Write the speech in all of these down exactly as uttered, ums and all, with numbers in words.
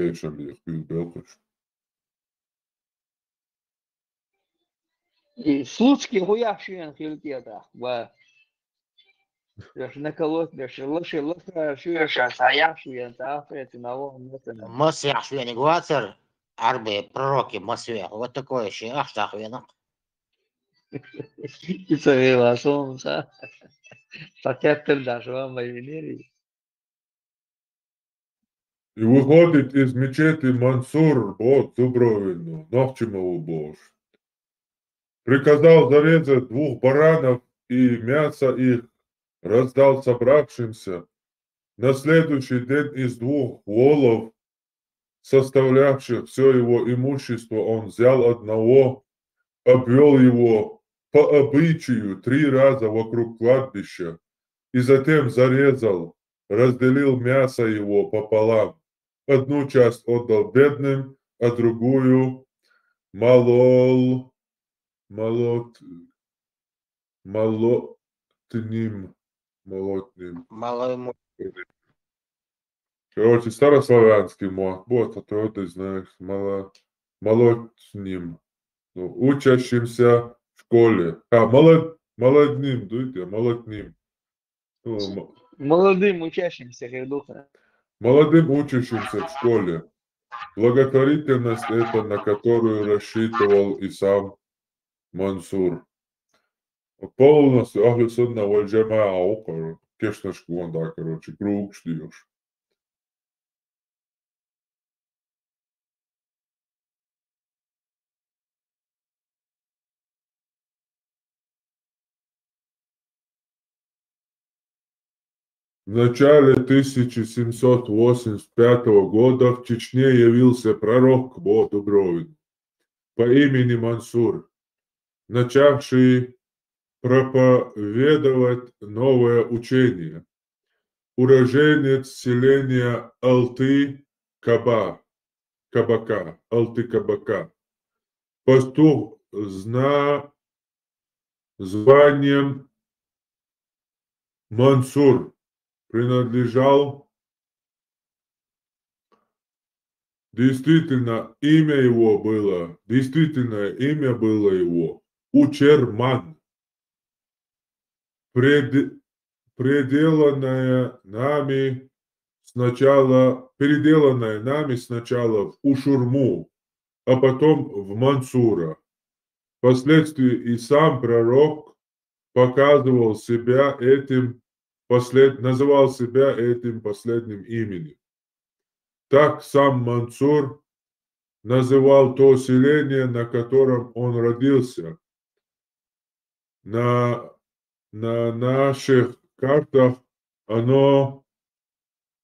кхеташам бийх, хьуна белхаш. И случки хуяхь шена хила кӀелдах, ва. Еш наколот, еш лоши, лоши, шу еш, а я шу ен, та ахрет, на вон, на тен. Масех швеник вацар, арбе пророки масех. Вот такое ши ахтах венак. И цавела солнца. Пакеттер даш вам майвинери. И выходит из мечети Мансур, вот, Дубровину, ногчимову бож. Приказал зарезать двух баранов и мясо их раздал собравшимся. На следующий день из двух волов, составлявших все его имущество, он взял одного, обвёл его по обычаю три раза вокруг кладбища и затем зарезал, разделил мясо его пополам. Одну часть отдал бедным, а другую молол, молот, молотным, молотным. Мало ему. Короче, старославянский мот. Вот, а то ты знаешь, мало, молотным. Ну, учащимся в школе. А, молод, молодным, дуйте, молотным. Ну, м- Молодым учащимся, как духа. Молодым учащимся в школе. Благотворительность это, на которую рассчитывал и сам Мансур. Полностью Ахлю Сунна валь Джамаа, кешнашку он, да, короче, круг ждёшь. В начале тысяча семьсот восемьдесят пятого года в Чечне явился пророк Бо Дубровин по имени Мансур, начавший проповедовать новое учение. Уроженец селения Алты Каба, Кабака, Алты Кабака. Пастух зна-, званием Мансур принадлежал, действительно, имя его было, действительное имя было его Учерман. Пред-, пределанное нами сначала, переделанное нами сначала в Ушурму, а потом в Мансура. Впоследствии и сам пророк показывал себя этим послед-, называл себя этим последним именем. Так сам Мансур называл то селение, на котором он родился. На, на наших картах оно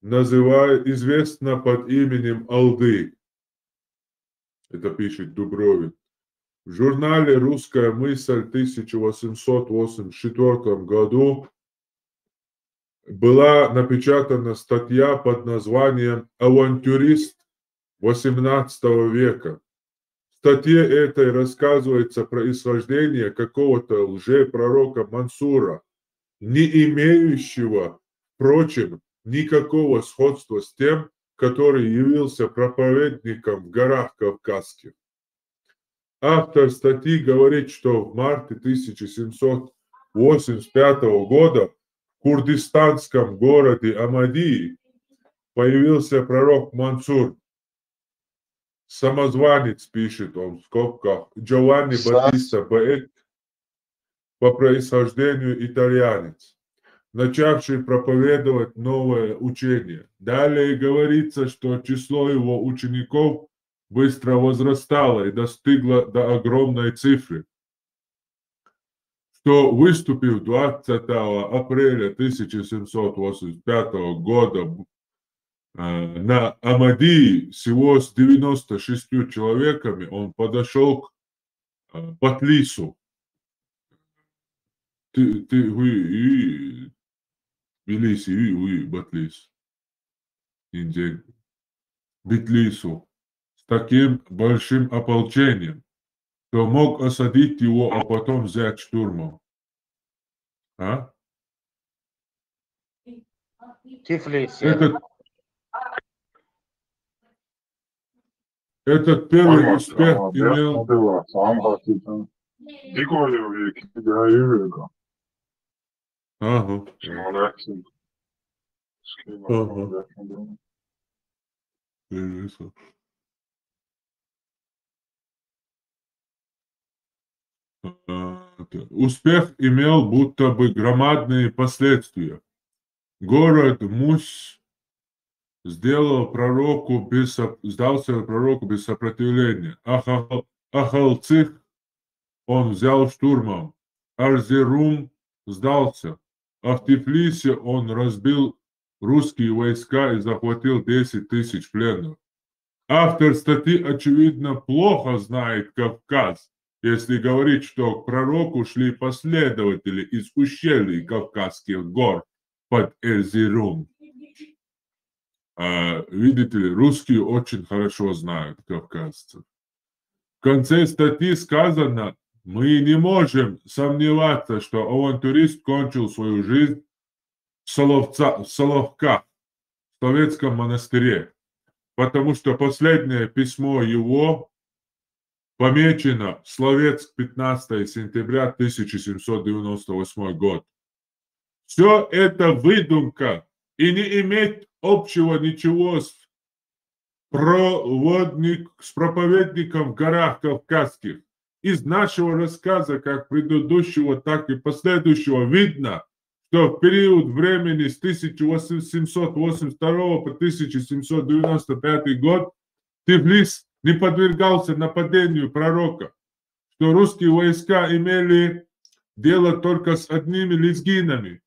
называет, известно под именем Алды. Это пишет Дубровин. В журнале «Русская мысль» в тысяча восемьсот восемьдесят четвёртом году была напечатана статья под названием «Авантюрист восемнадцатого века». В статье этой рассказывается происхождение какого-то лжепророка Мансура, не имеющего, впрочем, никакого сходства с тем, который явился проповедником в горах Кавказских. Автор статьи говорит, что в марте тысяча семьсот восемьдесят пятого года в курдистанском городе Амадии появился пророк Мансур. Самозванец, пишет он в скобках, Джованни Батиста Баэк, по происхождению итальянец, начавший проповедовать новое учение. Далее говорится, что число его учеников быстро возрастало и достигло до огромной цифры, что, выступив двадцатого апреля тысяча семьсот восемьдесят пятого года, э, на Амадии всего с девяносто шестью человеками, он подошёл к, э, Батлису. Ты, ты, уи, уи, Тбилиси, уи, уи, Батлис. Индия. Битлису. С таким большим ополчением, что мог осадить его, а потом взять штурмом. А? Тифлис. Этот, Этот первый успех имел... Ага. Ага. Интересно. А, так. Успех имел будто бы громадные последствия. Город Мусь сделал пророку без соп-, сдался пророку без сопротивления. Ахал-, Ахалцих он взял штурмом. Арзерум сдался. А в Тифлисе он разбил русские войска и захватил десять тысяч пленных. Автор статьи, очевидно, плохо знает Кавказ, если говорит, что к пророку шли последователи из ущелий Кавказских гор под Эрзерум. А, видите ли, русские очень хорошо знают кавказцев. В конце статьи сказано: «Мы не можем сомневаться, что авантюрист кончил свою жизнь в Соловца-, в Соловках, в Соловецком монастыре, потому что последнее письмо его помечено: Соловецк, пятнадцатое сентября тысяча семьсот девяносто восьмой год». Все это выдумка и не имеет общего ничего с проводник, с проповедником в горах Кавказских. Из нашего рассказа, как предыдущего, так и последующего, видно, что в период времени с тысяча восемьсот восемьдесят второго по тысяча семьсот девяносто пятый год Тифлис не подвергался нападению пророка, что русские войска имели дело только с одними лезгинами,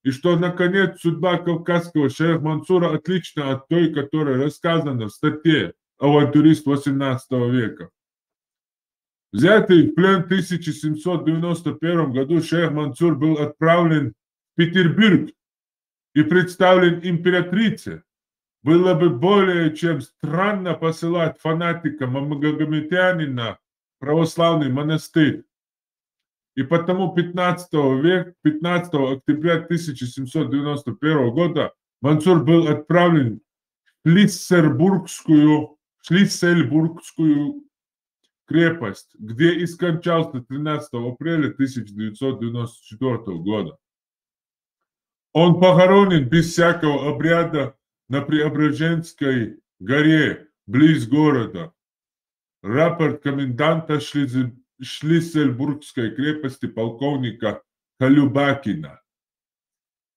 и что, наконец, судьба кавказского шейх Мансура отлична от той, которая рассказана в статье «Авантюрист восемнадцатого века». Взятый в плен в тысяча семьсот девяносто первом году, шейх Мансур был отправлен в Петербург и представлен императрице. Было бы более чем странно посылать фанатика магометанина в православный монастырь. И потому пятнадцатого века, пятнадцатого октября тысяча семьсот девяносто первого года Мансур был отправлен в Шлиссельбургскую, Шлиссельбургскую крепость, где и скончался тринадцатого апреля тысяча девятьсот девяносто четвёртого года. Он похоронен без всякого обряда на Преображенской горе, близ города. Рапорт коменданта Шлизе-, Шлиссельбургской крепости полковника Колюбакина.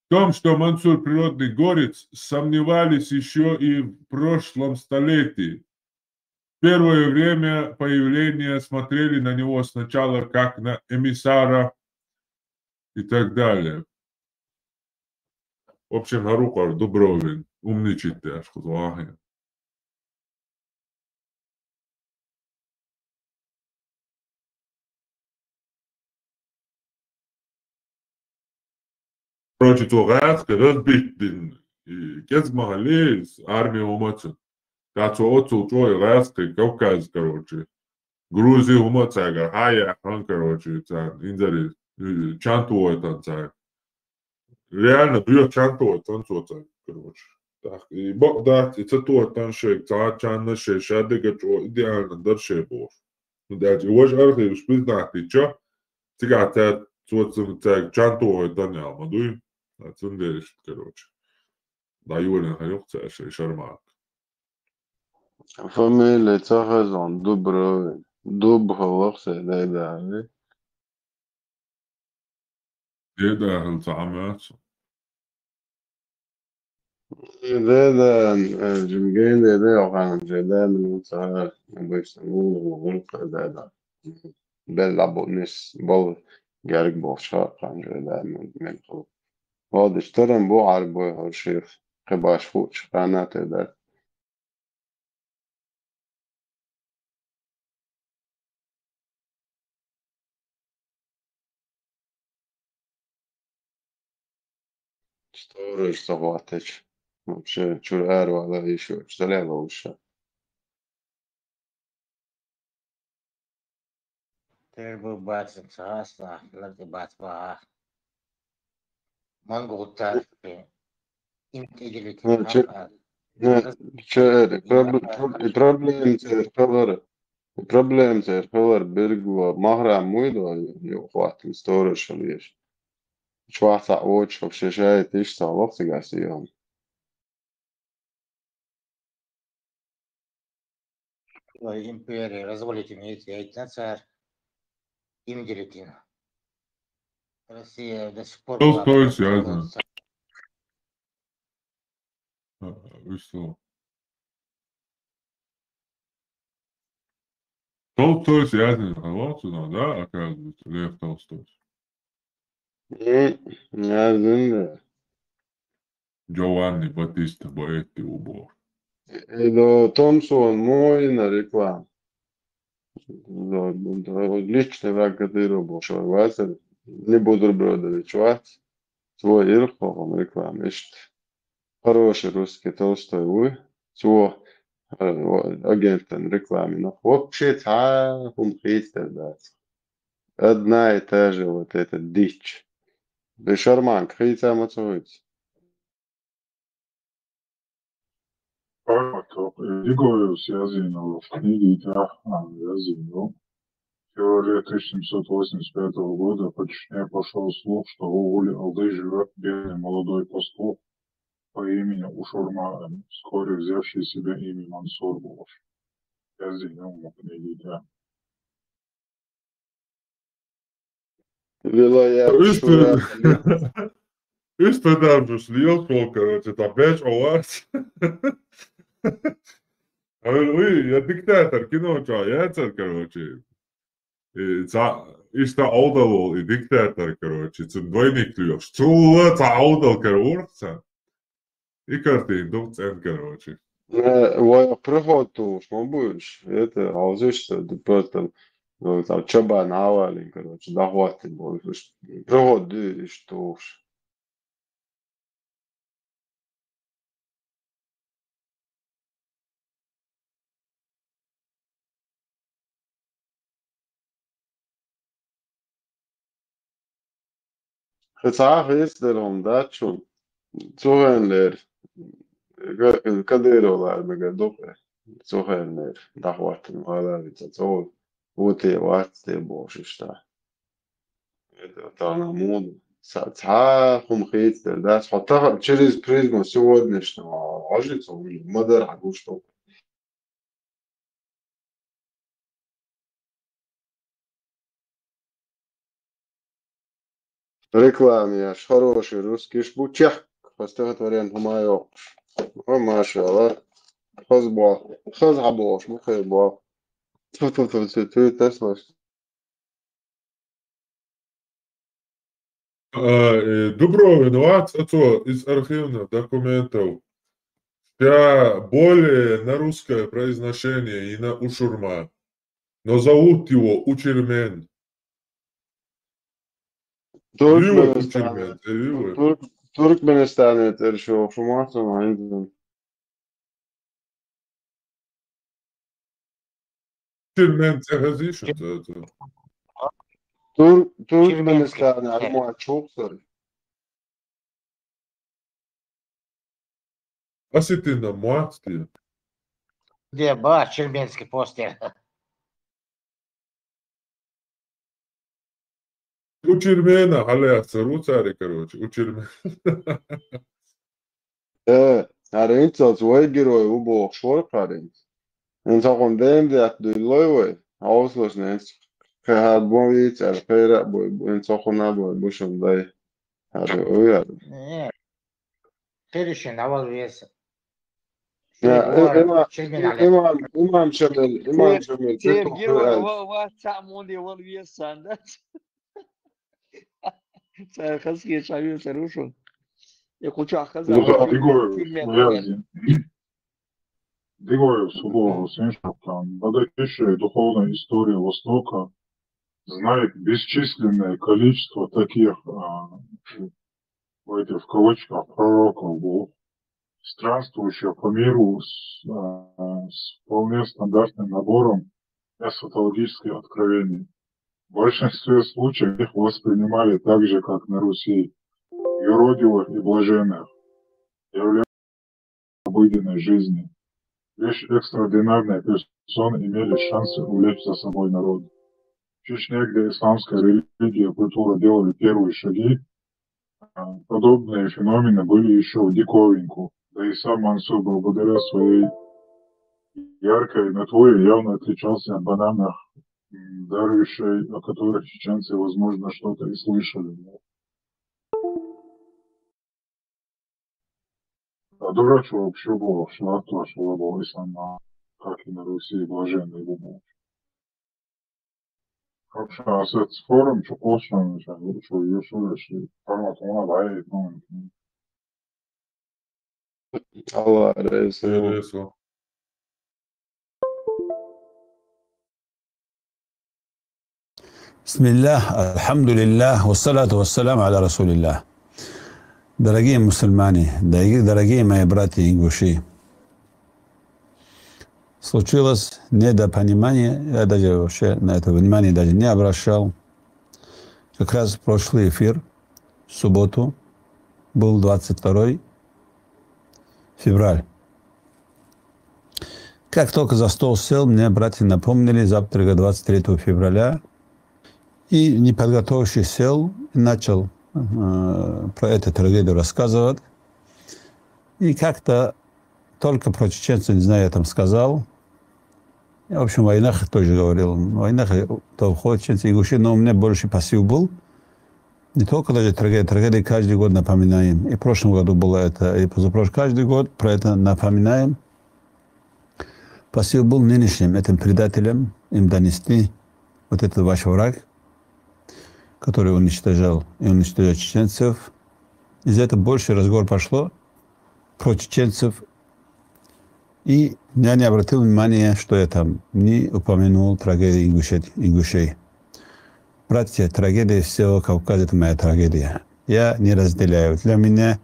В том, что Мансур природный горец, сомневались еще и в прошлом столетии. В первое время появления смотрели на него сначала как на эмиссара и так далее. В общем, гьарукъар Дубровин, умничайте, аш хузахи. Короче, цо гӀаьскхи разбить дина, и кӀезиг ма хилла арми хӀума цун. ТӀаккха цо оццул чӀогӀа гӀаьскхи Кавказ, короче. Грузи хӀума цаьргара хьаяьккхина, короче, царна инзаре, э, чантуойтан цаьрга. Реально, бе чантуойтан цо цаьрга, короче. ТӀаккха и бакъ дац, и ца тойтан шайга, цхьа чанна шай, ша дега чӀо идеально дар шай бохуш. Ну, даьлча, и важа архиваш признать дича, цигахь цаьрга, цо цун цаьрга чантуойтан ял ма дуй? А цундела иштта, короче. ДӀайолийна хьан юха цаьрша и Шармак. Фамилия ца хезна, Дубровин. Дуб хӀаллакх се дайдали. Деда хӀал ца хьамаца. Деда, э, жимгей деда, йохана, деда, ну, ца, обычно, ну, ну, деда. Белла бу нис, бол, герг бу, шакан, деда, ну, мен ху. Вот, история бу, арбой, хурших, кхебаш ху, шкана, деда. Сторож ца хӀоттича, вообще, чуьра аравала йиш йоцуш, ца лела уьш. Тера бу бацара ца хасла, ларти бац баха. Мангал тархи, им тӀедилита Ну, хӀама чу- аьлла. Ну, чё это, проб-, проб-, и проблема церковь, и проблема церковь, берго, махрам муйдо, ё хватит, сторож лишь. Чё, а вообще шай, ты что, лох, ты гасион. Империя, развалите мне эти, я царь. Империя. Россия до сих пор... Что была стоит связано? А, вы что? Толстой связан с Толстым, да, оказывается, Лев Толстой. М, не знаю. Джованни Батиста Боэтти убо. Э, да, Томпсон мой на реклама. Да, да, личный враг Кадырова был, что Вася, не буду бродович, Вася. Свой ирхо, он реклама, ишт. Хороший русский Толстой вы. Цо, э, агентан рекламе, но вообще цхьа хӀума хийцадар дац. Одна и та же вот эта дичь. Шарманка хийца ма ца хуьйцу. Григорьевс яздина в книге, да, а, яздина. В феврале тысяча семьсот восемьдесят пятого года по Чечне пошёл слух, что в Усть-Алды живёт бедный молодой пастух по имени Ушурма, вскоре взявший себе имя Мансур Булаш. Яздина в книге, да. Лила я... Усть-, Усть-Алды же слил, короче, там пять у вас. А вы, я диктатор, кино, чё, я царь, короче. И ца-, и что, Аудал, и диктатор, короче, цун двойник льёш. Цула ца Аудал, короче. И картина ду цӀен, короче. Э, вай проход ту, ма буйш, это, а вот здесь что, ты просто, ну, там, чабан авалин, короче, дохватит, больше. Проход ду, и что уж. Хьо цхьа а хийцаделла хӀума дац шуна. Цу хенахь лер. Ка-, Кадыров лара мегар ду-кх. Цу хенахь лер. ДӀахӀоттина вала вица. Цо ву те вац те бохуш иштта. Это тахана муха. Ца-, цхьа а хӀума хийцаделла дац. Хьо тахан через призму сегодняшнего хьожи цо, ма-дарра хьан гуш ду. Реклама еш, хороший русскиш бу, чехка, хьо стихотворени хӀума йоккхуш. О, машалла. Хаза боху, хаза хьан бохуш, ма хаза боху. Тьфу, тьфу, тьфу, тьфу, тьфу, тьфу, тьфу. А, э, Дубровин вац, а цо из архивных документов. Ша более на русское произношение и на Ушурма. Но зовут его Учирмен. Виво Туркменистан. Учирмен, э, виво. Турк-, Туркменистане цӀераш йохуш ма ца вайна. Учирмен цӀе хезий шуна цо? Тур-, Туркменистан, Учирменский. Ай, ма чухсар. Осетина ма цӀе. Де, ба, Учирменский постер. Учирмена, хьалаэцна ру цари, короче, Учирмен. Э, хӀара инцалц вай герой ву бохуш вара хӀара инц. ХӀинца хьуна ден даьтта дуьйллой вай, хьовсалаш ненца. Кхин хӀара бон вийца аьлла, кхера а бой, хӀинца хьуна а бой, бу шуна дай. ХӀара ву яра. Э, кхеришина авал веса. Я, э, имам, имам, имам Шамил, имам Шамил, Сергей, ва, ва, ва, цхьа муни вал весан, да? Цхьа хазке шаве сарушо. И куча хаза. Ну, да, Дигоев, я, Дигоев, Суборов, Сеншоптан, богатейшая духовная история Востока знает бесчисленное количество таких, а, в этих, в кавычках, пророков бу, странствующих по миру с, а, с вполне стандартным набором эсхатологических откровений. В большинстве случаев их воспринимали так же, как на Руси, юродивых и блаженных, являя обыденной жизни. Лишь экстраординарные персоны имели шансы увлечь за собой народ. В Чечне, где исламская религия и культура делали первые шаги, а, подобные феномены были еще в диковинку. Да и сам Мансур, благодаря своей яркой натуре, явно отличался от банальных, м, дарвишей, о которых чеченцы, возможно, что-то и слышали. А дурачок вообще был, вообще, вообще был, если на, как и на Руси, блаженный был. Вообще, а с этим спором, что косвенно, что, что, что, что, по-моему, она, да, и, ну, Алла разы Алла болсун. разы болсун. بسم الله، الحمد لله، والصلاة والسلام على رسول الله. Дорогие мусульмане, дорогие, дорогие мои братья ингуши, случилось недопонимание, я даже вообще на это внимание даже не обращал. Как раз прошлый эфир, в субботу, был двадцать второй февраль. Как только за стол сел, мне братья напомнили, завтра двадцать третьего февраля. И не подготовившись сел, и начал э, про эту трагедию рассказывать. И как-то только про чеченцев, не знаю, я там сказал. Я, в общем, войнах тоже говорил. Войнах то входит чеченцы, ингуши, но у меня больше посыл был. Не только даже трагедия, трагедии каждый год напоминаем. И в прошлом году было это, и позапрошлом, каждый год про это напоминаем. Посыл был нынешним этим предателям, им донести, вот этот ваш враг, который уничтожал и уничтожает чеченцев. Из этого больше разговор пошло про чеченцев. И я не обратил внимания, что я там не упомянул трагедию ингушет-, ингушей. Братья, трагедия всего Кавказа — это моя трагедия. Я не разделяю. Для меня,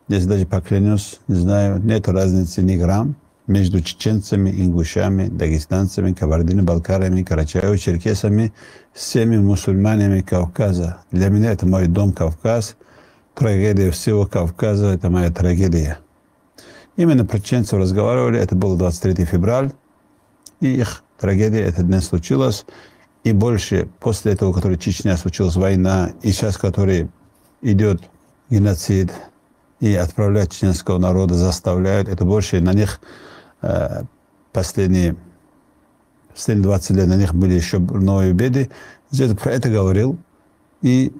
если даже поклянусь, не знаю, нет разницы ни грамм между чеченцами, ингушами, дагестанцами, кабардино-балкарами, карачаево-черкесами, всеми мусульманами Кавказа. Для меня это мой дом Кавказ. Трагедия всего Кавказа — это моя трагедия. Именно про чеченцев разговаривали, это было двадцать третьего февраля, и их трагедия этот день случилась. И больше после этого, который Чечня случилась, война, и сейчас, который идет геноцид, и отправлять чеченского народа заставляют, это больше на них э, последние, последние двадцать лет на них были еще новые беды. Где-то про это говорил и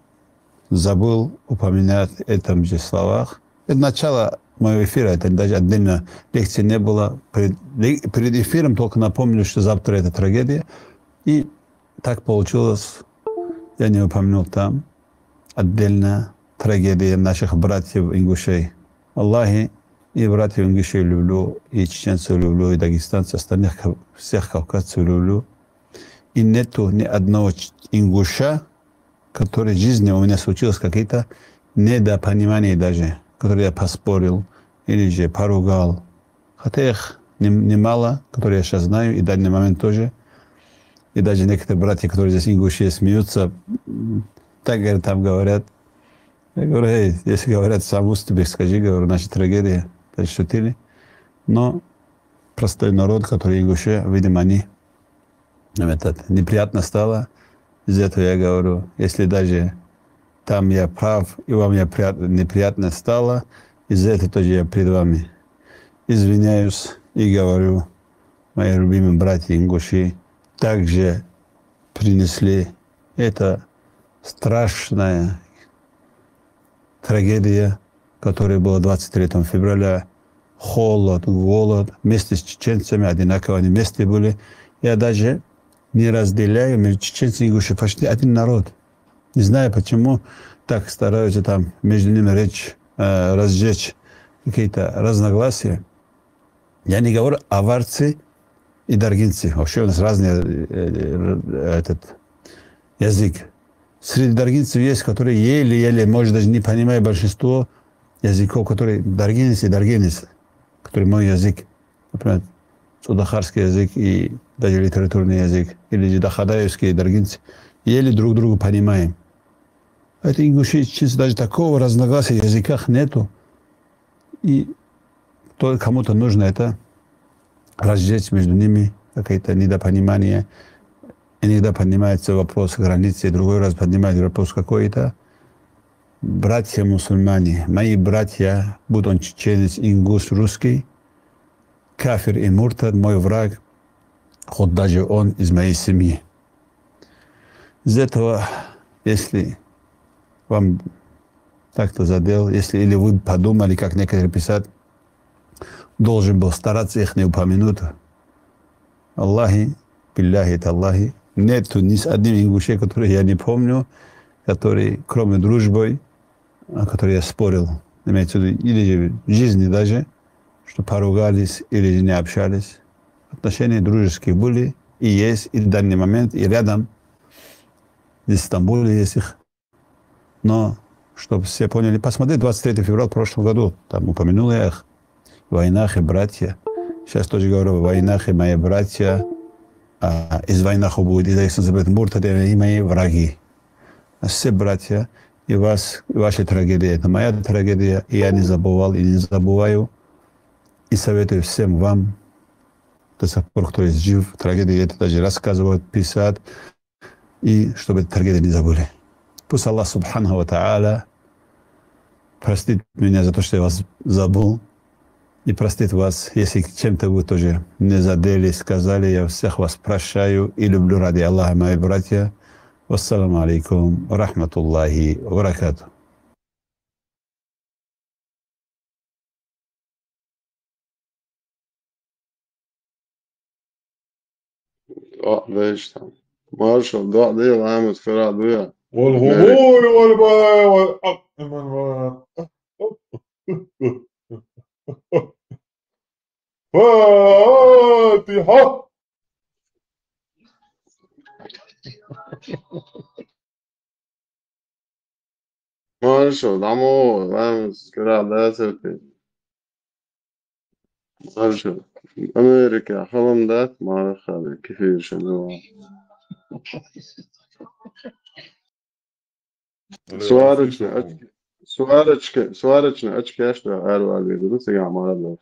забыл упоминать в этом же словах. Это начало моего эфира, это даже отдельно лекции не было. Перед, перед эфиром только напомнили, что завтра это трагедия. И так получилось, я не упомянул там отдельно трагедия наших братьев ингушей. Аллахи, и братьев ингушей люблю, и чеченцев люблю, и дагестанцев, остальных, всех кавказцев люблю. И нету ни одного ингуша, который в жизни у меня случилось какие-то недопонимания даже, которые я поспорил или же поругал. Хотя их немало, которые я сейчас знаю, и в данный момент тоже. И даже некоторые братья, которые здесь ингуши, смеются, так, говорят, там говорят. Я говорю: «Эй, если говорят, сам выступи, скажи», говорю, «наша трагедия, это шутили». Но простой народ, который ингуши, видимо, они этот, неприятно стало. Из-за этого я говорю, если даже там я прав, и вам я прият, неприятно стало, из-за этого тоже я перед вами извиняюсь и говорю, мои любимые братья ингуши также принесли это страшная трагедия, которая была двадцать третьего февраля. Холод, голод, вместе с чеченцами одинаково они вместе были. Я даже не разделяю между чеченцами и ингушами, почти один народ. Не знаю, почему так стараются там между ними речь э, разжечь какие-то разногласия. Я не говорю аварцы и даргинцы. Вообще у нас разный э, этот язык. Среди даргинцев есть, которые еле-еле, может, даже не понимая большинство языков, которые даргинец и даргинец, который мой язык, например, цудахарский язык и даже литературный язык, или же дахадаевский, даргинцы, еле друг друга понимаем. Это ингуши, чеченцы, даже такого разногласия в языках нету. И То кому-то нужно это разжечь между ними, какое-то недопонимание. Иногда поднимается вопрос границы, другой раз поднимается вопрос какой-то. Братья мусульмане, мои братья, будь он чеченец, ингуш, русский, кафир и муртад, мой враг, хоть даже он из моей семьи. Из этого, если вам так-то задел, если или вы подумали, как некоторые писать, должен был стараться их не упомянуть. Аллахи, билляхи, таллахи, нету ни с одним ингуше, который я не помню, который, кроме дружбой, о которой я спорил, имеется в виду, или же в жизни даже, что поругались, или же не общались. Отношения дружеские были и есть, и в данный момент, и рядом. Здесь в Стамбуле есть их. Но, чтобы все поняли, посмотри, двадцать третьего февраля прошлого года, там упомянул я их. Вайнахи, братья. Сейчас тоже говорю, вайнахи, мои братья. А из вайнахов будет, из Айсан заберет муртады, и мои враги. А все братья, и вас, и ваша трагедия, это моя трагедия, и я не забывал, и не забываю. И советую всем вам, до сих пор, кто есть жив, трагедии это даже рассказывать, писать, и чтобы эти трагедии не забыли. Пусть Аллах Субханаху ва Тааля простит меня за то, что я вас забыл, и простит вас, если чем-то вы тоже не задели, сказали. Я всех вас прощаю и люблю ради Аллаха, мои братья. Вассаламу алейкум ва рахматуллахи ва баракатух. Доа дайча там. Маршал, доа дайла, Ахьмад, хӀара дуй. والغلو والبلاء والأقم والبلاء. فاتحة. Маршал, дӀа ма гӀо, Ахьмад, хӀара дацарте. Маршал. Америка хьалам дац, марха хьале, кефир шо ма ва. Сварочный очки, сварочка, сварочный очки аш да арвали, да, сега мара да.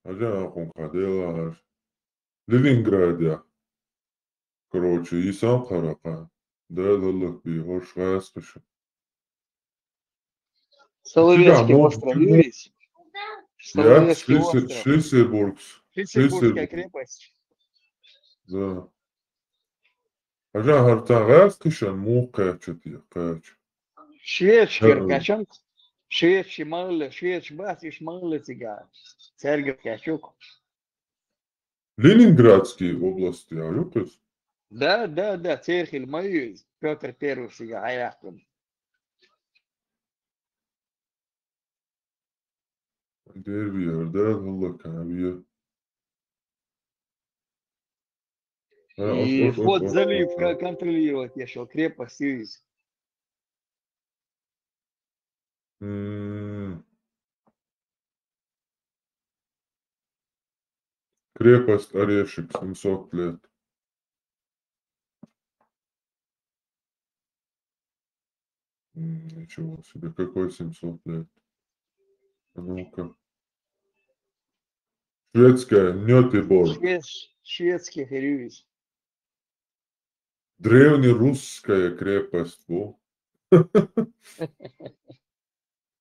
Хьажа, ахун кадела аш. Ленинградя. Короче, исан карака. Да, лаллах би, хош гӀяз кхуьша. Соловецкий остров, Юрий. Я, Соловецкий остров. Шлиссельбургс. Шлиссельбургская крепость. Да. Хьажа, хӀара цхьа гӀяз кхуьша муха кхаьча те, кхаьча. Шведаш кхаьчан, шведаш ма гӀелла, шведаш бац, уж ма гӀелла цига. Цаьрга кхаьча. Ленинградский область я, юкъус? Да, да, да, церхил ма ю иза, Пётр Первый цига хьаяьккхина. Дерби яр, да, гӀалла кавия. А, ош, И ош, ош, вход ош, залив ош, ош. Контролировать ешал, крепость ю иза. М. Крепость Орешек, семьсот лет. М, ничего себе, какой семьсот лет? А ну-ка. Шведская, Нётеборг. Швед-, шведский херювис. Древнерусская крепость, во.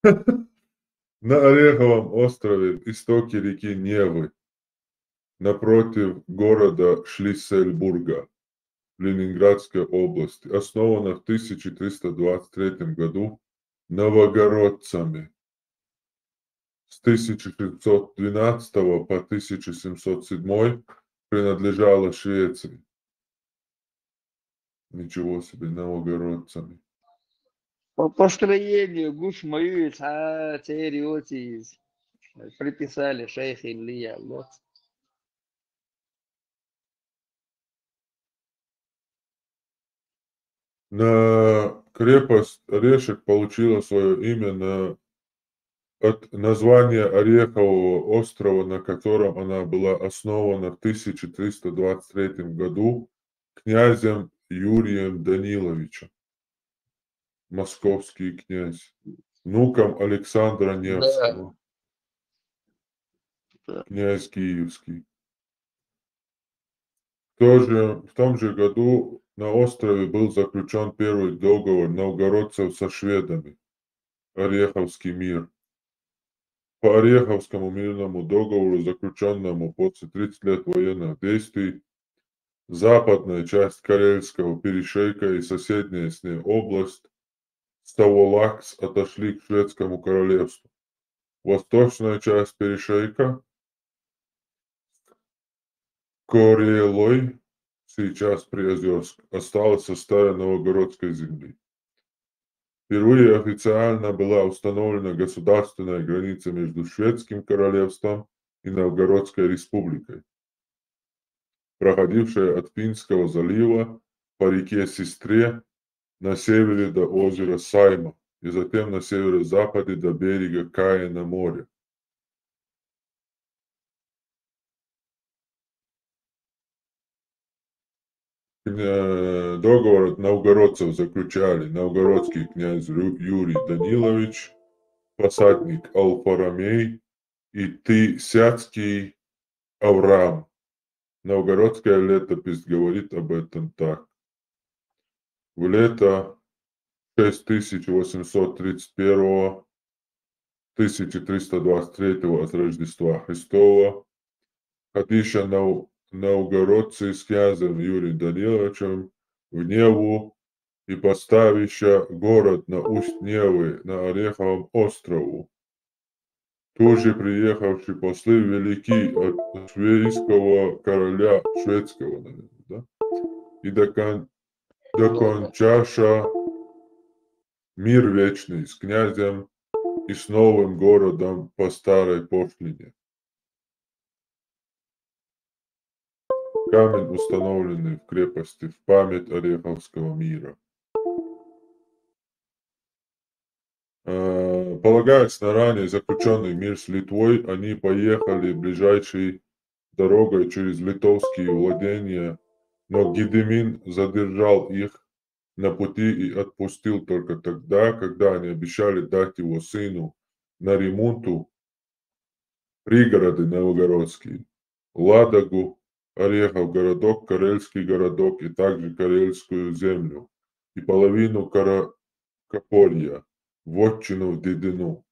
На Ореховом острове, в истоке реки Невы, напротив города Шлиссельбурга, в Ленинградской области, основана в тысяча триста двадцать третьем году новогородцами. С тысяча шестьсот двенадцатого по тысяча семьсот седьмой принадлежала Швеции. Ничего себе, новогородцами. По построению гуш ма ю иза, а, церий оци иза. Приписали шайхин лия, вот. На крепость Орешек получила своё имя на, от названия Орехового острова, на котором она была основана в тысяча триста двадцать третьем году князем Юрием Даниловичем. Московский князь. внуком Александра Невского, князь Киевский. В то же, в том же году на острове был заключён первый договор новгородцев со шведами, Ореховский мир. По Ореховскому мирному договору, заключённому после тридцать лет военных действий, западная часть Карельского перешейка и соседняя с ней область Ставолакс отошли к шведскому королевству. Восточная часть перешейка Корелой, сейчас Приозёрск, осталась в составе Новгородской земли. Впервые официально была установлена государственная граница между Шведским королевством и Новгородской республикой, проходившая от Финского залива по реке Сестре на севере до озера Сайма и затем на северо-западе до берега Каина моря. Кня-, договор от новгородцев заключали новгородский князь Рю-, Юрий Данилович, посадник Алфарамей и Тысяцкий Авраам. Новгородская летопись говорит об этом так. В лето шесть тысяч восемьсот тридцать первого, тысяча триста двадцать третьего от Рождества Христова, ходиша нов-, новгородцы с князем Юрием Даниловичем в Неву и поставиша город на усть Невы на Ореховом острову. Тоже приехавши послы велики от швейского короля, шведского, наверное, да? И докон-, докончаша мир вечный с князем и с новым городом по старой пошлине. Камень, установленный в крепости в память Ореховского мира. Э, полагаясь на ранее заключённый мир с Литвой, они поехали ближайшей дорогой через литовские владения, но Гедемин задержал их на пути и отпустил только тогда, когда они обещали дать его сыну Наримунту пригороды новгородские, Ладогу, Орехов городок, Карельский городок и также Карельскую землю и половину Кара-, Копорья, вотчину в Дедину.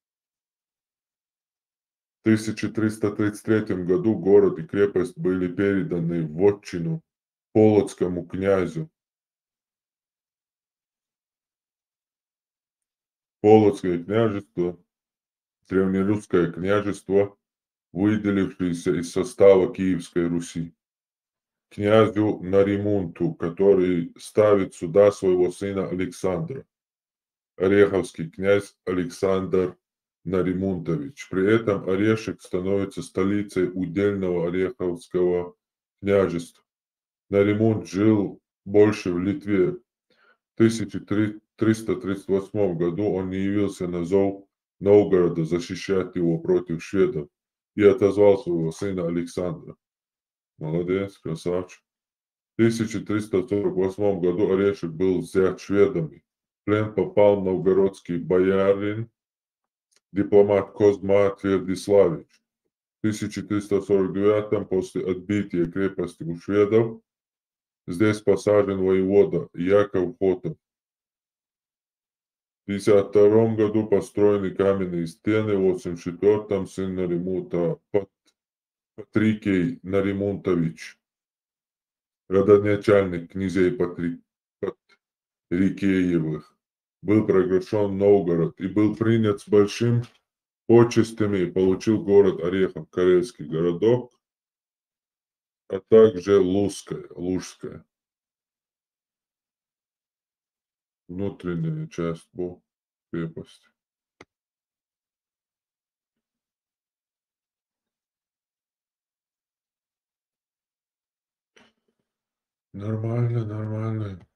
В тысяча триста тридцать третьем году город и крепость были переданы в вотчину полоцкому князю. Полоцкое княжество, древнерусское княжество, выделившееся из состава Киевской Руси, князю Наримунту, который ставит сюда своего сына Александра. Ореховский князь Александр Наримунтович. При этом Орешек становится столицей удельного Ореховского княжества. Наримунт жил больше в Литве. В тысяча триста тридцать восьмом году он не явился на зов Новгорода защищать его против шведов и отозвал своего сына Александра. Молодец, красавчик. В тысяча триста сорок восьмом году Орешек был взят шведами. В плен попал новгородский боярин, дипломат Козьма Твердиславич. В тысяча триста сорок девятом, после отбития крепости у шведов, здесь посажен воевода Яков Хотов. В пятьдесят втором году построены каменные стены, в восемьдесят четвёртом сын Наримута Пат-, Патрикей Наримунтович, родоначальник князей Патри-, Патрикеевых, был пригвождён в Новгород и был принят с большим почестями и получил город Орехов, Карельский городок, а также Лузское, Лужское. Внутренняя часть была крепости. Нормально, нормально.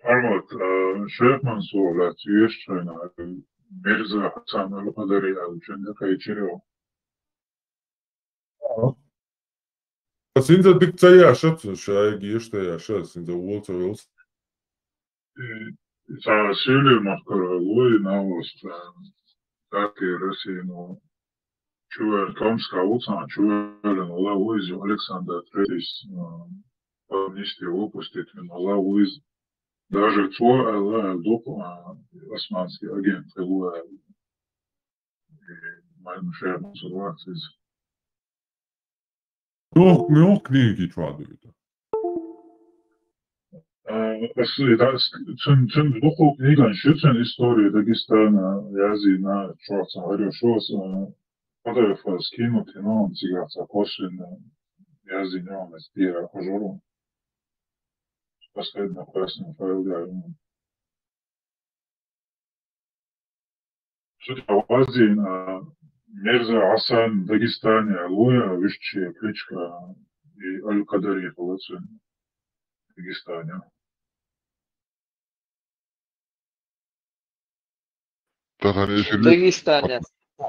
Armut, e, šeit man solēts iešana, Mirza Hasan al-Qadari al-Jannah Kaichiro. Sinza dikta yaşa, şaya giyişte yaşa, sinza uolsa uolsa. И цхьа сийле махкара лой, новость, а, так и Россия, ну, чувер, Томска вуцан, чувер, ну, ла вуйзи Александр Третий, а, амнистия выпустить, ну, ла вуйзи. Даже цо, а, ла, док, а, османский агент, ла, и майну шер мусорвацис. Муьлха, муьлха книги чохь дуьйта? Э, ас, да, с-, цун, цун дукху книган шу цун история Дагестана, язйина, чохь цхьа гӀаьржо ас, э, Кадыров скинут, ну, цигахь цхьа косвенно язйина, ас тера хьожур. Последний красный файл, да, ну. Шу тӀе вазийна, а, Мирза Хьасан Дагестане, луя вуьшче кличка, и Аль-Кадари хилла цуьнан Дагестане. Тахана эфир ю? Дагестане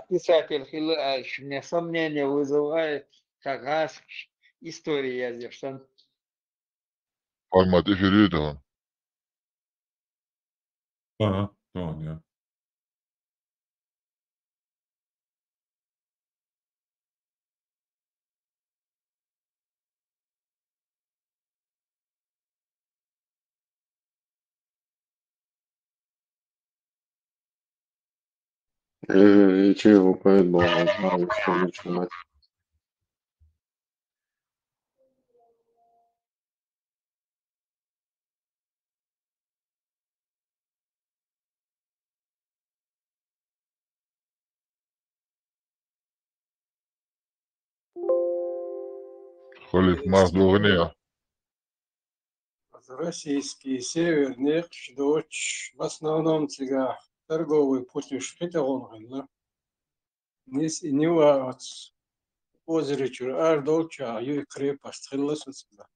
писатель хилла аьлча, мне сомнение вызывает, как раз история язъеш санна. Формат эфир ю тахана? Ага, тахана, я. Э, и чего, поэтому, а, что начинать? Халиф, марх догӀина я? Российский север некъаш доцуш, в основном цигахь торговый путьуш хи тӀе гӀур хилла. Нис и Нива оцу озере чуьра арадолччохь юй крепость хилла со цигахь.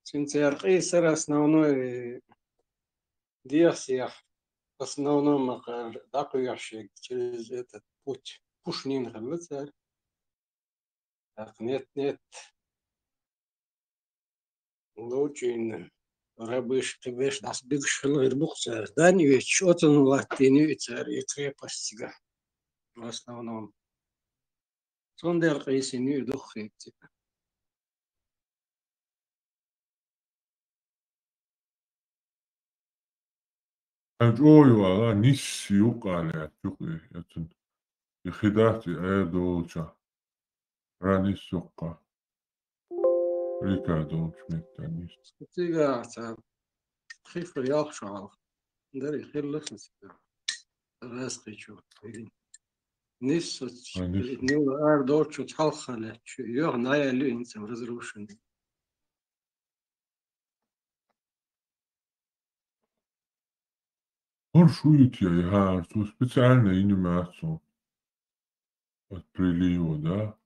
Цуьнан церан къийсар основной дехьа-сехьа, основном ма-, дӀакхоьхьуш ерг через этот путь, пушнина хилла цара. ТӀаккха нет-нет, ловчийна рабыш кхин вешан дӀасабигаш хилла хир бу-кх цара. Дани оьцуш, оцунна латтийна ю и цара и крепость цигахь, в основном. Цундела къийсина ю и дукха хетта. Ткъа чӀогӀа ю ала, нисса юккъе лаьтташ ю-кх и, я цуьнан. И хи дац и арадолчохь. Ра нисса юккъе. Рика долчу меттехь нисса. Цигахь цхьа хи хилла ялх шо хьалха. Дара и хилла сан цигахь. Раскхичу. Нисса, а, нисса. Нила арадолчу хьалха лаьтташ ю. Йоьхна яьлла ю хӀинца разрушенный. ХӀорш вуьйцу я, и хӀара цо специально йина ма яц цо. От прилива, да?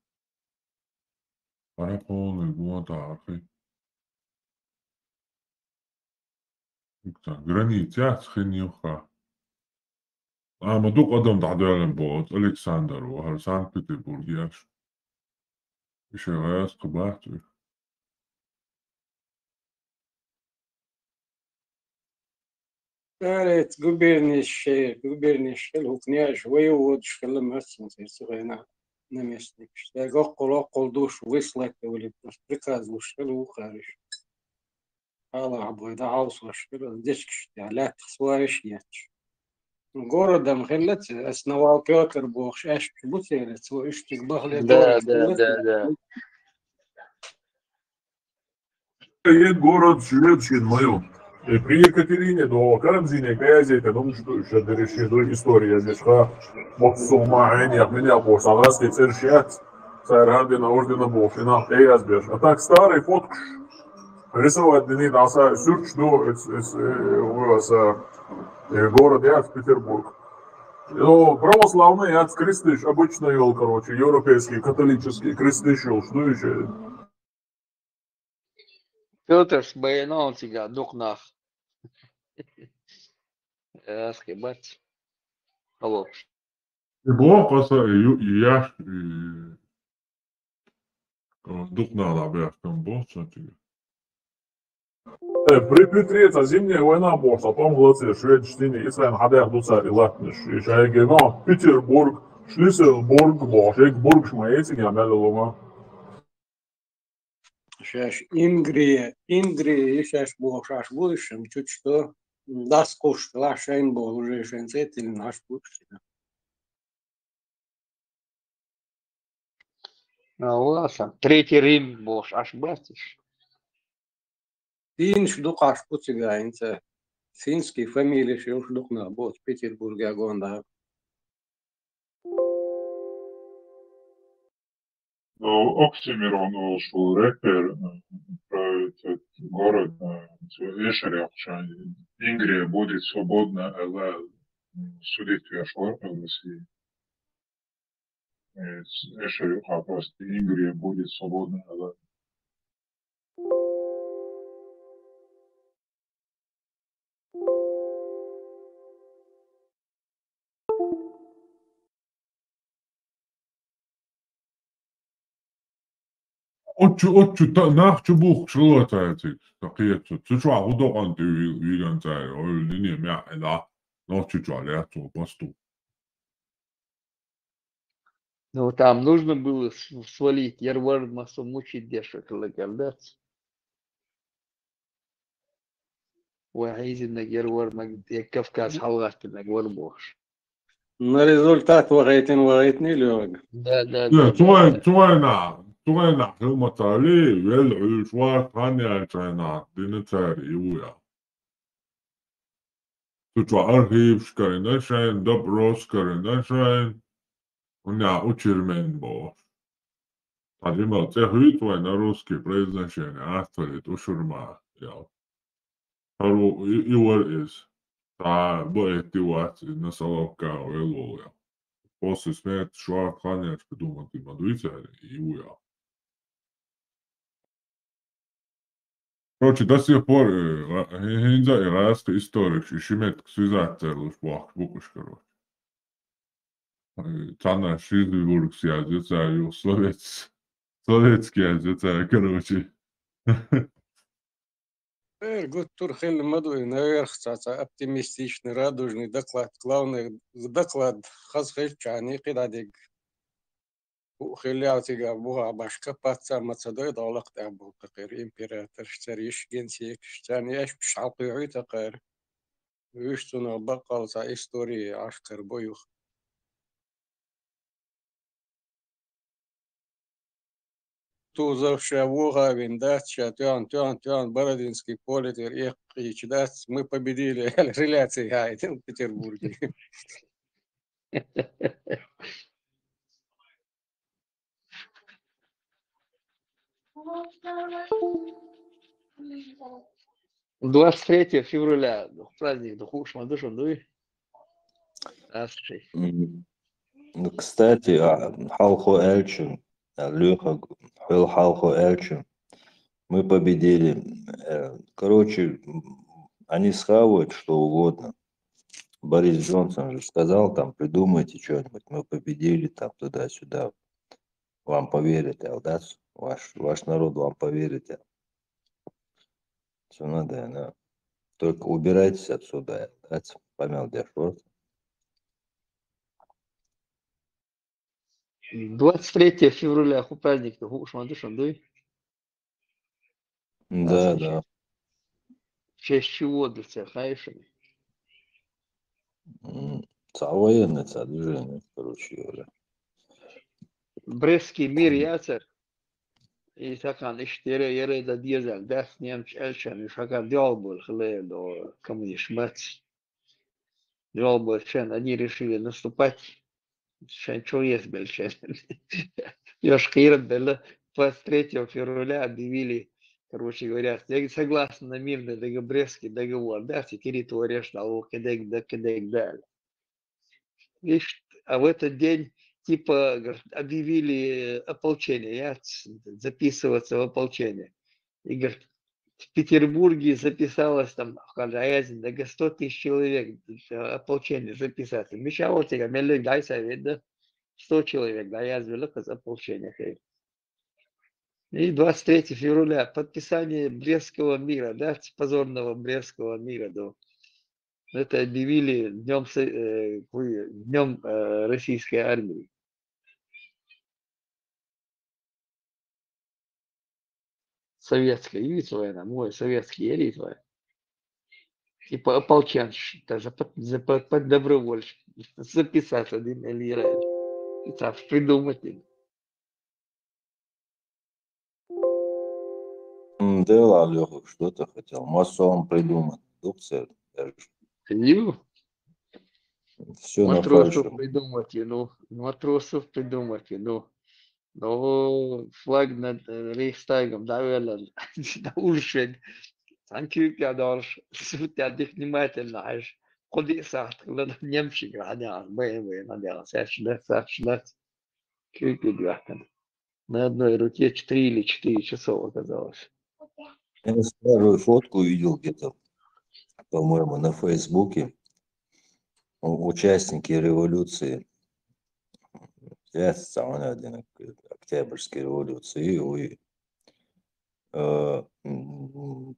ХӀара полный гон тӀе архи. Икта граница яц хин юха. Ама дукха адам дӀадоьллина боху, Александр ву, хӀара Санкт-Петербург еш. И шайн гӀаьс кху бац уьш. Цара эца губернеш, шайн губернеш хила, хӀу княжа воеводаш хила, массанца цу хенахь наместникаш. Цаьрга оккхул-оккхул душ выслать валийташ приказ луш хила ву кхариш. Хьалахь бой дӀахьовсош хила, дечкаш тӀехь лаьттах сваеш етташ. Город-м хилла цу, основал Пётр бохуш аьшпаш бу церан, цо уьш цига бахале. Да, город да, хилла да, церан. Да. Е город шведский, ма ю. И при Екатерине, до Карамзине, князей, это, ну, что ещё дальше, ну, история здесь, ха, вот сумма, я не, меня, по согласке, цершец, царь Гардина, ордена был, финал, я здесь. А так старый фоткаш. Рисовать дини дӀаса суьрташ ду, эс, эс, э, у вас, э, э, город яц Петербург. Ну, православный яц, крестыш, обычный ёл, короче, европейский, католический, крестыш ёл, что ещё? Пётр с Баяном тебя, дух нах. Эх, ебать. Алло. И боху аса, и ю-, и яш, и, э, дукха нах дӀабаьхкина боху сан цига. Э, при Петре цхьа зимняя война бохуш, цхьа тӀом лаций шведаш дийна, и царна хьадаьхна ду цара и латтанаш. И шайга, ну, Петербург, Шлиссельбург бохуш, шайга бургаш ма яций, я мел лума. Шаьш Ингрия, Ингрия, и шаьш бохуш Ӏаш бу, уьш шайн чучто, дас кхуш, лаш шайна боху, уже шайн цӀе тиллина Ӏаш бу уьш. А, ладно, Третий Рим бохуш Ӏаш бац уьш. Финнаш дукха Ӏаш бу цигахь, хӀинца финский фамилеш йолуш дукха нах бу оцу Петербурге гонда. Ну, Оксимирон волуш ву рэпер, э, про этот город, э, цо эшар йоккхуш, Ингрия будет свободна, аьлла, м, судить веш вара России. Э, эшар юкъахь просто Ингрия будет свободна, аьлла. Оцу, оцу та-, нах чу бухкуш ло цара цига, сан кхеташо. Цу чохь хӀун докъанта виган цара, ойла дине мехь а, нах чу чохь лаьцна цо посту. Ну, там нужно было с-, свалить, яр вар массо мучить деш хилла кӀел дац. Вай хьийзинарг яр вар, маг-, я Кавказ хьалгӀаттинарг вар бохуш. На результат вахийтина, вахийтина или вага? Да, да, да, да, цу вайн, да. Цу вайнахь, цу вайнахь хила ма ца ли, велла Ӏуьйш вац, хан яьлча хьайна, дина цара и ву я. Цу чохь архиваш карина шайн, допрос карина шайн, хӀунда аьлча учирмен бохуш. Цхьа жимал цӀе хуьйцу вайна русский произношение, астхуьлуьйту ушурма ял. ХӀара ву и, и вара иза. Цхьа баэттий вац иза, носолог кагӀа велла волу ял. После смерти шорта хан яьлча придумать ма дуй цара, и ву ял. Короче, до сих пор, э, ра-, хӀи-, хӀинца а и гӀазкхи историкаш, и ши меттиг связать ца луш бохкуш бу уьш, короче. Э, цхьанна Шлиссельбургс яздо цара, юха Словец-, Словецк яздо цара, короче. Эр гуттар хилла ма ду и, наверх, цхьа, цхьа оптимистичный, радужный доклад, главный доклад хаза хилчахьана, кхидӀа диг. ХӀу хиллехь цигахь бухахь башка паца ма ца дой, дӀа лакха тӀехь болу такхера императорш, цара йиш генсекаш, царна еш уьш хьалкхуьйхьуьйту такхера. Уьш цунах баккъал цхьа история Ӏаш карабо юха. Тузов ша вуха а вина дац, ша тоьхна, тоьхна, тоьхна Бородинский поле тӀера эккхийча дац, мы победили, аьлла, реляция яийтина Петербурге. Двадцать третьего февраля праздник ду хууш ма ду шуна, дуй? М, ну, кстати, а, хьалхо аьлча, а, Леха, хьол хьалхо аьлча, мы победили. Э, короче, м, они схавают что угодно. Борис Джонсон же сказал, там, придумайте что-нибудь, мы победили, там, туда-сюда. Вам поверит, аьлла, да? Ваш, ваш народ вам поверит, аьлла. Всё надо, да. Только убирайтесь отсюда, аьлла, да? Памел деш вара. Двадцать третьего февраля хӀу праздник ду хууш ма ду шуна, дуй? Да, да. В честь чего ду цара, хаьий шуна? М, цхьа военный, цхьа движение, короче говоря. Брестский мир яцара. И сакхан иштта яра, яра дан деза, дац немцаш аьлча, уьш хьагар дуьхьал бу хила до коммунисташ мац. Дуьхьал бу, шайн они решили наступать. Шайн чу еза белла шайн. Йош кхийран белла, двадцать третьего февраля объявили, короче говоря, согласно на мирный дог-, Брестский договор, да, все территории, что кидек да, кидек да. Видишь, а в этот день, типа, говорит, объявили ополчение, я ц-, записываться в ополчение. И, говорит, в Петербурге записалось там, когда я, да, сто тысяч человек, э, ополчение записаться. Мешало тебя, меллиг дай совет, да? Сто человек, да, я звело ополчение. И двадцать третьего февраля подписание Брестского мира, да, позорного Брестского мира, да. Это объявили днем, днем э, российской армии. Советская, видите, война, мой советский элит война. Типа ополченцы, даже под, за, под, под добровольцев записаться один Эльмира. И так придумать им. Да, Лёха, что ты хотел? Масон придумать. Дукция. Ю, Все на матросов фальше. Придумать, ну, матросов придумать, ну. Но флаг над э, Рейхстагом, да, велен, да, улшен. Санкюк я дальше, суть я внимательно, аж. Куди сахт, глядь, немчик, а не, мы, мы, на дело, сачна, сачна. Кюк и гвахтен. На одной руке четыре или четыре часов оказалось. Я старую фотку видел где-то, по-моему, на Фейсбуке. У- Участники революции. Я самый один, Октябрьской революции. И, э, м,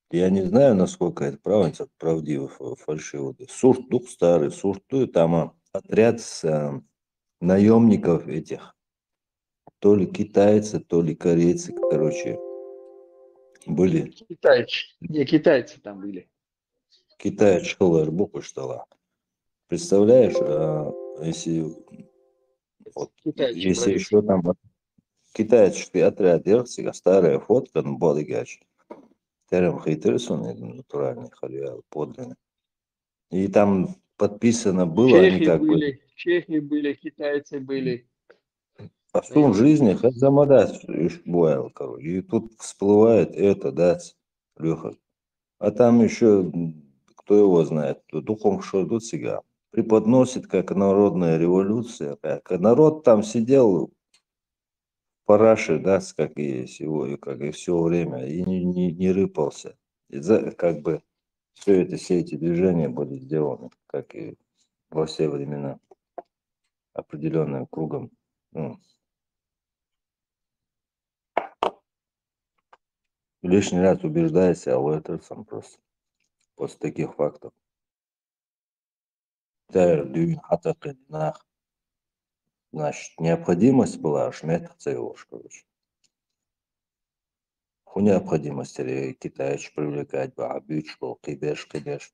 я не знаю, насколько это правда, это правдиво, фа- фальшиво. Суртдук старый, суртдук, там а, отряд с, э, наемников этих. То ли китайцы, то ли корейцы, короче, были. Китайцы. Не, китайцы там были. Китайцы школалар бу куштала. Представляешь, э, если вот Китайцы если брали. Еще там китайцы отряд, я всегда старая фотка, ну, балыгач. Терем хитрый сон, это натуральный халюэл, подлинный. И там подписано было, они Чехи как бы были, чехи были, китайцы были. А в том жизни хазамадас бывал, короче. И тут всплывает это, да, Леха. А там еще, кто его знает, духом шордут сега. Преподносит как народная революция. Как народ там сидел в параше, да, как и всего, и как и все время, и не, не, не рыпался. И за, как бы все это, все эти движения были сделаны, как и во все времена, определенным кругом. Ну, лишний раз убеждайся в этом сам просто. После таких фактов. Тәр дүйін хата кыдынах. Значит, необходимость была, аж метод целушка. Ху необходимость или китайцы привлекать бы, а бюч был, кибеш, кибеш.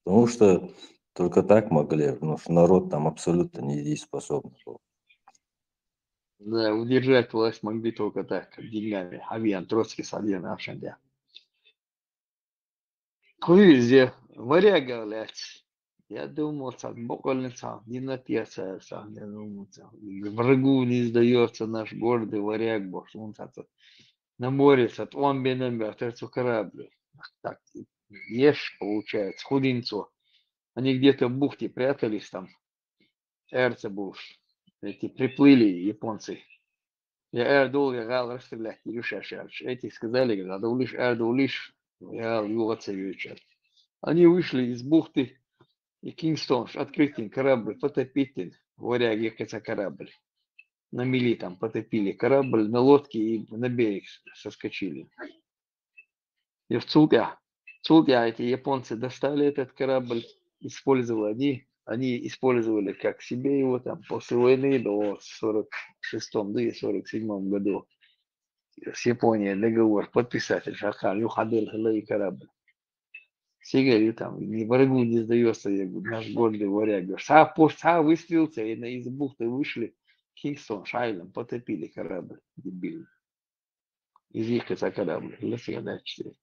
Потому что только так могли, потому что народ там абсолютно недееспособный был. Да, удержать власть могли только так, деньгами. Авиан, Троцкий, Савьен, Авшандя. Хуй везде, варяга, блядь. Я думал, там, буквально там, не на пьеса, там, я думал, там, врагу не сдается наш гордый варяг, бо он там на море, там, он бенембер, терцу корабль. Так, ешь, получается, худинцу. Они где-то в бухте прятались там. Эрцебуш. Эти приплыли японцы. Я эр долго гал расстрелять, Илюша Шарч. Эти сказали, говорят, да улиш, эр да улиш, я юга цевюча. Они вышли из бухты, и Кингстон, открытый корабль, потопить, варяги, это корабль. На мели там потопили корабль, на лодке и на берег соскочили. И в Цултя, Цултя эти японцы достали этот корабль, использовали они, они использовали как себе его там после войны до сорок шестом, да и сорок седьмом году. С Японией договор подписать, Шакал, Юхадыр, и корабль. Сигари там, ни врагу не сдается, я говорю, наш гордый варяг. Говорю, Са, по- Са выстрелился, и на- из бухты вышли, Кингстон, Шайлем, потопили корабль, дебильный. Из них это корабль, для себя, да, четыре.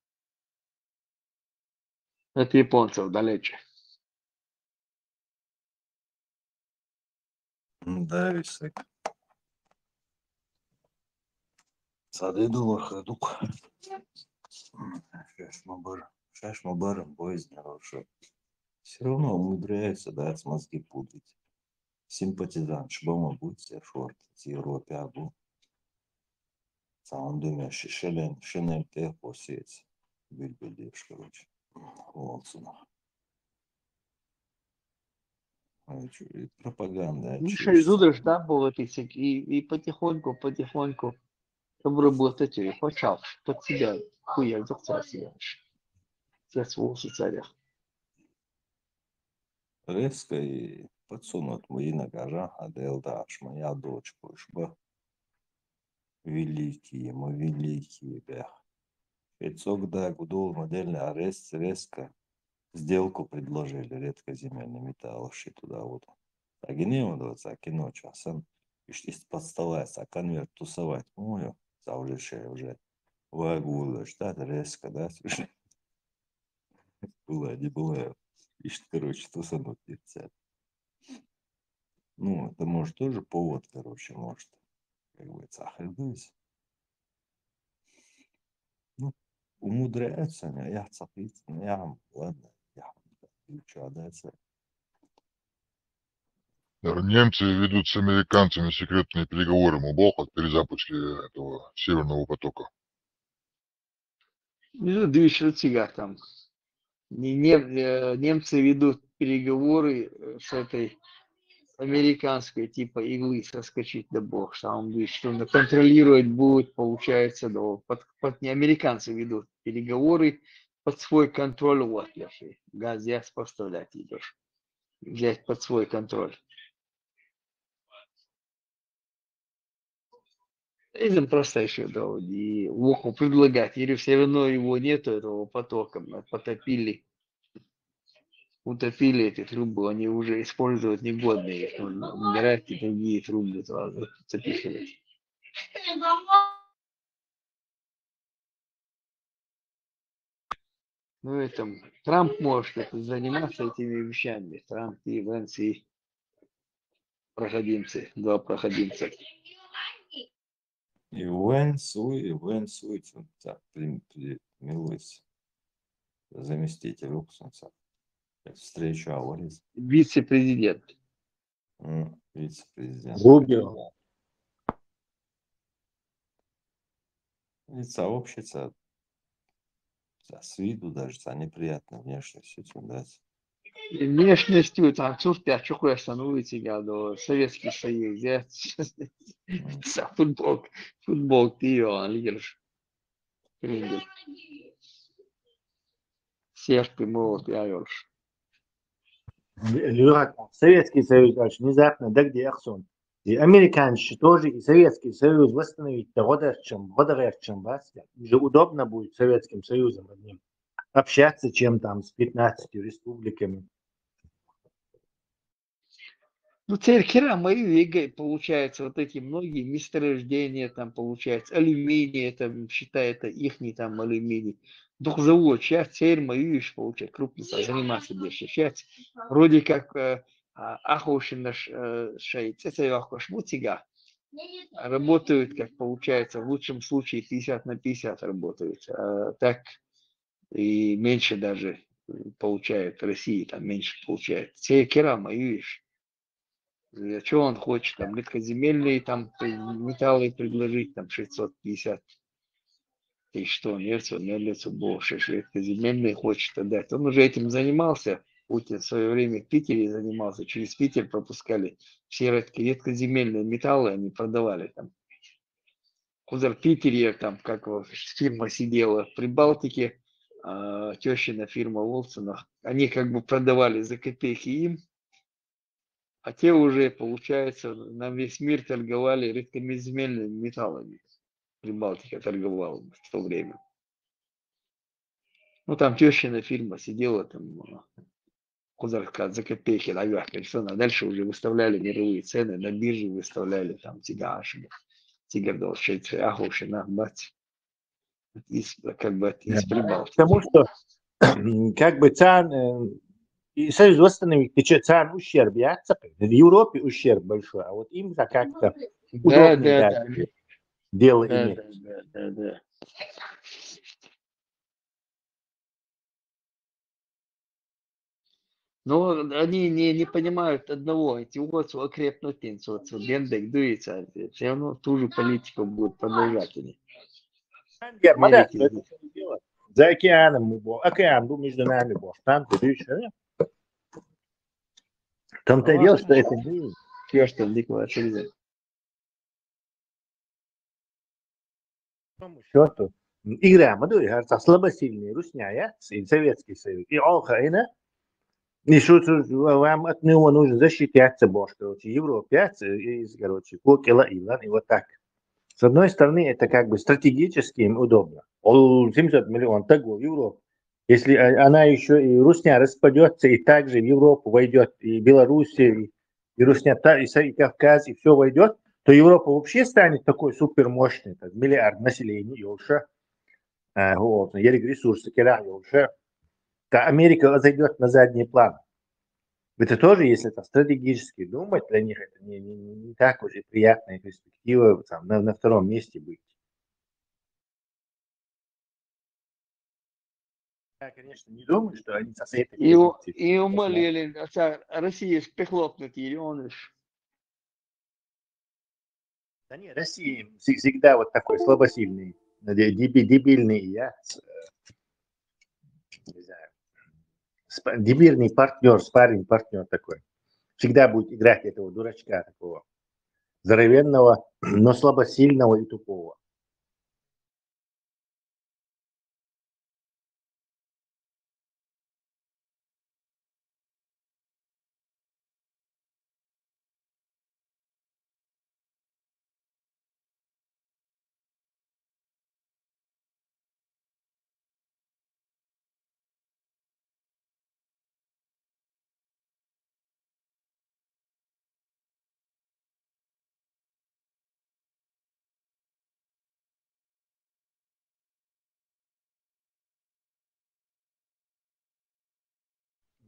От японцев далече. Да, висок. Сады думал, ходук. Шашмабар, шашмабар, поезд хороший. Все равно умудряется, да, с мозги пудрить. Симпатизант, шбама будет, все шорт, с Европе абу. Саундуме, шишелен, шинельте, посец. Бильбилдеш, короче. Уолсона. А чё, и пропаганда. Миша из Удрыш, да, был эписик, и, и потихоньку, потихоньку. чтобы работать, э, почав, под себя, хуя, за себя. Сейчас волосы царя. Резко и подсунуть мы и на гаража, а дел дальше мы я дочку, чтобы великие, мы великие, бях. Пятьсот да гудул модельный арест резко. Сделку предложили, редкоземельный металл, ши туда вот. Так и не удается, кино часан. Ишти подставается, а конверт тусовать. Ой, за уже шея уже. Вагула, что резко, да, слушай. Было, не было. Ишт, короче, тусануть нельзя. Ну, это может тоже повод, короче, может. Как бы, цахрдусь. Ну, умудряются, не, я цахрдусь, не, я, ладно, я, ничего, дальше. Немцы ведут с американцами секретные переговоры, мы бог, о перезапуске этого Северного потока. Ну, дышат цыгатам. Не, не, э, немцы ведут переговоры э, с этой американской типа иглы соскочить да бог, что он говорит, что он контролировать будет, получается, да, под, под, не американцы ведут переговоры под свой контроль, вот, я же, газ я поставлять идешь, взять под свой контроль. Изм просто еще, да, и Воху предлагать, или все равно его нету, этого потока, блядь, потопили. Утопили эти трубы, они уже использовать негодные, их там убирать и другие трубы сразу запихивать. Ну, это Трамп может это заниматься этими вещами. Трамп и Венс и проходимцы, два проходимца. И Венс, и Венс, так, при- при- милуйся. Заместитель Уксунса. Встречу аварийцев. Вице-президент. М, Вице-президент. Рубио. И сообщица. С виду даже с неприятной внешностью, тем дать. И внешностью там цуртя чухуя становится, я до Советский Союз, я футбол, футбол ты ее, лидерш. Серп и молот, я ёрш. Лёха, Советский Союз дальше внезапно, да где Ахсон? И американцы тоже, и Советский Союз восстановить, да года чем, года чем вас, уже удобно будет Советским Союзом одним общаться, чем там с пятнадцатью республиками. Ну, церкера мои вега, получается, вот эти многие месторождения, там, получается, алюминий, это, считай, это ихний там алюминий. Дух завод, сейчас цель мою еще получать, крупно заниматься дальше. Сейчас вроде как э, а, ахоши наш э, шей, цецевахош мутига. Работают, как получается, в лучшем случае пятьдесят на пятьдесят работают. А так и меньше даже получает России, там меньше получает. Церкера мою ишь. Что он хочет, там, редкоземельные там металлы предложить, там, шестьсот пятьдесят. И что, нельзя, нельзя больше, редкоземельные хочет отдать. Он уже этим занимался, Путин в свое время в Питере занимался, через Питер пропускали все редко- редкоземельные металлы, они продавали там. Кузар Питере, там, как его, фирма сидела в Прибалтике, а, тещина фирма Волцина. Они как бы продавали за копейки им, а те уже, получается, на весь мир торговали редкоземельными металлами. Прибалтика торговала в то время. Ну, там тещина фирма сидела, там, кузарка за копейки, да, персона. Дальше уже выставляли мировые цены, на бирже выставляли, там, тигаши, тигр дол, ахушина, бац. Из, как бы, из Прибалтики. Потому что как бы цан э, и союз восстановить, ты что, цан ущерб, я в Европе ущерб большой, а вот им-то как-то Да, удобнее да, да, да. дело Да, иметь. да, да, да, да. Но они не, не понимают одного. Эти вот окрепнуть, вот, вот бендек дуется, все равно ту же политику будут продолжать они. Я, мадам, Америки это дело. За океаном мы бо, океан был между нами бо, там ты видишь, да? В том-то и дело, что это не Все, что Николай Шевченко. По большому счёту, игра ма ду, я слабосильный русня, я, и Советский Союз, и ох, и на, и шу, шу, вам от него нужно защититься, бошка, короче, Европе, я, и, короче, кокела, и ладно, и вот так. С одной стороны, это как бы стратегически им удобно. Ол семьсот миллион того Европы. Если а- она еще и русня распадется, и также в Европу войдет и Белоруссия, и, и русня, та- и, Са- и Кавказ, и все войдет, то Европа вообще станет такой супермощной, там, миллиард населения, и уже, а, вот, ерик ресурсы, кера, и уже. Та Америка отойдет на задний план. Это тоже, если это стратегически думать, для них это не, не, не так уж и приятная перспектива там, на, на втором месте быть. Я, конечно, не думаю, что они со с этой И, у- позиции и посмотрят. Умалелин, а ца- Россия ж прихлопнет или он ж. Да не, Россия вс- всегда вот такой слабосильный, де- деби- дебильный, я, э, не знаю, спа- дебильный партнер, спарринг партнер такой. Всегда будет играть этого дурачка такого. Здоровенного, но слабосильного и тупого.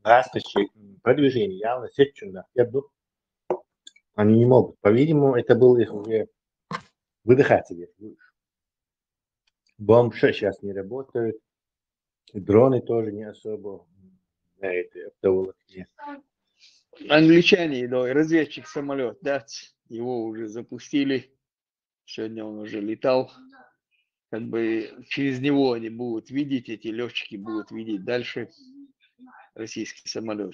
Гаспачи продвижение явно сетчунда. Я думаю, они не могут. По-видимому, это было их уже выдыхаться где-то. Бомбы сейчас не работают. Дроны тоже не особо на этой оптоволокне. Англичане, да, разведчик самолет, да, его уже запустили. Сегодня он уже летал. Как бы через него они будут видеть, эти летчики будут видеть дальше российский самолет.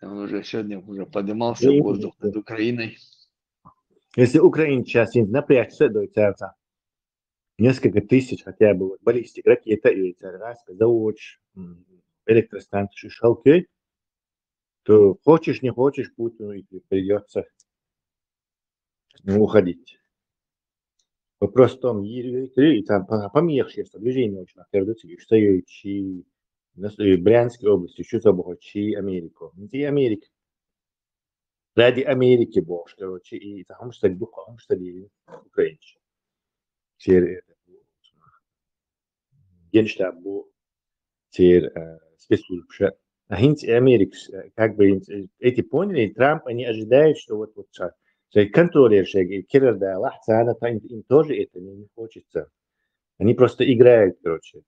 Он уже сегодня уже поднимался в воздух над Украиной. Если Украина сейчас напрячься до центра, несколько тысяч хотя бы вот баллистик, ракета и царгаска, завод, электростанция, шалкей, то хочешь, не хочешь, Путину и придется уходить. Вопрос в том, и там помехшие движение очень передается, что и Брянской области, что забухачи Америку. И Америка. Ради Америки больше, короче, и там что духа, он что ли украинцы. Все генштаб был, все спецслужбы. А хинц Америкс, как бы эти поняли, Трамп, они ожидают, что вот вот контроллер шеги, кирер да лахцана, им тоже это не, не хочется. Они просто играют, короче,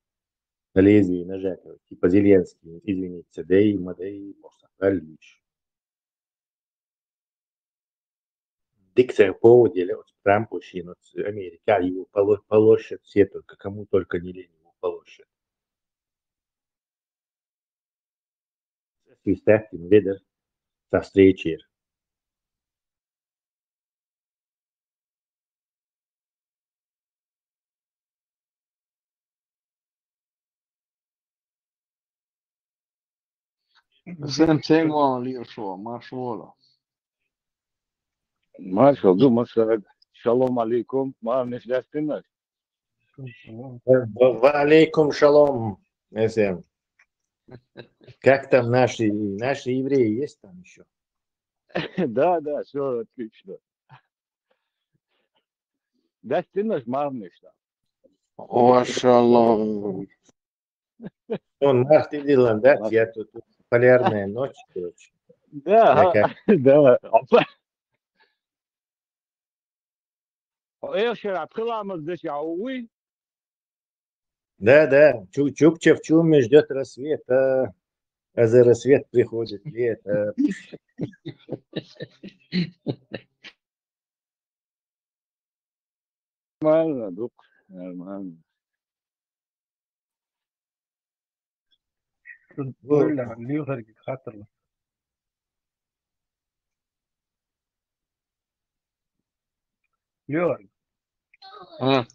на лезвии ножа, короче, типа Зеленский, извините, да и мадей, может, дальше. Дикция поводеля от Трампа шин от Америка, его полощат все только, кому только не лень, его полощат. Свистать им ведер со встречи. Зем ценгван лиршо, машвола. Машал, думал, что шалом алейкум, мар не связь ты наш. Ва алейкум шалом, Эсем. Как там наши, наши евреи есть там еще? Да, да, все отлично. Да, ты наш марный что. О, шалом. Он март и Дилан, да? Я тут полярная ночь, короче. Да, да. Эл шера пхыламыз дыш ауи. Да, да. Чу- Чукчев Чуми ждет рассвета. А за рассвет приходит лето. Нормально, друг, нормально. Лёгар хатырла. Лёгар. А,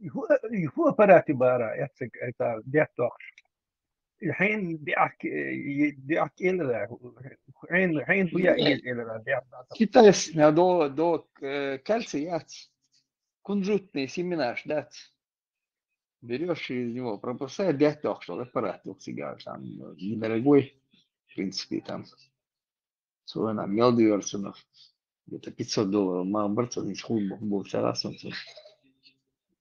Ху, ху аппарати бара, яцик, это, деттокш. Хин диак, диак илра, хин, хин хуя из илра, диак. Китайс на до, до э, кальций яц. Кунжутные семена ждать. Берешь из него, пропускаешь, деттокш, аппарат, вот сигар, там, э, недорогой, в принципе, там. Цо вайна мел дувцар цунах. Где-то пятьсот долларов ма барт цо, из хул бу, бу цара сунцу.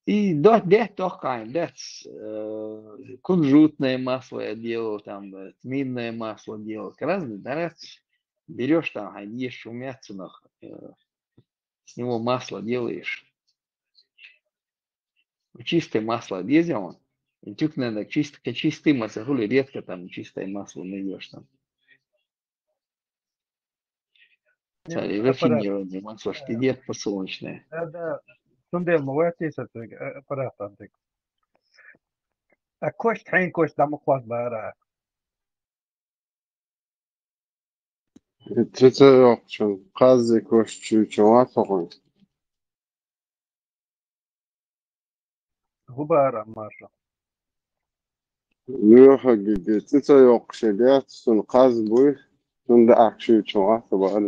И до, деттокш, да, э, кунжутное масло я делал, там, э, тминное масло делал, разные, да, раз. Берешь там, а ешь, шумят цунах, э, с него масло делаешь. Чистое масло деза он. И тюк надо чисто, чистый масло, хули редко там чистое масло найдешь там. Не, Цари аппарат. Рафинированное масло, что идет подсолнечное. Да, да. Тундел ма вати сатвиг, э, аппарат антик. А кость, хин кость, дама хвас бара. Цецайокъчун къаззи квач чуйчун вацагъан. Хубара маша. Юха гиди цецайокъ шедят, сун къаз буй, сун да ахши чуйчун вацагъан.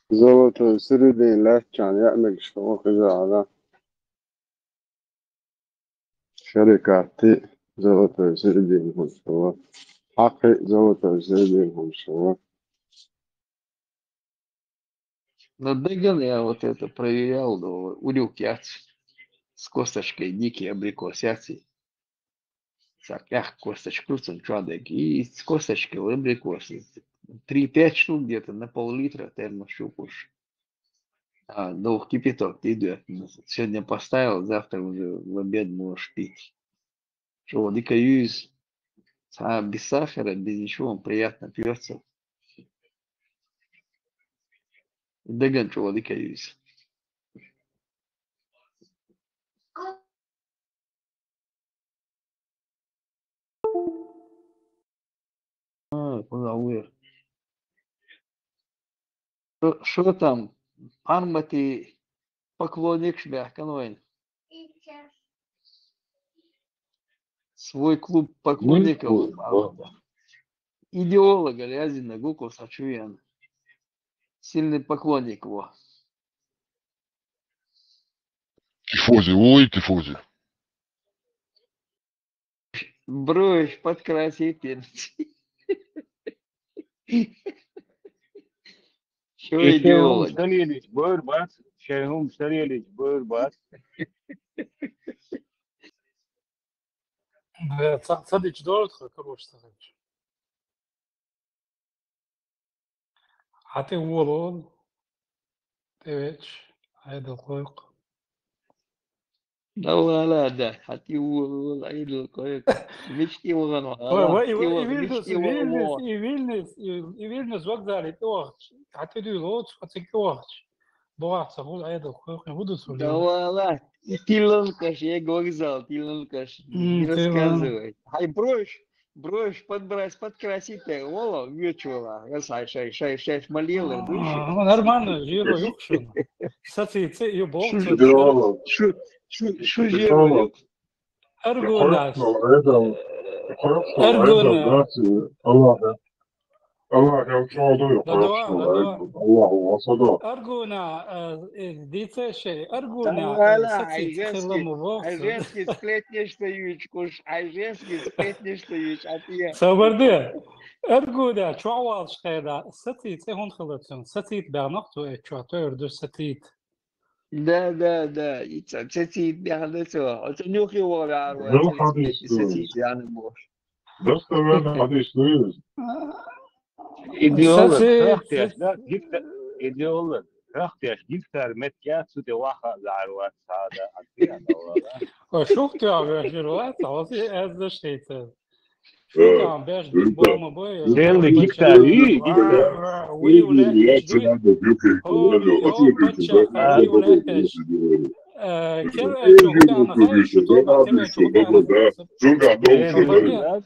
Золотой середин лачан я мегшо къизала. Шарикати золотой середин хуншо. Хакъи золотой середин хуншо. Но Деган я вот это проверял, да, урюк яц с косточкой дикий абрикос яц. Сакъяхъ косточку цун чуадег. И с косточкой абрикос. Три-пять штук где-то на пол-литра термос щупаешь. А, ну, в кипяток ты идёт. Сегодня поставил, завтра уже в обед можешь пить. Чула дика юз. А, без сахара, без ничего, он приятно пьется. Деган чула дика юз. А, куда уйр? Что, что там? Армати поклонник шбяхкан вайн. Свой клуб поклонников. Ну, Идеолог, Алязин, Нагуков, Сачуян. Сильный поклонник его. Тифози, ой, тифози. Бровь подкрасить. Что Шейхун идеолог? Сарелич, бор бас. Шейхун Сарелич, бор бас. Да, ца- цадич дорт, короче, цадич. А ты волон, ты ведь, айдал койк. Да ладно, да. А ты волон, айдал койк. Мечти волон. Ой, ой, и Вильнюс, и Вильнюс, и Вильнюс, и Вильнюс вокзале, ты охч. А ты дюй лоц, а ты охч. Дуаца, вот айдал койк, не буду Да ладно. И тилон каш, я вокзал, тилон каш. Не рассказывай. Ай, бровь, бровь подбрать, подкрасить, ты, Вова, вечула. Я шай, шай, шай, шай, молила, Нормально, жиро юкшун. Саци, це ю бог. Шу, шу, шу, шу, жиро. Аргунас. Аргуна. Аллах, Аллах, я учу Аллах, Аллах, Аллах, Аргуна, э, дице шей, Аргуна, Давай, айженский, айженский сплетни, что ючкуш, айженский сплетни, что юч, а ты. Сабарди. Аргуна, чуавал шкайда, сати, це хун хилацин, сати бянак, то, э, чуа, то, эрдуш сати. Да, да, да. И ца- цецит бяхада цо. Оцо нюхи вора арва. Ну, хадис, Цецит бяхада бош. Достоверно хадис. Идеолог, Саци- хахтяш, да, гифтар, идеолог, хахтяш, гифтар, меткя, цуте ваха, ларва, сада, антия, да. Ой, шухтя, бежирват, а вот и это шейте. Шухтя, беж, бама бой. Делли гифтар, и, гифтар. Уй, уй, уй, уй, уй, Э, кем, э, чё, куда она ходит, что дома, кем, э, чё, куда она ходит?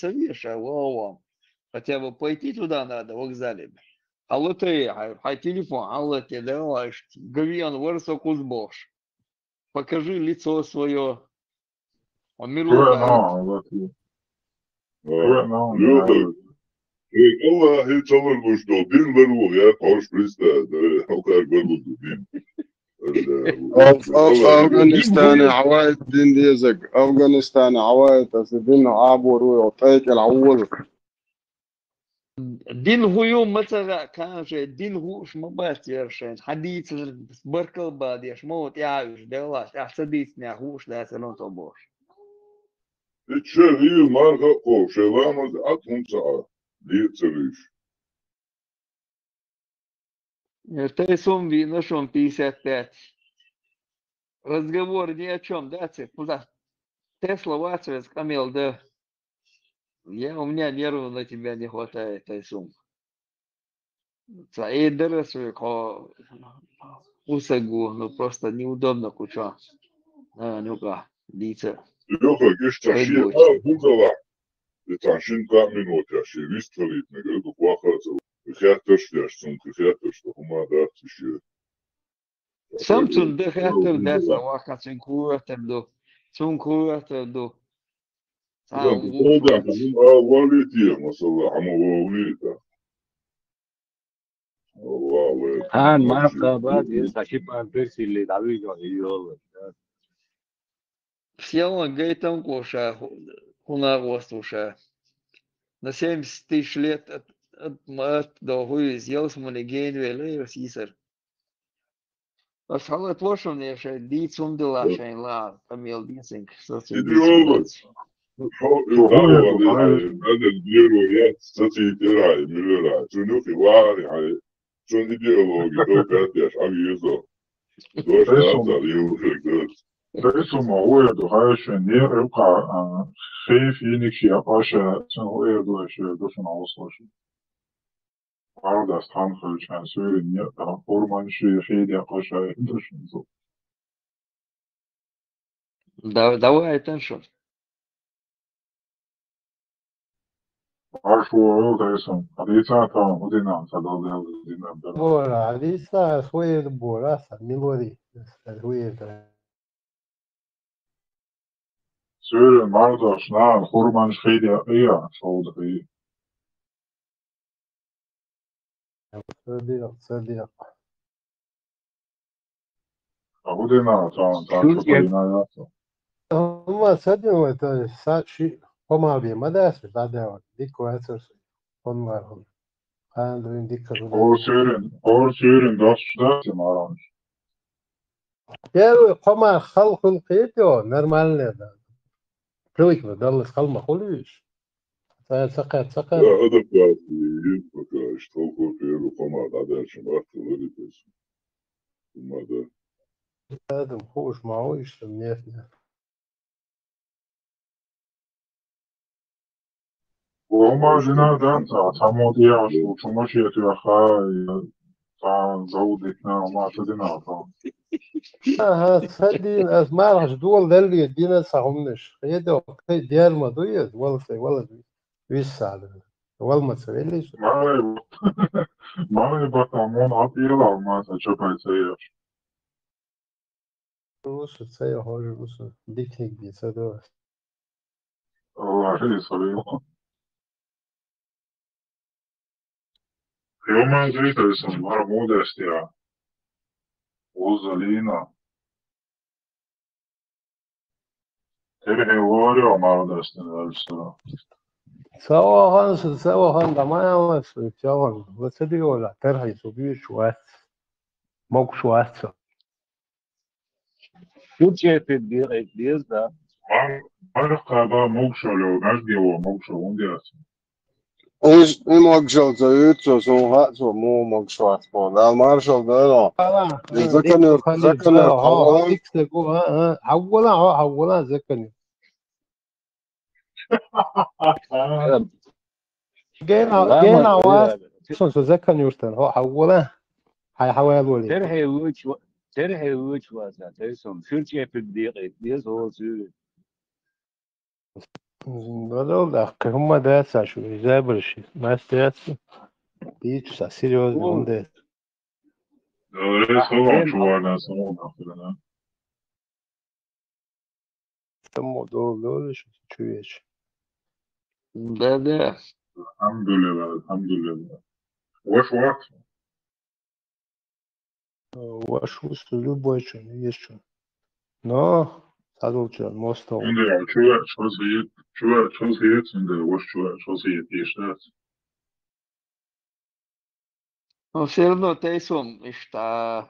ца веша, вау, вау. Хотя бы пойти туда надо, вокзале. Хьалатае, хьай, хьай телефон хьалатае, да, ваьшт. Гавиан вара со кхуза бохуш. Покажи лицо своё. А мир Кхоьллина, лукъа. Аллахьи. Кхоьллина, Лёха, Аллахьи. Вай Аллахьи ца ларлуш долу дин ларву яхь, хьош Христа, да, хьалкхар барлуш ду дин. Аллахьи. Аф-, аф-, Аллахьи. Афганистане хьаваийта дин дезаг, Афганистане хьаваийта аса дин Ӏабор ву, тӀекӀел хьавола. Дин хӀу ю ма ца хаьа, кхана шайн дин хууш ма бац яра шайна. Хьан дийцар баркалла бан деш, ма ву тӀаьхьа уьш, Деллахь, тӀаьхьа ца дийцинехь хууш дац, ца лун со бохуш. И чу вийла марха а кхову, шайн ламаз Ӏад хӀума ца Ӏа, ле а ца луьйш. Э, тайсум вийна шун пятьдесят пять. Разговор ни о чём, да, ца кхузахь? Тесла вац веза къамел дан. Я, у меня нервов на тебя не хватает, тайсум. Ца э дара со кхо кусагу, ну, просто неудобно куча. А, ну-ка, дийца. Лёха, гиш ца Ай, шен гочи. А, бузала. И цхьа шин-кхаа минотехь шен вистхилийтинарг дукха ваха а ца ву. Хеттарш деш, цунна хеттарш ду, хӀума дац и шен. Сам цунна дан хеттар дац, сан ваха, цуьнга хӀун хеттар ду? Цунга хӀун хеттар ду? Цхьа Дан а ву кховдехь, хӀума а валлий те, масала, хьан ма валлий те. Аллахь вай. Хан марха бац, иза сан ши пан персили дӀавигна йолу. Сиалан гайтам кху ша, хӀу-, хӀуна гӀост ву ша. На семьдесят тысяч лет от, от, от до хӀу иза, ялсамане гейна вела, ас йийсар. Ас хьалат ваша, шайн дийца хӀума дила, шайн ла, къамел дийцинг, со цуьнан Идеолог. Дийцинг. Хьо, Хьо, хьо, хьо, хьо, хьо, Бадал Геро яц, сацийта яра, муьллера, цуьнан юххе вари хьай, цуьнан идеологи, токат деш, хьан везо. Дош Тайсум. Дац, а, лелушек дац. Тайсум, хӀу эр ду, хьай шен, не, юкъа, а, хей финик ши а паша, цуьнан хӀу эр ду, ши эр ду, шуна хьо слушай. Пардас тхан хилчан суьйрин некъа хурман ши хи декъа шай душин зу. Да-, давай, тан шу. Марш вогӀу, тайсун. Хьадийца тхан, хӀу дина, ца дал дел дина бер. Бора, хьадийца, хуер бора, са милори, хуер. Суьйрин мардош нахана хурманаш хийдехь а, шовда хи. Ца декъа, ца декъа. А хӀу дина, цхьа, цхьа Шу шу дина яц. Амма ца дина вай, та са ши помал бе ма дац, дӀадеван. Дика вацар сан. Помал хӀун. Хандрин дика хӀун. Хор суьйрин, хор суьйрин дош дац, маран. Первый кхо марха хала хуьлу кхетайо, нормальный да. Привыкла даллас хала ма хуьлу уьш. Ца, ца кхаьчча, ца кхаьчча. Да, адаптация есть пока, что такое первый кхо марха дӀадаьлча марха хила деза. ХӀумма да. Адам хууш ма ву иштта нефть. Ома жена дан ца, само тӀехь шу, шу машет веха, ца, зовдитна, ма шу дина ца. Аха, ца дина, ас мархаш дола делли, дина ца хӀуманаш. Хедо, кхе дерма ду иза, вала цай, вала виссалла. Вала ма ца велли шу. Малай, малай бата, мон атӀела, ма ца чапай ца еш. Русу ца йо хожу, русу дикниг ди ца до. Аллахи салима. Хьо ма зуьйтур сан, мара мудаста я. Узалина. Тера хьо лорио мара дастина ваьлла. Ца вахан, ца вахан, да ма аьлла, ца вахан. Ва ца диола, терхьи цу буьйцу вац. Могуш вац. Шу чепит декъе деза, да? Мар-, марха кхаба могушалла, мажгево могушалла, хӀунда яц? Уж, и могушалла ца уьйцу, сон хаьа, цо муха могуш вац боху. Дала маршалла дойла. Ала, Заканур, икху хали, Заканур, ха, ха, хьавола? Иксего, а, а, хьавола, хьо, хьавола, Заканур. Гена, Ла гена ма ва, сон со Закан юртан, хьо хьаввала, хьай хьаваьлвали. Терхье вуч ва-, терхье вуч ваза, тайсон, шуьр чепиг декъе, деза хьо зуьйра. Бадал да, кхы хӀумма дац ца шу, иза барши, мас дац, дийцу са серьёзно хӀумма дац. Ре, салам, чуварна, салам, ахирана. Таммо долу долуш чуьйчу. Да, да. Алхьамдулилла, алхьамдулилла. Ваш вац? Ваш вуст любой чун, есть чун. Но, садулча, мостов. Унда чуьра чо сиет, чуьра чо сиет, унда ваш чуьра чо сиет, есть. Но всё равно тайсом иштта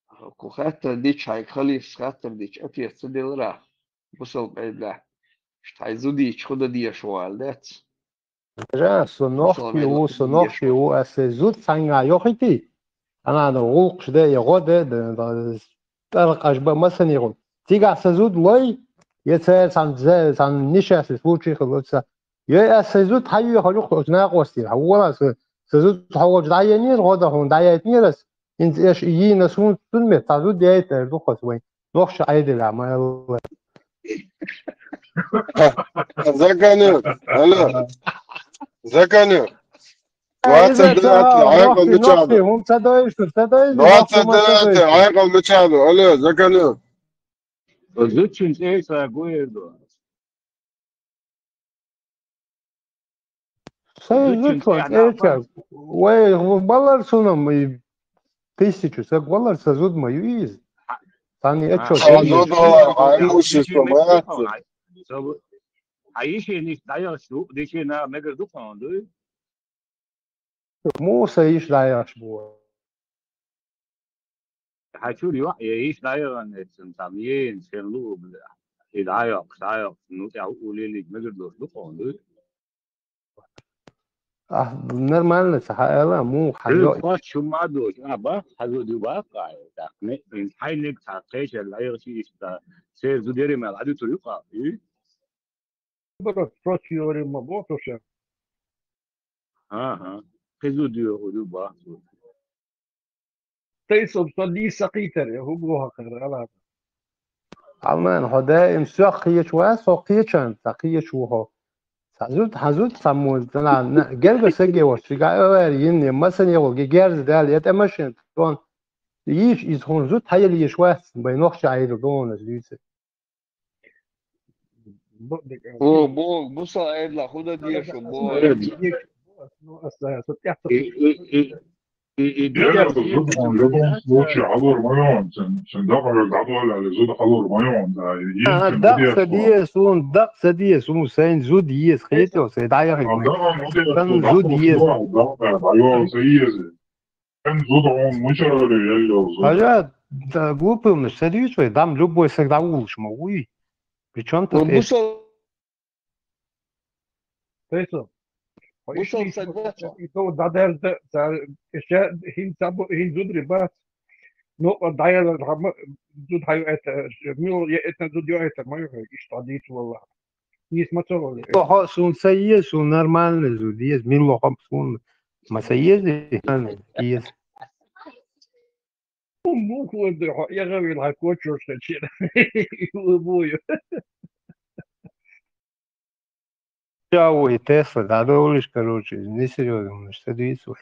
кху хаттар дича, хьайга халифас хаттар дича, ответ ца делара, бусалба Ӏедалехь, иштта хьайн зудийча хӀун дан дезаш ву аьлла дац. Жа, со нохчи ву, со нохчи ву, аса зуда цхьаьнгахь йохийти, хьанана гӀуллакхаш де, я гӀо де, де, де, тӀаркъаш бан масане гӀуллакх. Цигахь сан зуда лой, я цара цхьана, цхьана нишас случай хилла ца. Йой, аса сан зуда хьан юьйхар юккъе оцу накъостера? Хьан вала аса, сан зуда хьо волчу дӀаенера, гӀо дан хьуна дӀаяйтинера аса? ХӀинца эш и йийна суна цунна метта, цхьа зуда яйта эр ду хас вайн. Нохча Ӏедалехь ма аьлла. Заканур, алло. Заканур. Двадцать девятый, Ӏайкъал мичахь ду? ХӀума ца дойуш, ца дойуш, Двадцать девятый, Ӏайкъал мичахь ду? Алло, Заканур. Зудчун цӀе ца гуйр ду. Сайн зудчун зудчун цӀе ца. Вай, балар суна ма и тысячу, ца балар ца зуд ма ю иза. Тани а чо. Ца зуд вала, а имущество ма яц. Хьан йишина иштта дӀаяхаш ду, дешина мегар ду хьуна, дуй? Муса йиш дӀаяхаш бу. Хьан чуьра йоӀ, я йиш дӀаяхана эцна, там, ен, шен лу, бля. И дӀайоккхуш, дӀайоккхуш, ну, тӀехь уллилиг мегар долуш ду хьуна, дуй? А, нормально, ца хьаала, муха хьан йо. Хьо чу ма дош, а, бах, хьан зуд ю бах, а, так, не, ин хьайниг ца кхечар, лайгӀа ши иштта, церан зудерий мел хьан дуьтур ю къа, и? Бара, сочи йори ма бо, то ша. Ага, кхи зуд ю, ю бах, зуд. Тайсом со дийса кхийтар, я хӀу боху хӀара, ала. Алман, хьо даим соьх кхеча вац, со кхечан, ца кхеча ву хьо. Ца зуд, хьан зуд, ца муз, ца на, на, герга саге вац, цига а ваьр, йин, я масане вал, ге герз дал, я тӀе машин, тон. Йиш, из хьун зуд, хьаял йиш вац, бай нохча айра дона, зуьйца. О, бо, буса айдла, худа дешу, бо. И, и, и, и, и, Яра, зуда, в любом случае, хьалур ма йогӀун, цун, цун дакъа дӀадоьлла, зуда хьалур ма йогӀун, да, и А, цун дакъа ца деш деза, хьуна, дакъа ца деза, хьуна, сайн зуда еза, хетал, сайн дӀаяхьа. А, дакъа ма деза, Сан зуда еза. Дакъа, дакъа, дӀайогӀу ца еза. Сайн зуда хьуна мичара вара, елла зуда. Хьажа, Да, глупый, ну, серьёзно, там любой всегда улучшим, уй. Причём тут Ва это? Бусал, Тайсо, хьо ишта бусал йиш саг вац хьо. И то дӀадерза, цар, ша хин цабу, хин зудри бац. Ну, дӀаяла хӀама, зуд хьаю это, мил я это зуд ю это, ма ю, ишта дийцу валла. Нийса ма ца валли. Миллохо сун ца еза, сун нормальный зуд еза, миллохо сун ма ца еза, еза. Муха ван ду хьо, эгӀавил хьан кочурш хачира. Ю бу ю. Чаву и Тесла, да, долиш, короче, несерьёзно, что дийцу.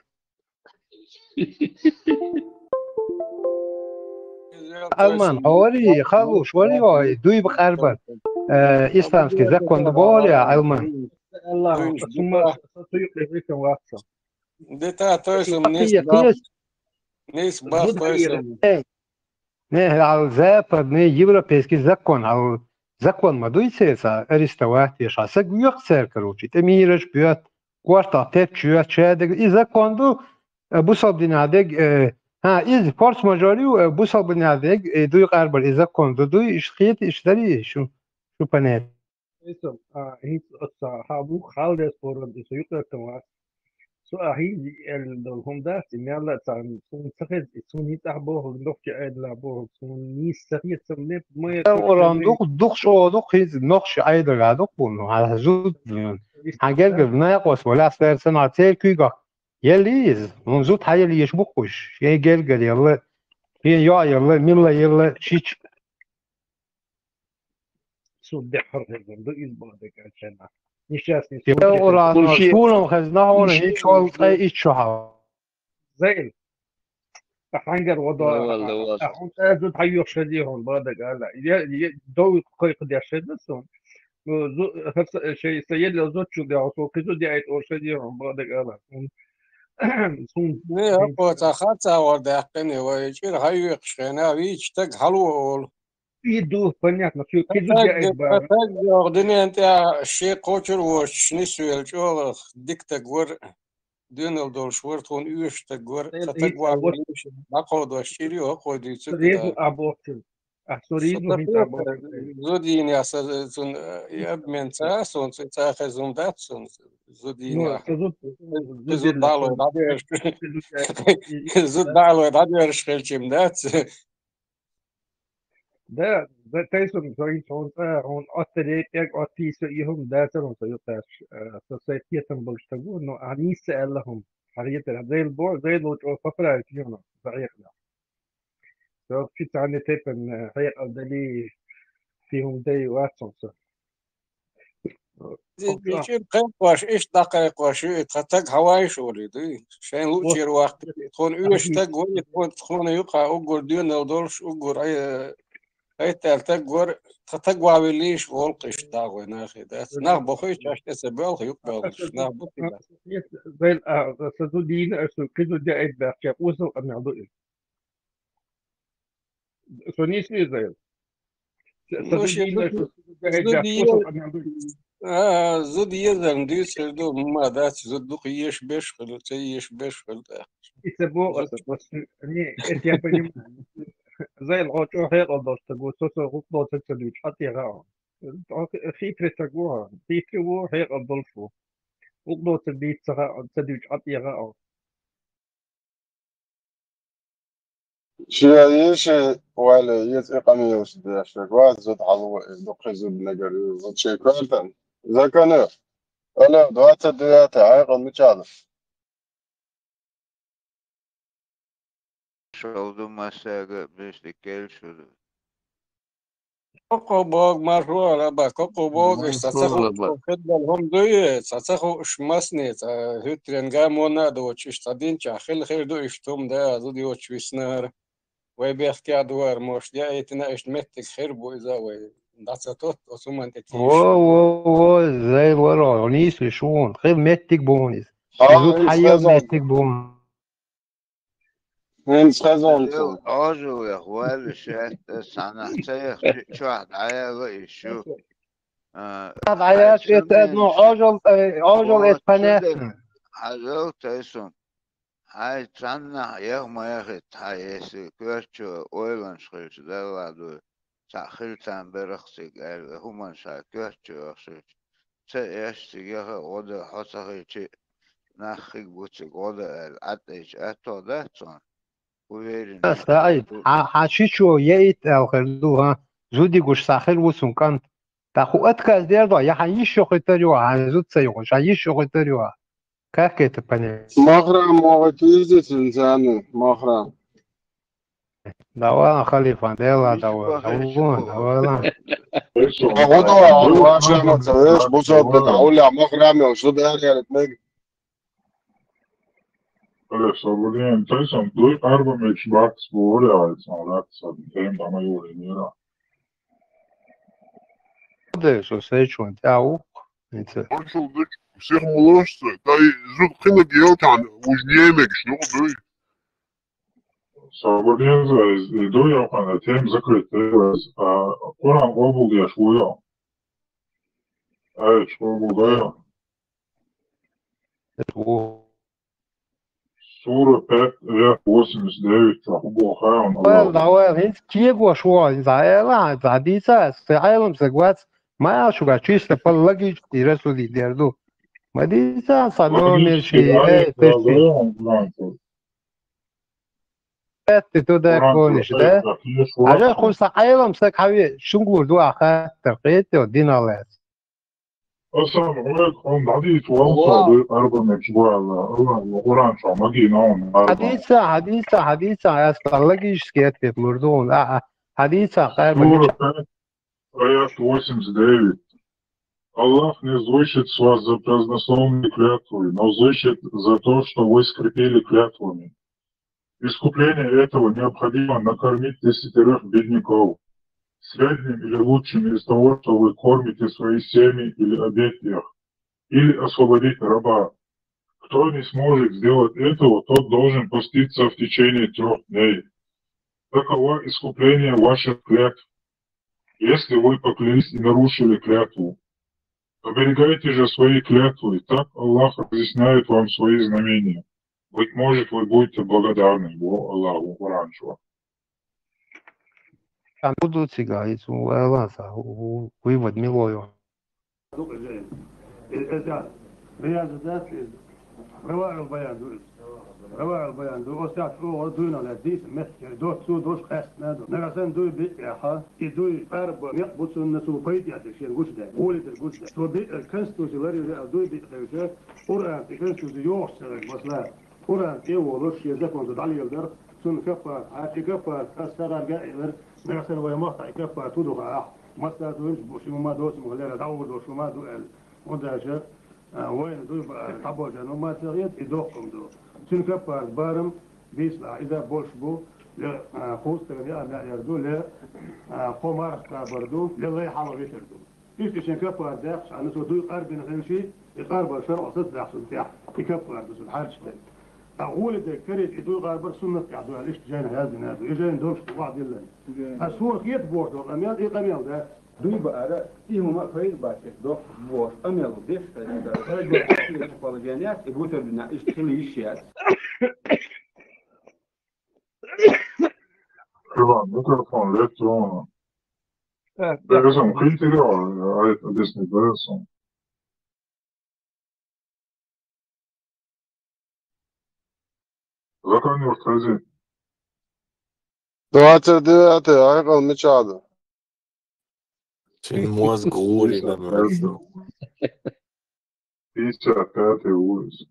Алман, хьо вари, халуш, вари, ой, дуй бакъарбар. Э, исламский закон да бори, Алман. Аллах, сумма, сатуйу, ваца. Дета, то есть, Хатия, нес бах, хатия. Нес бах, то есть, Не, ал западный, европейский закон, ал закон ма дуй цеца арестовать еш, а саг вехцер, короче, тӀе мийраш бет, квартал теп чует, чедег, и закон ду, э, бусалба дина дег, э, ха, из форс-мажор ю, э, бусалба дина дег, э, дуй къарбар, и закон ду, дуй, иш хет, иш дари, шу, шу понять. Эсо, а, хӀинца оццо хьалух, хьалдес форум, и со юкъертан вац. Со а хӀинца эл дол хӀума дац, и мелла а царна, суна ца хеза, и суна хӀинца ахь бохург нохчи айдала бохург, суна нийса ца хетам леп, ма я Эл уран дух, дух шо дух, хӀинца нохчи айдала дух бу, ну, хьан зуд, хьан гергар, накъос, валяс верца, на цер куйга. Ел из, ну, зуд хьан ел еш бухуш, шен гергар елла, шен йо елла, милла елла, шич. Цу дехар хезна ду из бадага чена. Несчастный Е случай. Уран Случай. Шунам хезна хьона, Случай. Ичол цӀай иччо хьа. Зел. Хьангар вода. Давал, давал. Хьун цӀай зуд хьайох шади хьун бадага ала. Я, я, дов кой кдя шедна сон. Ну, зу, хас, шей, са ел зуд чу дя, со кизу дя айт ор шади хьун бадага ала. Сун. Не, апо ца хаца вар дяхкане, вай чир хьайох шена, вич таг хьалу ол. И ду, понятно, фу, кизу Хатаг, дяйт бара. Хатаг йоах, динен тӀа ши кхочур вош, нисвел чӀоагӀа диктаг вар, дуьнал долуш вар, тхуна уьш таг вар, Эл хатаг и вар, вот. Дакхо дош чири, хо дуьйцу Резу да. Абохчу. А, со резу Са хин тафе, абохчу. Зудин я са, цун, э, и обмен ца, сон, ца, ца хезум дац, сон, зудин Ну, я. Со зуд, Зуд зуд дало, да, деш. Зуд дало, да, деш, хелчим дац. Да, да, тайсун, соин сонца, он оттере, пек оттиса, и хум дацарун со юкаш, э, со сайтетам болчтагу, но они се Аллахум. Харьетер, зейл бо, зейл луч о поправить, юно, заехна. Со официальный тепен, э, хайр алдали, фихум дей ватсонса. Ди-, дичи кхайкхош, иш дӀакхайкхош, и тха таг хьавайш волий, дуй? Шайн лучир вахт, тхуна уьш таг вай, тхуна, тхуна юкъа уггур дуьнал долуш, уггур ай, айтал таг вар, тха таг вавилиш, волкъиш дагӀой нахи дац. Нах бохуй, чаш тӀе ца боьлху, юкъ боьлхуш, нах бу тига. Зайн, а, са зу дийна, аш су, кхизу де айт бахча, усал къамел ду иш. Со нийса веза. Ну, ши зуд, зуд е-, а, зуд езарна дуьйцур ду, ма дац, зуд дукха еш беш хила, ца еш беш хила тӀаккха. И ца боху аса, просто, не, это я понимаю. Зайн, хьо чӀогӀа хьекъал долуш стаг ву, со, со гӀуллакх доцург ца дуьйцу, хьан тӀера а. Хитре стаг ву хьо, хитре ву, хьекъал долуш ву. ГӀуллакх доцург дийца ца хаьа, ца дуьйцу, хьан тӀера а. Шен йиша вале, иза и къамелаш деш, ваз зуда хьалва, и дукхи зуда нагар, зуда шен коьртан. Законы. Алло, двадцать девятое, хьайкъал мичала? Шалду масага, бишли кел шуду. Кокко бог маршо араба, кокко бог, иш ца ца хууш хеддал хӀума дуй, ца ца хууш масне, ца хӀуьттарен гамонна а доцуш, иш ца динчахь хила хир ду, иш тум да, зуда йоцуш виснара. Вай бехке а дуара, мош, яийтина, иш меттиг хир бу иза вай. ДӀа ца тотт, оцу хӀуман тӀе тийша. Во, во, во, зай варо, нийсли шун, хир меттиг бу хьуна иза. А, иза иза хьайна хезон меттиг бу хьуна. ХӀинца хезон цо. Ожул яха валла шаьтта, цхьаннахь ца яха чу-, чохь дӀаяла и шу. А, дӀаяш а, эца, ну, ожул, э, ожул эца понятно. Хьажал, тайсун. Хьай цхьаннахь яха ма яхийта, хьай, если коьртачо ойланаш хилча, Далла дуй, цхьаъ хила царна берах цига аьлла, хӀуманаш хьай коьртачо йохуш хилча, ца еш цига яха а гӀо дан, хьо ца хилча а нах хиг бу цига гӀо дан аьлла, Ӏад айча аьтту дац цунна? Уверен. Ас даӀийта, хьан, хьан шичо яийта аьлла хир ду, хӀа? Зудигуш схьахир ву цун кӀант. ТӀаккха хӀу отказ дер ду, я хьан йиш йохуьйтар ю, хьан зуда ца йохуш, хьан йиш йохуьйтар ю? Как это понять? Махрам могӀи тийза цуьнан царна, Махрам. Давала, халифа, дела, давала, давала, давала. АгӀо, давала, вашана ца веш, бусалба, давала, Махрам, ё, зуда аьлла, мег. Алло, Сабурдин, тайсан дуй къарба мегаш баккхас бу вари айсан лаьцсан, тем дама юринира. Де, со сейчун тя ух, ица. Ончул дуч, всех молошца, дай зуд хинаг елтан, уж не мегаш, ну, дуй. Сабурдин за, из, и дуй, а, тем закрыт, а, Коран къобул деш ву, ё. Ай, къобул да, ё. Ву. Сура пять, аят восемьдесят девять, чохь боху хаьа. Вайл, дӀавайл, хӀинца кегош ву, хӀинца Ӏела, хӀинца дийца, аса Ӏелам саг вац, ма аьлла шуьга, чисто по логически рассудить дер ду. Ма дийца, сан номер ши, э, тести. Эт ты туда клонишь, да? Хьажа, хӀу сан Ӏелам саг хьаве, шуьнга лур ду ахьа хаттар, кхетий, динал лаьцна. Асан гӀоьга хьуна дӀадийца валла со дуй къарба мегаш бу аьлла, Аллах Къуръан чохь ма гина хьуна. Хьадийца, хьадийца, хьадийца, аса логически ответ лур ду хьуна. А, а, хьадийца, къарба мегаш. Сура пять, аят восемьдесят девять. Аллах не взыщет с вас за праздносновные клятвы, но взыщет за то, что вы скрепили клятвами. Искупление этого необходимо накормить десятерых бедняков, средним или лучшим из того, что вы кормите свои семьи, или обедать их, или освободить раба. Кто не сможет сделать этого, тот должен поститься в течение трёх дней. Таково искупление ваших клятв, если вы поклялись и нарушили клятву. Оберегайте же свои клятвы, так Аллах разъясняет вам свои знамения. Быть может, вы будете благодарны. Боху Аллаху Къуръан чохь. Ан буду цига, изу вайласа, у, у, вывод милой. Рияз дац иза. Раваил баян ду иза. Раваил баян ду. Оцу тӀехь чӀогӀа дуйна лаьцна дийца меттигера доццо долуш къаьстина ду. Нагахь санна дуй биъ тӀехьа, и дуй къарба некъ бу цунна, цо пайда деш шена гучудаьлла, гӀоле дерг гучудаьлла. Цо биъ конституци ларйина аьлла дуй биъ хилча, Къуръан тӀе конституци йогӀуш ца хилча, масала, Къуръан тӀе а волуш, шен законца дӀалеладар, цунна каппарат хьаьрча, и каппарат аса сагӀарга а элира, нагахь санна вайн махкахь и каппарат хӀун ду хаахь, массара а дуйнаш бу, ши хӀума доцу ма лера, дӀагӀур долуш хӀума а ду аьлла. ХӀунда аьлча, а, вайна дуй баар, дӀабожан хӀума ца хета, и доккхум ду. Цуьнан каппарат барам бийцалахь, иза болуш бу, ле, а, кхузткъа стагана яа маьӀъяр ду, ле, а, кхо марха кхабар ду, ле, лай хьалха витар ду. Иштта шен каппарат даьккхича, хьан цо дуй къарбина хилчий, и къарбан шарӀо сацадаккха цунна тӀехь, и каппарат ду цунна хьаьрча дерг. Ткъа гӀоле дерг карийча, и дуй къарбар суннат тӀехь ду аьлла, иштта жайна яздина ду. И жайна долуш ду, вахь диллина. Ткъа суна хета бохуш долу къамел, и къамел дац. Дуй баара, и хӀума а пайда бац, доккха бохуш, къамел деш, хьайга, хьайга, положение яц, и гуттар а дина, иштта хила йиш яц. Иван, микрофон летт вон. Так, так. Безам, кхийтира, а это объяснить безам. Закон юрт хази. Двадцать девятый, айкъал мича ду? Шен мозг гӀури, пятьдесят пятый улица.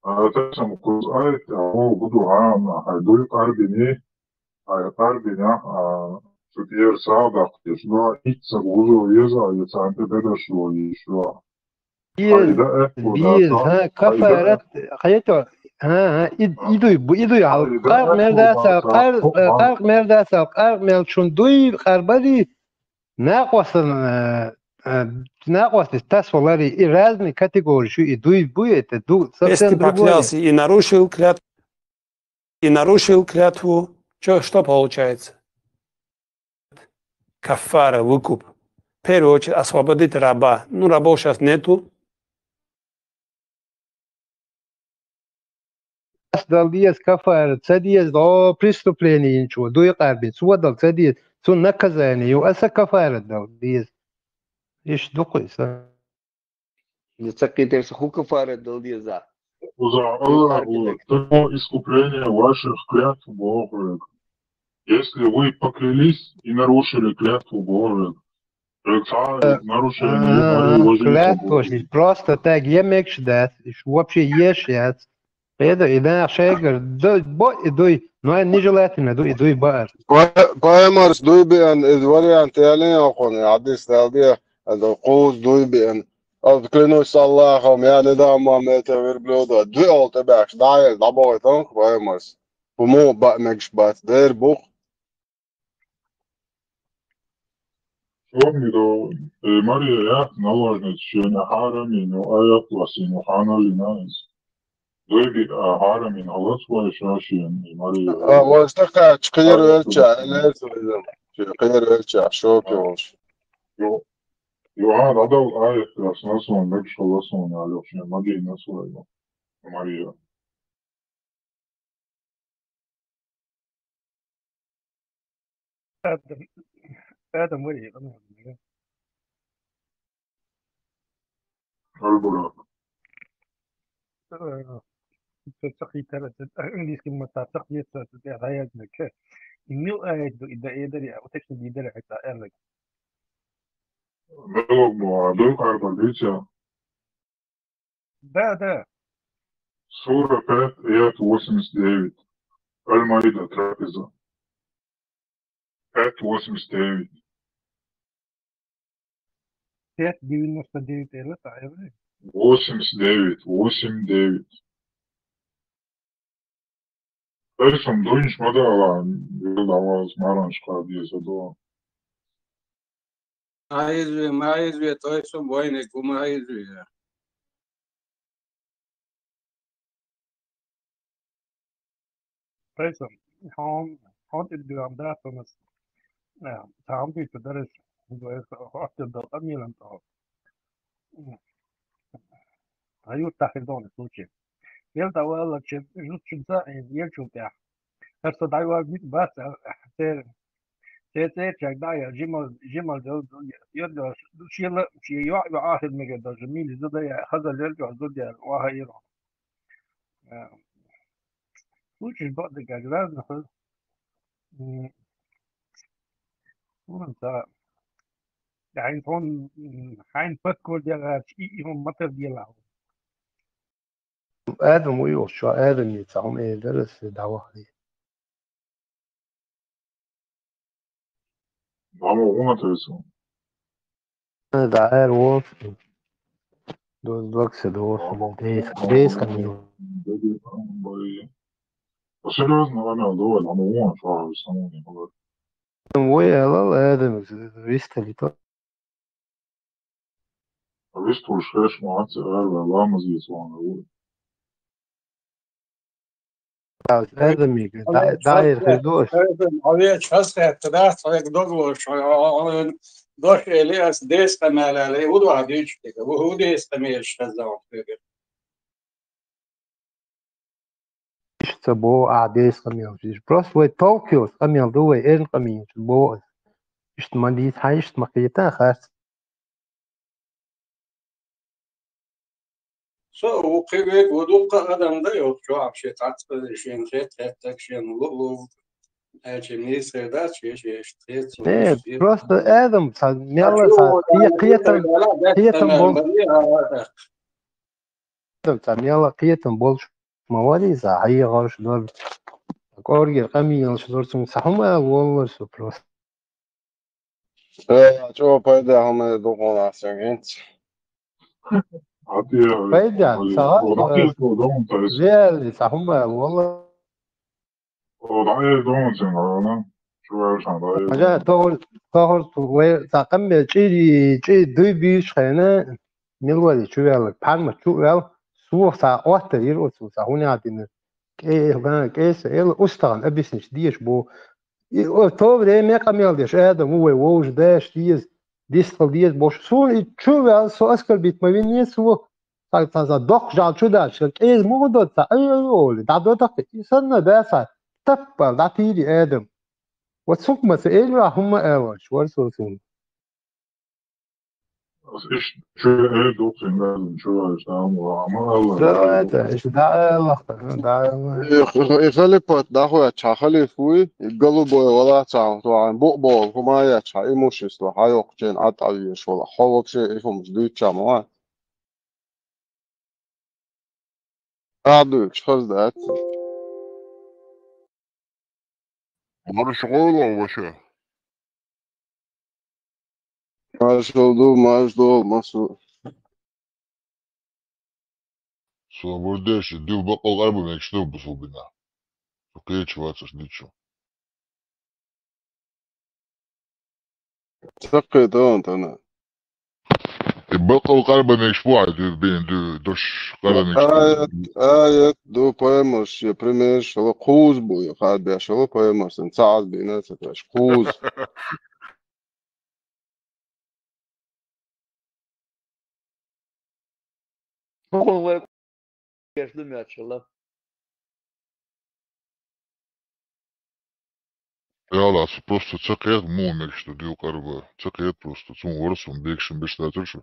А, тайсам кхуза айта, а, о, буду, а, ма, хьай дуй къарбини, хьай къарбина, а, цу тӀера сагӀа даккхийча, ну, а, итт ца гӀузо еза, я царна тӀе бедарш ло йиш ю. Беза, беза, хьа, кафарат, хьайто, хьа, хьа, и, и дуй, бу, и дуй, хьал, къаркъ мер дацал, къар-, къаркъ мер дацал, къаркъ мел чун дуй, къарбари, Накъостан, э, э, накъостан тасвалари, и разные категории шу, и дуй буй, это ду-, совсем другое. Если ты поклялся и нарушил клятву, и нарушил клятву, чё, что получается? Каффара, выкуп. В первую очередь освободить раба. Ну, рабов щас нету. Ас дала деза каффарат, ца деза, о, преступление йинчо, дуй къарбин, цо дала ца деза, цун наказание ю, аса каффарат дала деза. Иштта ду-кх иза. Ца кхетар, са хӀу каффарат дала деза? Уза Аллах, таково искупление ваших клятв бохург. Если вы поклялись и нарушили клятву бохург, Э, нарушение а, клятву, просто так, я мегаш дац, иш вообще еш яц. Эда, и да, шегар, дуй, бо, и дуй, но это нежелательно, дуй, и дуй бар. Па-, Пайхамарс дуй биан, из вариант я не охони, хьадис дал де, это кхуз дуй биан. От клянусь Аллахом, я не дам вам этого верблюда. Дуй ол тебяш, да, я, да, бой, тонк, Пайхамарс. Пуму ба, мегаш бац, дер бух. Шо миро, э, Мария яц наложница, шена хьарамин, ну, аят васин, ну, хьанали наис. Дуй би, а, хьарамин, алац вай шашин, э, Мария. А, вот такая, кхер велча, кхер велча, шо пёш. Ё, ё, а, дадал аят васин, насон, мегаш ласон, алёшин, Мария насвай, Мария. Адам, Адам вари, Адам вари. Албура. Э, цахитара, английский мата, цахитара, я, я, я, я, мил, э, да, да, да, да, уточни, да, да, это, э, Мелок бу, а дуй къарбал дийца. Да, да. Сура пять, аят восемьдесят девять. Аль-Маида, трапеза. Пять восемьдесят девять. Пять девяносто девять, это, это? Восемьдесят девять, восемь девять. Тайсом дуйнаш ма дала, вел даваз маранш кхаб еза до. Ма изви, ма изви, тайсом вайне гу ма изви. Тайсом, хон, хон идгам да тонас. Там ты подаришь, хот дал амилан то. Аюр тахидон случай. Ел давала че, жут чунца, ел чунтя. Хар со дайва бит бас, те, те, те, чаг да, я, жимал, жимал, жал, ел, жал, шила, ши, ё, ё, ахир меге даже, мили, зуда, я, хаза, ел, жал, зуда, я, ва, ха, ир. Э, случай, бо, да, как раз, нахуй. М, вон, да. Хьайн тхьун, хьайн паткур дегӀач, и, и хӀун матар делахь. Адам вуй оцу чохь, Адам ца хӀума эр дара аса дӀавахара. Дамо хӀума тайса? Да, эр вон. Доз докса, доз, дес, дес, конечно. Серьёзно, ана, давай, ана, вон, чохь, самони, Вай алал Адам вистали то. Вистуш хеш мац ар ва ламаз йис ван ву. Адам мига, да, да, ир хеш дош. Аве час хет, да, цайк доглош, дош эли ас дес камалале, удва дич, удва дес камеш хазав. Иштта боху ахь деза къамелаш. Просто вай товкалц къамел ду, вай эрна къамелаш боху аса. Иштта ма дийца хьан, иштта ма кхета харц. Со ву кхин век ву дуккха адам дай, оцу чохь шен цхьацца шен хет, хеттаг шен лу, лу. Аьлча нийса хир дац, шен, шен, шен, Не, просто адам ца, мелла ца, кхе-, кхетам, кхетам болчу. Адам ца мелла кхетам болчу ма вари иза, хьехарш дара. КӀоргера къамелаш дара цунна, ца хӀума ала воллара со просто. Э, чӀогӀа пайда хӀума ду хьуна ас хӀинца. Пайда, ца хӀума ала, вели, ца хӀума ала воллара. О, дӀаэца догӀун цуьнга, ана? Чу ваьлла сан дӀаэца. Хьажа, тохар, тохар цу вай цхьа къамел чӀи, чӀи дуй буьйсу хьена, мила вари чу ваьлларг, пхьарма чу а ваьлла, сух цхьа оттар йира оцу, цхьа хӀун яхь дина. КӀе-, га-, кӀеса эла, устагӀан объяснить деш бу. И, о, то время къамел деш, Адам ву вай вовжа даш деза, дистхила деза бохуш. Суна и чу а ваьлла, со оскорбить ма винне, со Цхьа, цхьа, цхьа доккха жал чу даьлча, кӀеза муха до цхьа, ай, ай, олий, дӀадо тӀаккха, и санна даьсса, таппал, дӀатийри Эдам. Вот цунга ма ца элира хӀумма а аьлча, вара со цунна. Иш чу эр дукхин газан чу ваьлча, дӀа ма алла. Да, да, иш дӀа алла, дӀа алла. И, и халипат дӀахоьттача, хьан халифа вуй, и голубой вала ца хьо, хьан букъ боху хӀума яц, хьан имущество, хьан йоккхачийн Ӏад Ӏавеш вала, хьо вообще и хӀумаш дуьйцуча ма вац. Ӏадуьйцуш хаза дац. Марша гӀойла, ваша. Маршал ду, марш долу, массо. Собар деш, дил баккъал къарба мегаш ду бусулбина. Со кхеча вацаш дичу. Чаккхе тан тана. И баккъал къарбанаш бу хьа, ду бен, ду, дош къарбанаш. Аят, аят, ду паймаш, я пример, шала кхуз бу, я хадбя, шала паймаш, сан цааз бина, ца таш кхуз. Кеш ду мячала. Яла, со просто ца кхет, муха мегаш ду дил къарба. Ца кхет просто, цун вара сун бекшин беш дацар шу.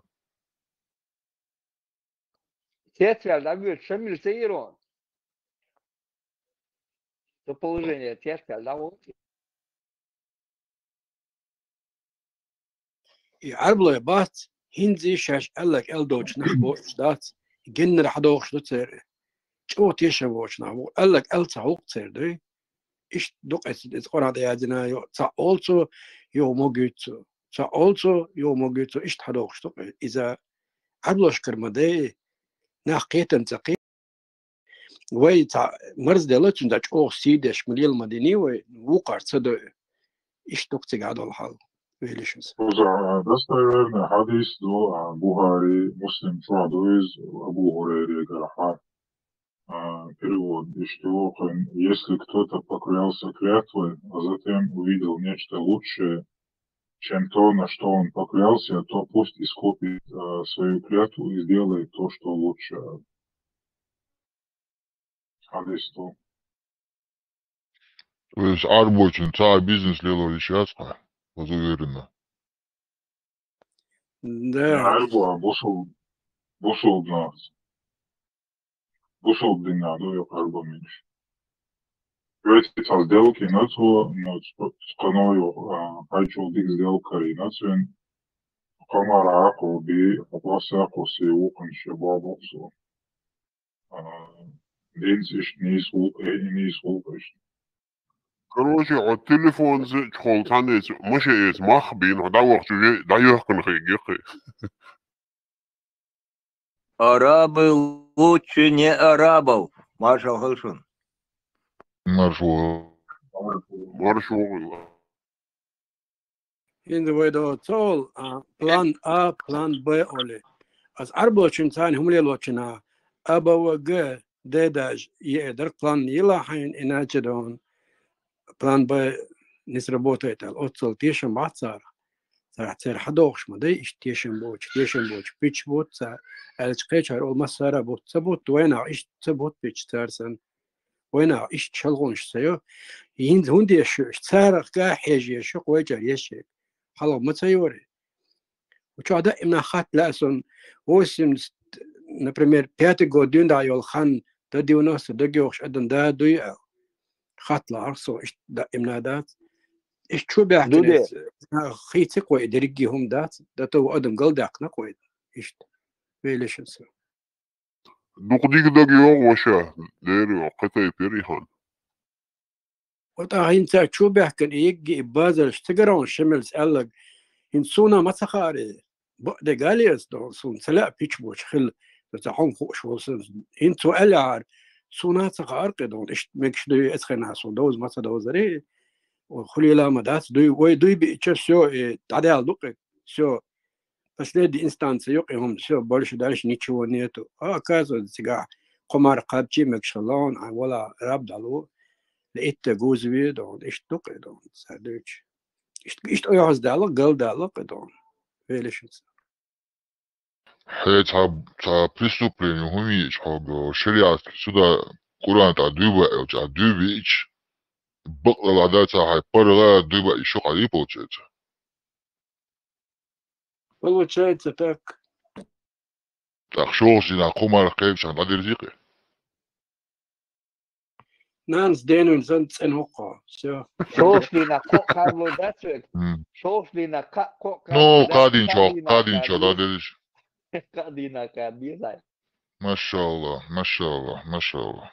Тетвел да бьют, Шамил ца ирон. То положение тетвел да вот. И Ӏарблой бац, хӀинзи шаьш аьлларг аьлла доцу нах боцуш дац, геннара хьадохуш ду церан. ЧӀогӀа тешам боцу нах бу, аьлларг аьлла ца хьокху церан дуй. Иштта ду-кх эцу, эцу Къуръан тӀе яздина, йо, цхьаъ олу цо, йо, могуьйту цо. Цхьаъ олу цо, йо, могуьйту цо. Иштта хьадохуш ду-кх иза. Ӏарблошкара ма дай, нах кхетам ца кхе. Вай цхьа марзделла цуьнан чӀогӀа сий деш, ма лела ма дини вай, вукхар ца дойу. Иштта ду-кх цигахь долу хьал, велишас. Кхузахь, а, достоверный хьадис ду, а, Бухари, Муслим чохь ду иза, Абу ХӀурайрегара хьа, а, перевод иштта ю, кхин: «Если кто-то поклялся клятвой, а затем увидел нечто лучшее, чем то, на что он поклялся, то пусть искупит, а, свою клятву и сделает то, что лучше». Хьадис ду. То есть Ӏарбочун цхьа а бизнес лелор йиш яц хьан? Хаза уверенно. Да. Ӏарбо бусул-, бусулбанаш. Бусулба динехь ду и къарбанаш. Веци цхьа сделка йина цо, но цкъа-, цкъа но ю, а, хьайчул дика сделка йина цуьнан. Кхамар Ӏакхо би, хьо кхоссакхо се вукхунаш я боху цо. А, динца иштта нийса гӀуллакх, э, нийса гӀуллакх иштта. Короче, хьо телефонца чухула цхьаьнца машен эца мах бийна, хьо дӀавахча уже дӀайохкана хиъ гекхи. Арабы лучше не арабов. Маршал хила шуна. Маршо. Маршо. ХӀинца вай догӀу ца олу, а, план А, план Б олий. Аса Ӏарбочун царна хӀума лелочунна А, Б, В, Г, Д даже еа дара, план йила хьайна, иначе догӀу план Б не сработает аьлла. Оццул тешам бац царах. Царах церан хьадохуш ма дай, иштта тешам боцуш, тешам боцуш, пич бутт цара, аьлча кхечара олу массара а бутт, ца бутт, вайнах иштта ца бутт пич цара санна. Вайнах иштта шалгӀонаш ца йо. ХӀинца хӀунда еш ю, царах гахь хьежа еш ю, вайчара еш ю. Хьалха ма ца йора. Учохь даимна хатта лаьа суна, восемьдесят, например, пятый год дуьйна дӀа йолу хан, до девяносто дагайогӀуш адам да дуй аьлла. Хатта лаьа суна, иштта даимна дац. Иштта чу баьхкина, хийци кхой, дерриге хӀума дац, до того адам галдаьккхина кхой. Иштта. Велишан со. Дукха дика даг йогӀу ваша, дера йогӀу, кхетайпира и хан. Вот ахьа хӀинца чу баьхкина и йигги и базарш ца гаронаш Шамилс аьллаг, хӀинца суна ма ца хаара, бакъде гали ас догӀу, суна ца лаьа пич бочу хила, ца хьуна хууш волу санна. ХӀинца цо аьллехьара, суна ца хаара кхидолу, иштта мегаш дуй эцхайна суна довза ма ца довзаре, хуьлийла ма дац, дуй, вай дуй биъча, всё, и дӀадаьлла ду кхин, всё. Последняя инстанция ю кхин хӀума, всё, больше дальше ничего нету. А, оказывается, цигахь кхо марха кхаьбча а мегаш хилла хьуна, хьайн вала раб дӀало, лаитта гузаве догӀу, иштта ду кхин догӀу, цара дуьйцу. Иштта, иштта оьгӀаз далла, гал далла кхин догӀу. Велишан со. Хье цхьа, цхьа преступление хӀун вийча хьога, шариатский суда Къуръан тӀа дуьйба аьлча, дуьйбича, бакъдала дац хьай паргӀа дуьйба и шо къарий получается. Получается так. ТӀаккха шолгӀачу дийнахь кхо марха кхаьбча дӀадерзий-кх? Нанас денвина санна цӀена ву-кх хьо. Всё. ШолгӀачу дийнахь кхо кхаьбало дац вайга? М. ШолгӀачу дийнахь кхо, кхо Ну, кхаьбало дац, кхаа дийнахьа, кхаа дийнахьа кхаа дийнахьа кхаьбало. ДӀадерзий. Кхаа дийнахьа кхаьбало деза. Машалла, машалла, машалла.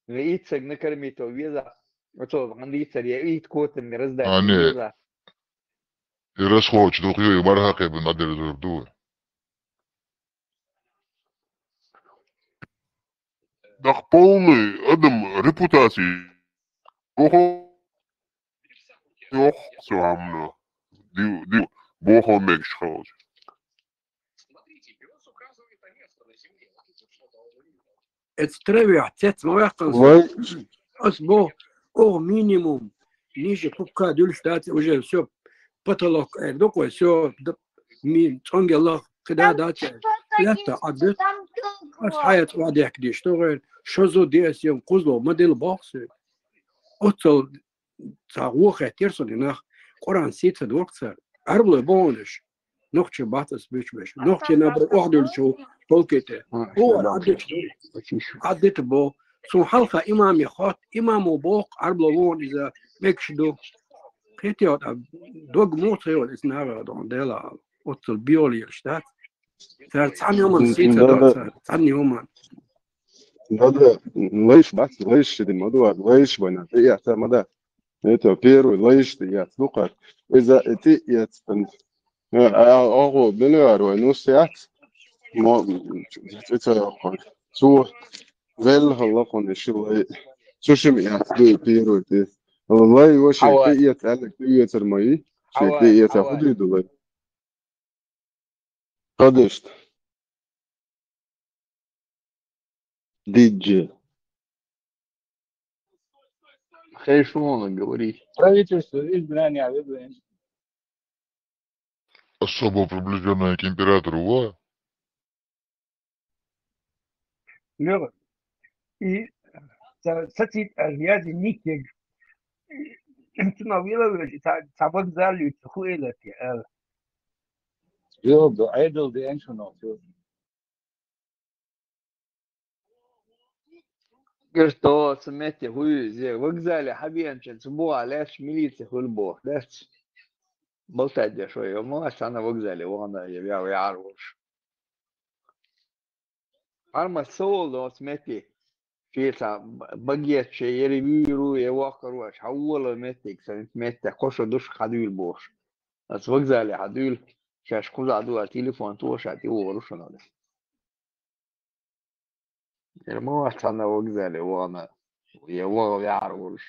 Вай итт саг накормить вала веза. Оцо гӀан дийцар я итт котам раздать А, не. веза. И расходчу дукха ю, и марха кхаьбина дӀадерзор ду вай. Так полный адам репутаци. Охо, ох, всё равно. Див, див, бохо мегаш хилча. Эцу травех цец ма ваьккхина со. Вай. Ас бо, оха минимум, ниже пупка дуьлуш дац, уже всё, потолок, э, дукъой, всё, д-, ми-, цӀонгеллах, кхида дац, лаьтта, Ӏаддит. Ас хьаяц охьадехкадеш, тохер, шозу диэс ем, кхузло ма дила боху соьга. Оццал цхьа гӀо хеттера со динах, Къуръан сийца дург цара. Ӏарблой бохунаш. Нохчий бац ас буьйцуш беш. Нохчий набар охьадуьллучу полке тӀе. О, Ӏаддита ду. Ӏаддита бо. Цунна хьалха имаме хот, имамо боху, Ӏарбло вон иза, мегаш ду. Кхетий хьо тӀа, дог муха ца йолу иза нагӀа дон, Дела ала. Оццул биолелаш дац. Цара цхьана хӀуманна сийца до цара, цхьана хӀуманна. Да-да, лайш бац, лайш ши ди ма ду, лайш байна, тӀе яц, ма да. Это первый лайш тӀе яц, ну как, иза тӀе яц, тан. Э, а, охо, бинуяр вай, ну, сяц. Мо, ц-, ц-, ц-, охо. Цо, велла хала хун, ши лай. Цу шим яц, ду, первый, тӀе. Лай, вообще, Ава. тӀе яц, аьлла, тӀе яцар ма и. Ши Ава, тӀе яц, а ава. Худи ду лай. Подожди. Диджи. Хей, шо он говорит? Правительство, видишь, Брянь, я выбрал. Особо приближённая к императору, во. Лёва, и ца-, сацит, а, я зи никег. Цуна вилавеш, ца, ца вокзале ца хуэлати, а. Йо, до айдол де эншуно, всё. Герто, ца метте хуй, зе вокзале хьабиянчен, ца буа леш милиция хуьлу боху, леш. Болтадеш вай, ма цхьана вокзале вахана, я, я, я, аруш. Арма со волу оцу метте, шен цхьа б-, багетче, яри вуьйру, я воккхар вац, хьан вола меттиг, сан метте, кхо шо душ хьан дуьйла бохуш. Ас вокзале хьан дуьйла, шаьш кхузахь ду, а телефон тоша, тӀе вогӀур шу нагахь. Яра ма вац цхьана вокзале вахана, я вогӀу вяхьар волуш.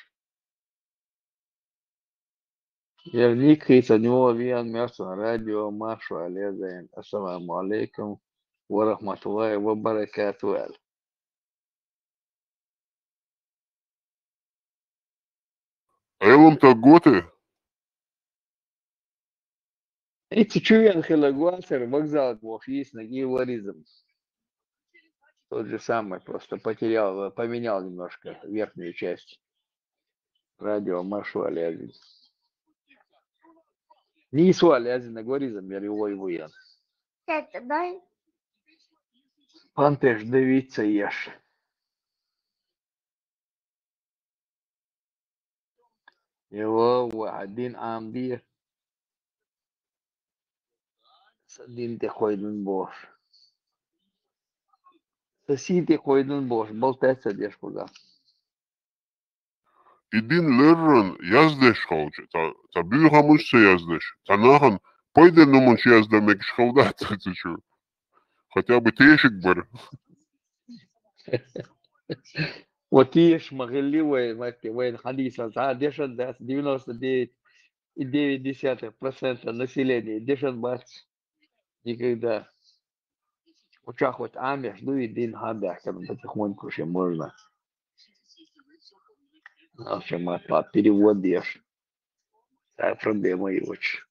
Яра Никита, Нёва Виан, Мерсен, радио, маршо, Алезайн, ассаламу алейкум ва рахматуллахи ва баракату, аьлла. Айлам так готы? И цу чу вен хила гуацар, вокзал боху йийцинарг и варизм. Тот же самый, просто потерял, поменял немножко верхнюю часть. Радио маршо лязин. Нийсо лязина горизм, яри вой вуян. Пантеш дивиться еш. Йо, ва дин Ӏамабе. Сан дин тӀе кхойдун бохуш. Сан сий тӀе кхойдун бохуш, балтаьццара деш кхуза. И дин лерран яздеш халча, ца, ца буьйхамаш ца яздеш, ца нахана пайденна хӀуманаш яздан мегаш хала дац ца чу. Хотя бы тешиг бар. Вот теш ма хилли вай, вай, вайн хьадийсан цхьа дешан дац, девяносто девять и девять десятых процента населения дешан бац. Никогда. Уча хоть Ӏамеш ду и дин хьан баьхкина, потихоньку шен можно. Вообще, ма, па, перевод еш. Цхьа проблема йоцуш.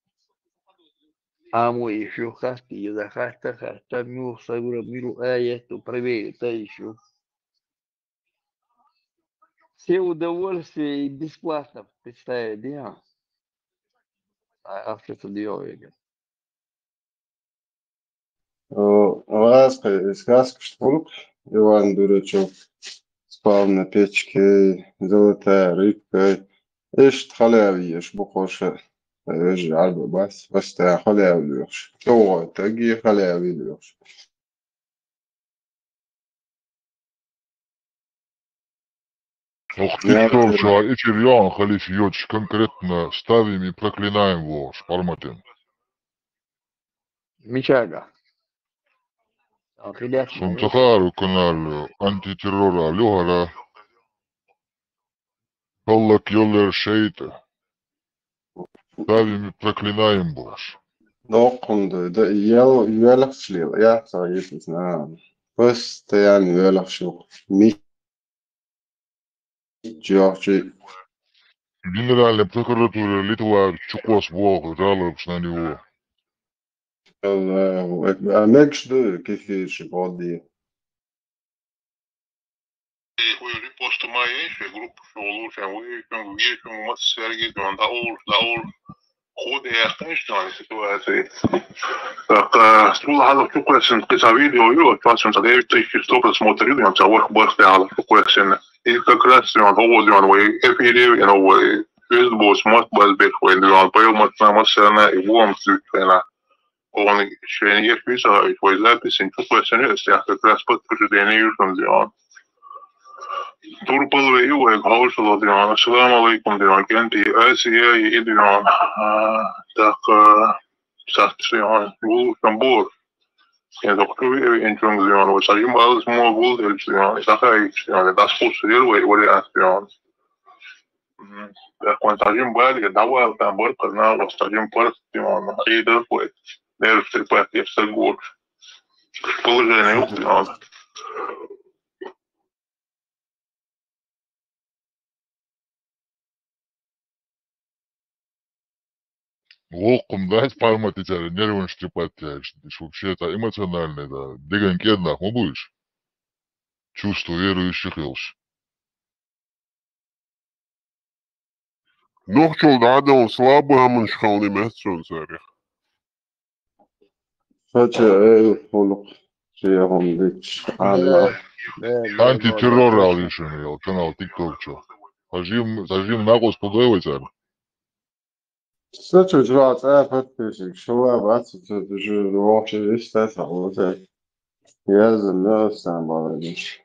Amo ещё хатти, я за хатта, хатта, мюх, сабра, миру, а я то проверю, та ещё. Все удовольствия и бесплатно представили, а? А, а что это дело, я говорю? Э, Ласка, сказка, что Иван Дурачев спал на печке, золотая рыбка. Ишт халявиеш бу хьоша. Вежа Ӏарба бац, постоянно халявиеш. ЧӀоагӀа таги халявиеш. Ох, тиктокчо ичир йоӀан халиф йоч конкретно ставим и проклинаем волуш, парматин. Мичага? Сун ца хаару канал антитеррор алу хӀара. Халлак йоллер шайтӀа. Ставим и проклинаем болуш. Доккхунда, да, ял, ювелахчлил, я, ца йитис, на. Постоянно ювелахчу. Ми-, чохчи. Генеральная прокуратура Литва чукъос боху жалобаш на него. Аллаху акбар. А мегаш ду кефирши боди? Вай репост ма еш, вай группа шолу, шен вай, шен вай, шен мас серги, шен даул, даул. Худ яхташ, шен ситуация. Так, а, сул хала чукъесин, киса видео ю, вот, пасун, садевит тысячи сто просмотров, ю, ца ворх бахте хала чукъесин. И как раз, ю, вот, ю, вай эфире, ю, вай, весь босс, мат базбек, вай, ю, вай, поел мат на, мат сена, и вом, сюкена. Он шен еш висагӀа, вай записин чукъвесина, я как раз подтверждение юшун диван. Турпал вей вай гавшала диван. Ассаламу алейкум диван. Кенти Асия и диван. А, так, а, сахт диван. Гул шамбур. Кен докчу вей вей инчун диван. Вай сарим алыс мо гул дел диван. Сахай диван. Дас хус дел вай вариант диван. Мгм. Так, он сажим бали, давай там бор канал, сажим пар, он, и да, кой. Нерв трепать, я все год. Положение, он. Вокхум дац парматичара нерван штепать яхаш, иш вообще-то эмоциональный, да. Деган кӀеднах ма бу иш. Чувство верующих йолуш. Нохчалла дӀадала слабый хӀаманаш хилла меца цунна царех. Сача эл хӀуллакх шехан дича Алла. Антитеррор ала йишина йол канал тиктокчо. Сажим, сажим накъус кху дой вай цара. Сача жуа цӀа подписчик шула бац, ца дужу вохча виста сахлута. Яза мёсан баладиш.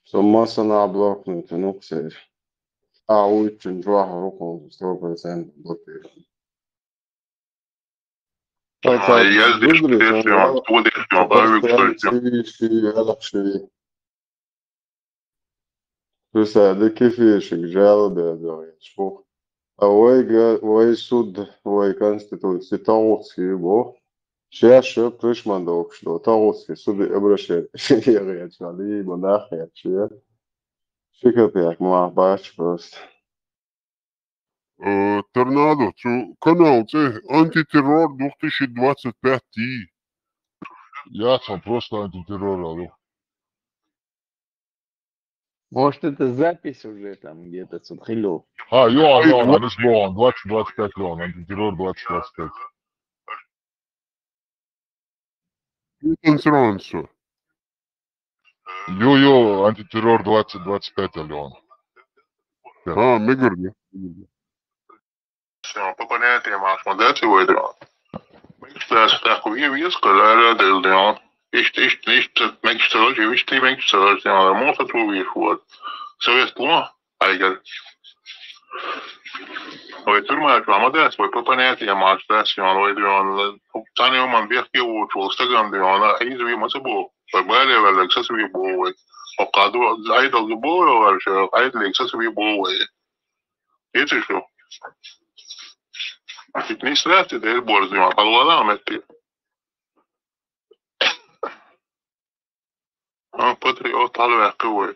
Со массана блокнута нуксер. А уйчун жуа рухун сто процент блокирован. А, я здесь, здесь, я, вот здесь, я, да, Виктор, я. Туса да кефиршиг жалобе догӀеш бу. А вайга, вай суд, вай конституци тагӀутски бу. Шаьш пришман докуш ду. ТагӀутски суд обращение яхъяьча, либа нах яьча. Ши копейк ма бац просто. Э, Торнадо, цу канал цӀе антитеррор две тысячи двадцать пять. Я там просто антитеррор алу. Может, это запись уже там где-то цу хилу? А, ё, ё, надо ж было, двадцать двадцать пять, ё, антитеррор двадцать двадцать пять. Ютан сранцу. Ё-ё, антитеррор двадцать двадцать пять, Алён. А, мегар, да. Всё, по понятиям, ах, вот эти вот, да. Мегаш тас такой вес, когда рядом, да. Ишт, ишт, ишт, мегаш тас, ишт, мегаш тас, да. Может, это увидишь, вот. Совет ло, айгар. Вай тюрьма, чё, а мадас, вай по понятиям, ах, да, всё, вай, да. Тани уман бехке вот, вот, стаган, да, она, а из ви маса бо. Вай бале, вай, лексас ви бо, вай. Окаду, айдал бо, вай, айд лексас ви бо, вай. Ити шу. Администрация да борзима, халвала метти. А, патриот халвакы вой.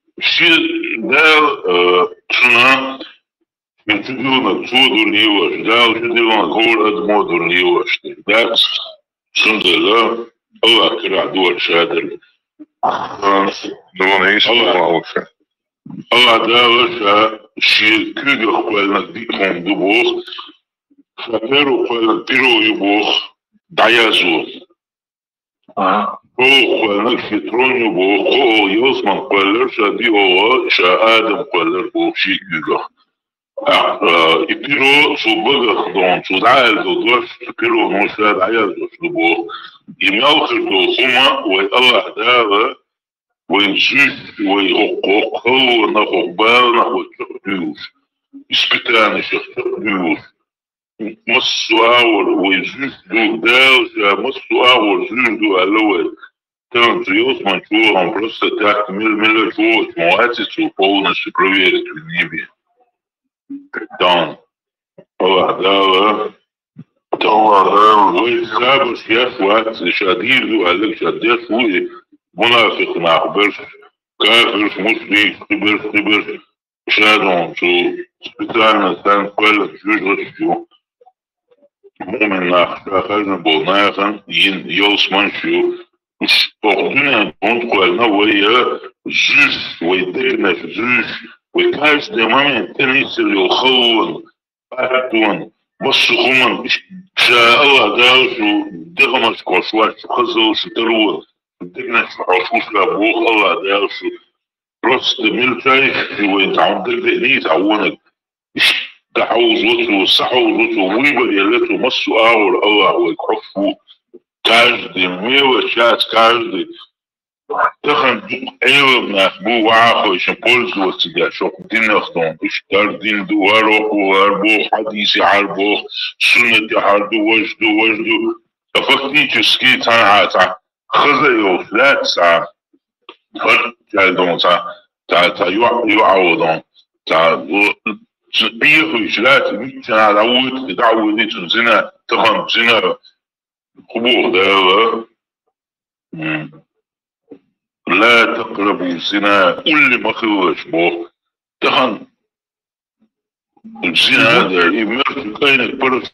Шен Дала, э, цунна, шен чу диллинарг цо дурне йоацаш, Дала чу диллинарг хӀара адамо дурне йоацаш дерг дац, цундела АллахӀа карахь ду ша дерг. Дона йиш Аллахь. АллахӀ Дала ша шен куьйгах кхоьллинарг диъ хӀума ду боху, ша первый кхоьллинарг перо ю боху, дӀаязъю. АллахӀа кхоьллинарг шен трон ю боху, кхоалгӀа ялсамани кхоьллира ша, диъалгӀа ша Адам кхоьллира боху шен куьйгах. А, а, и перо цу багах дона, цо дӀааьлла дош, цу пероно ша дӀаяздеш ду боху. И мел хир долу хӀума вай АллахӀ Дала, вай зуьйш, вай хӀокху, хӀокху халонах, хӀокху баланах вай чекхдуьйлуш, испытанешех чекхдуьйлуш. Массо а агӀор вай зуьйш ду, Дала ша массо а агӀор зуьйш ду аьлла вай. Тахана цу ялсамани чу вахана просто так мила-мила чу вахча ма вац цо полностью проверить винийбе. Тахана АллахӀ Дала, АллахӀ Дала вай забарш еш вац, ша дийр ду аьлларг ша деш ву и мунафикъ нах берш, кафирш, мушрикаш, кхиберш, кхиберш. Ша дона цу специально стенна кхоьллина жуьжгӀаташ ю. Муъмин нах, ша хаьржина болу нахана йина ялсаманеш ю. Уьш оха дуьнен тӀе хӀунда кхоьллина вай, зуьйш, вай дегнаш зуьйш, вай каждый момент тӀе нисъелла йолу халонан, аттонан, массо а хӀуманан, ша АллахӀ Дала шу дегӀамашка хьошваьлча хазалла шу таро, дегнаш хьошуш ша боху АллахӀ Дала шу. Просто мелочайш шу вайн цхьа хӀума дагадеъний цхьа вониг. Иштта хьовзо цо, схьахьовзо цо, выбор елла цо, массо а агӀор АллахӀ вайга хьош ву. Каждый мелочь яц, каждый. Тахана дукха Ӏелам нах бу, вахахой шен пользоваться деш, хӀокху динах дона, иштта хӀара дин ду, хӀара боху, хӀара боху, хьадисехь хӀара боху, суннатехь хӀара ду, важа ду, важа ду. Ткъа фактически цхьана а цхьа хаза йолуш лаьцна цхьа, хӀара чаьрдон цхьа, цхьа, цхьа йоӀ, йоӀ а волдон, цхьа, цхьа пехуьйш лаьцна, миччанхьа дӀавоьду, дӀа а воьдий цунна зина, тахана зина, хӀун боху Дала? М. «لا تقربوا الزنا», улле ма хилалаш боху. Тахана зина, и мертвый кайнак парас.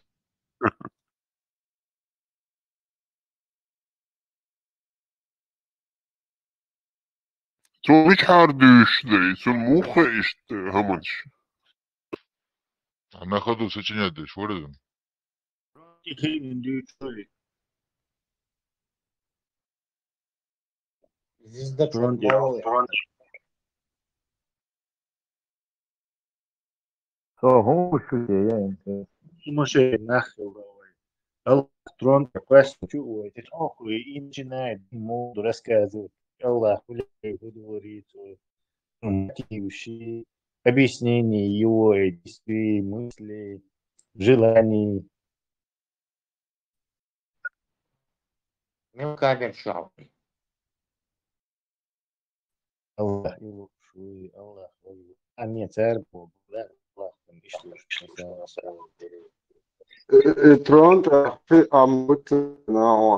Цо мичахьара дуьйцуш дара, цунна муха иштта хӀаманаш? А на ходу сочинять деш вара иза? Хилин дуьйцуш вара. Иза дакъа Трон тӀе. Мала. Со хӀун шу ян? Хьума шен нах хилла вай. АллахӀ трон тӀе кхоьссича а вай, те тхьовхо и начинает муду рассказывать. АллахӀ хӀулле хӀу ду варий цо. Мотиваши, объяснение его действий, мыслей, желаний. Мел камера чохь. АллахӀ и луш вуй, АллахӀ вуй. Амин, цара боху, АллахӀ иштта луш. Э, э, трон тӀехь аммут нагӀо.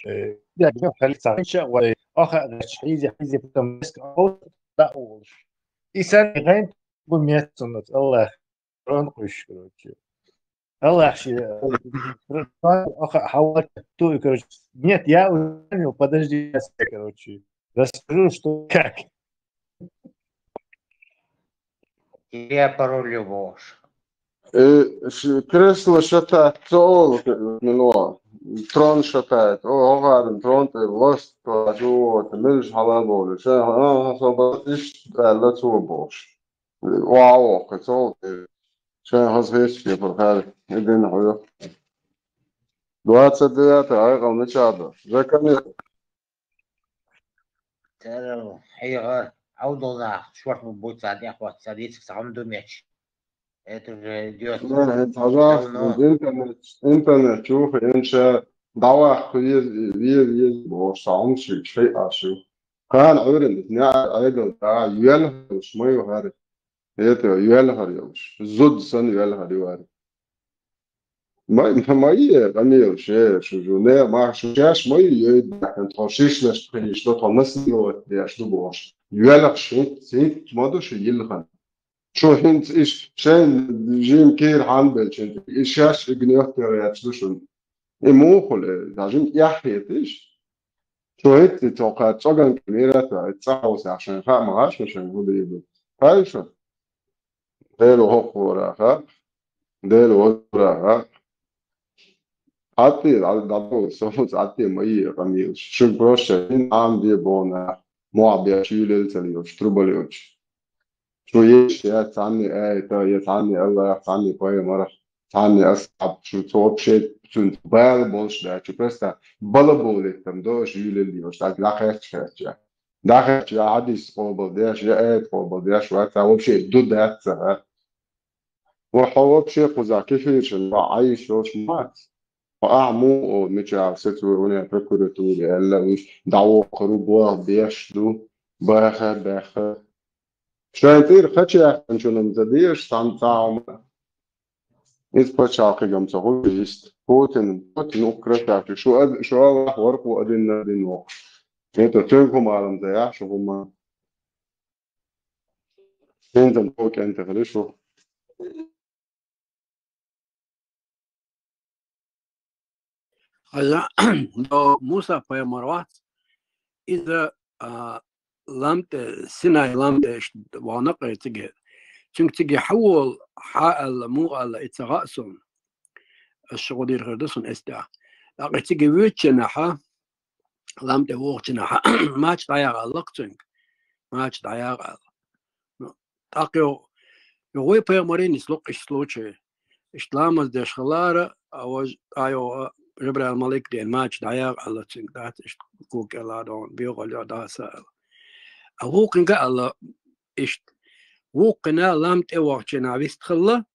Э, я говорю, халица, вай, аха, хьийзи, хьийзи, потом резко, а вот, да, улуш. И сами гайм бу мет суннат, АллахӀ. Трон кхуьйсуш, короче. АллахӀ ши, э, трон, аха, хьавар, ту, короче. Нет, я уже понял, подожди, я, короче, расскажу, что как. Я пароль бохуш. Э, ш-, кресло шатать ца олу, мила, трон шатает. О, огаран трон тӀе лост, чу, милш хьала боху. Ша, а, а, со ба-, иштта аьлла цо бохуш. Охьа а воккху, цул тӀе шайн хаза хеташ кепара хаьрра, и дина хьоьху. Двадцать девятое, хьекъал мичахь ду? Заканер. Церал хьеха, Ӏовдал нах, шорта ма буй цхьа тӀехвоцца, цхьа дийциг цхьа хӀума ду меч. Это уже идёт. Не, это хьажахь, давно. Интернет, интернет чуху, инша, дӀаваккха веза, веза, веза, бохуш, цхьа хӀума шийтта, шайъа шу. Кхана Ӏуьйранна, неӀ Ӏедал, а, йоьлхуш ма ю хӀара. ХӀета йоьлхур йолуш, зуда санна йоьлхур ю хӀара. Ма, ма е, къамел, ше, шу жуне, ма шу шеш ма е, ей, дахан, тхо шишлаш пхиш, до тхо насиловать деш ду бош. Юэлах шит, сит, ма ду шу йилхан. Шу хинц иш, шен жим кир хан белчин, иш шеш игнёх тер яч ду шун. И мухуле, да жим яхет иш. Шу хит, и тока, цоган кемира, та, цаус яхшен, ха, ма хашен, шен, гуды ебу. Хай шу. Дел хохура, ха. Дел хохура, ха. Атти, да, да, да, со, атти, ма е, къамел. Шу проще, ин ам де бона. Муабия, шу юлел цали, шу трубали, шу. Шу еш, я цани, эй, та, я цани, Аллах, цани, пайгамбар, цани, асхаб, шу, шу вообще, шу бал больше, да, шу просто балаболит там, до, шу юлел, шу, так, да, херч, херч, я. Да, херч, я, хадис, къобал, деш, я, эт, къобал, деш, ва, та, вообще, ду, да, ца, а. Ва, хо, вообще, куза, кефир, шу, ва, айш, ва, шу, мат. Ва, а, му, о, мича, все, шу, у, не, прокуратуре, элла, уж, да, о, кру, бо, деш, ду, баха, баха. Шайн тӀера хача яханчунам за деш, сан цаӀума. Из пачхьалкхигам ца хулист. Путин, Путин украшафи. Шу ад-, шу Аллах варху один на один вох. Это цун хумарам за я, шу хума. Сензам покенте хали шу. Хьажа, до Муса пайхамар вац, иза, а, ламтӀе, Синай ламтӀе иш вана кхе циге. Цуьнга циге хьавол, хьа аьлла, муха аьлла, и ца хаьа суна. Аш шугӀу дийр хир ду суна эс тӀехь. ТӀаккха циге вуьйцученахьа, ламтӀе вохученахьа, мача дӀаяха аьлла-кх цуьнга. Мача дӀаяха аьлла. Ну, тӀаккха йо, йо вай пайхамарийн нислукъ иш случай. Иштта ламаз деш хилара, а вож, а йо, а, Жабраил малик ден мача дӀаяха аьлла цуьнга дац, иштта куг кӀела дон, бегӀал йо даса аьлла. А вукхинга аьлла, иштта, вукхина ламтӀе вахчина вистхилла,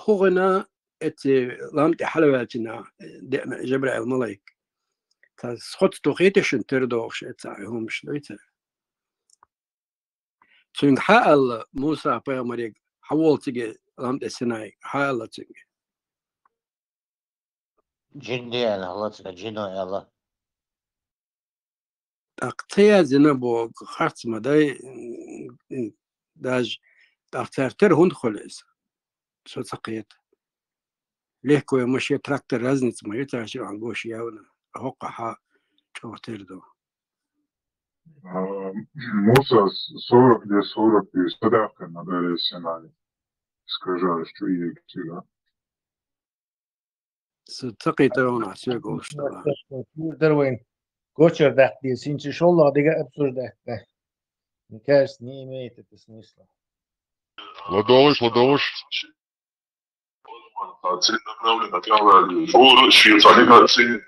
хӀугӀина эци ламтӀе хьалаваьлчина деъна Жабраил малик. Ца схоц тухийта шун тера дохуш эца хӀумаш дуй ца. Цуьнга хьа аьлла Муса пайхамарига, хьавол циге ламтӀе Синайга, хьа аьлла цуьнга. Жин де аьлла, хьала ца жино аьлла. ТӀаккха ца язйина боху харц ма дай, м, м, даже тӀаккха цара тера хӀунда хуьлу иза? Со ца кхета. Легковой машен, трактор разница ма ю, цара шиъ хьан гош явна. ХӀокху хьа чӀогӀа тера ду. А, Муса, сорок лет, сорок лет, садавка на горе Синай. Скажи, что я тебе. Ца кхетар ван а соьга олуш дала. Дар вайн гочар даккха деза, хӀинца шоллагӀа дика обсуждать да. Мне кажется, не имеет это смысла. ЛадогӀуш, ладогӀуш. Цин направлена тӀехьа ваьлла. Шура шен цхьа дика цин,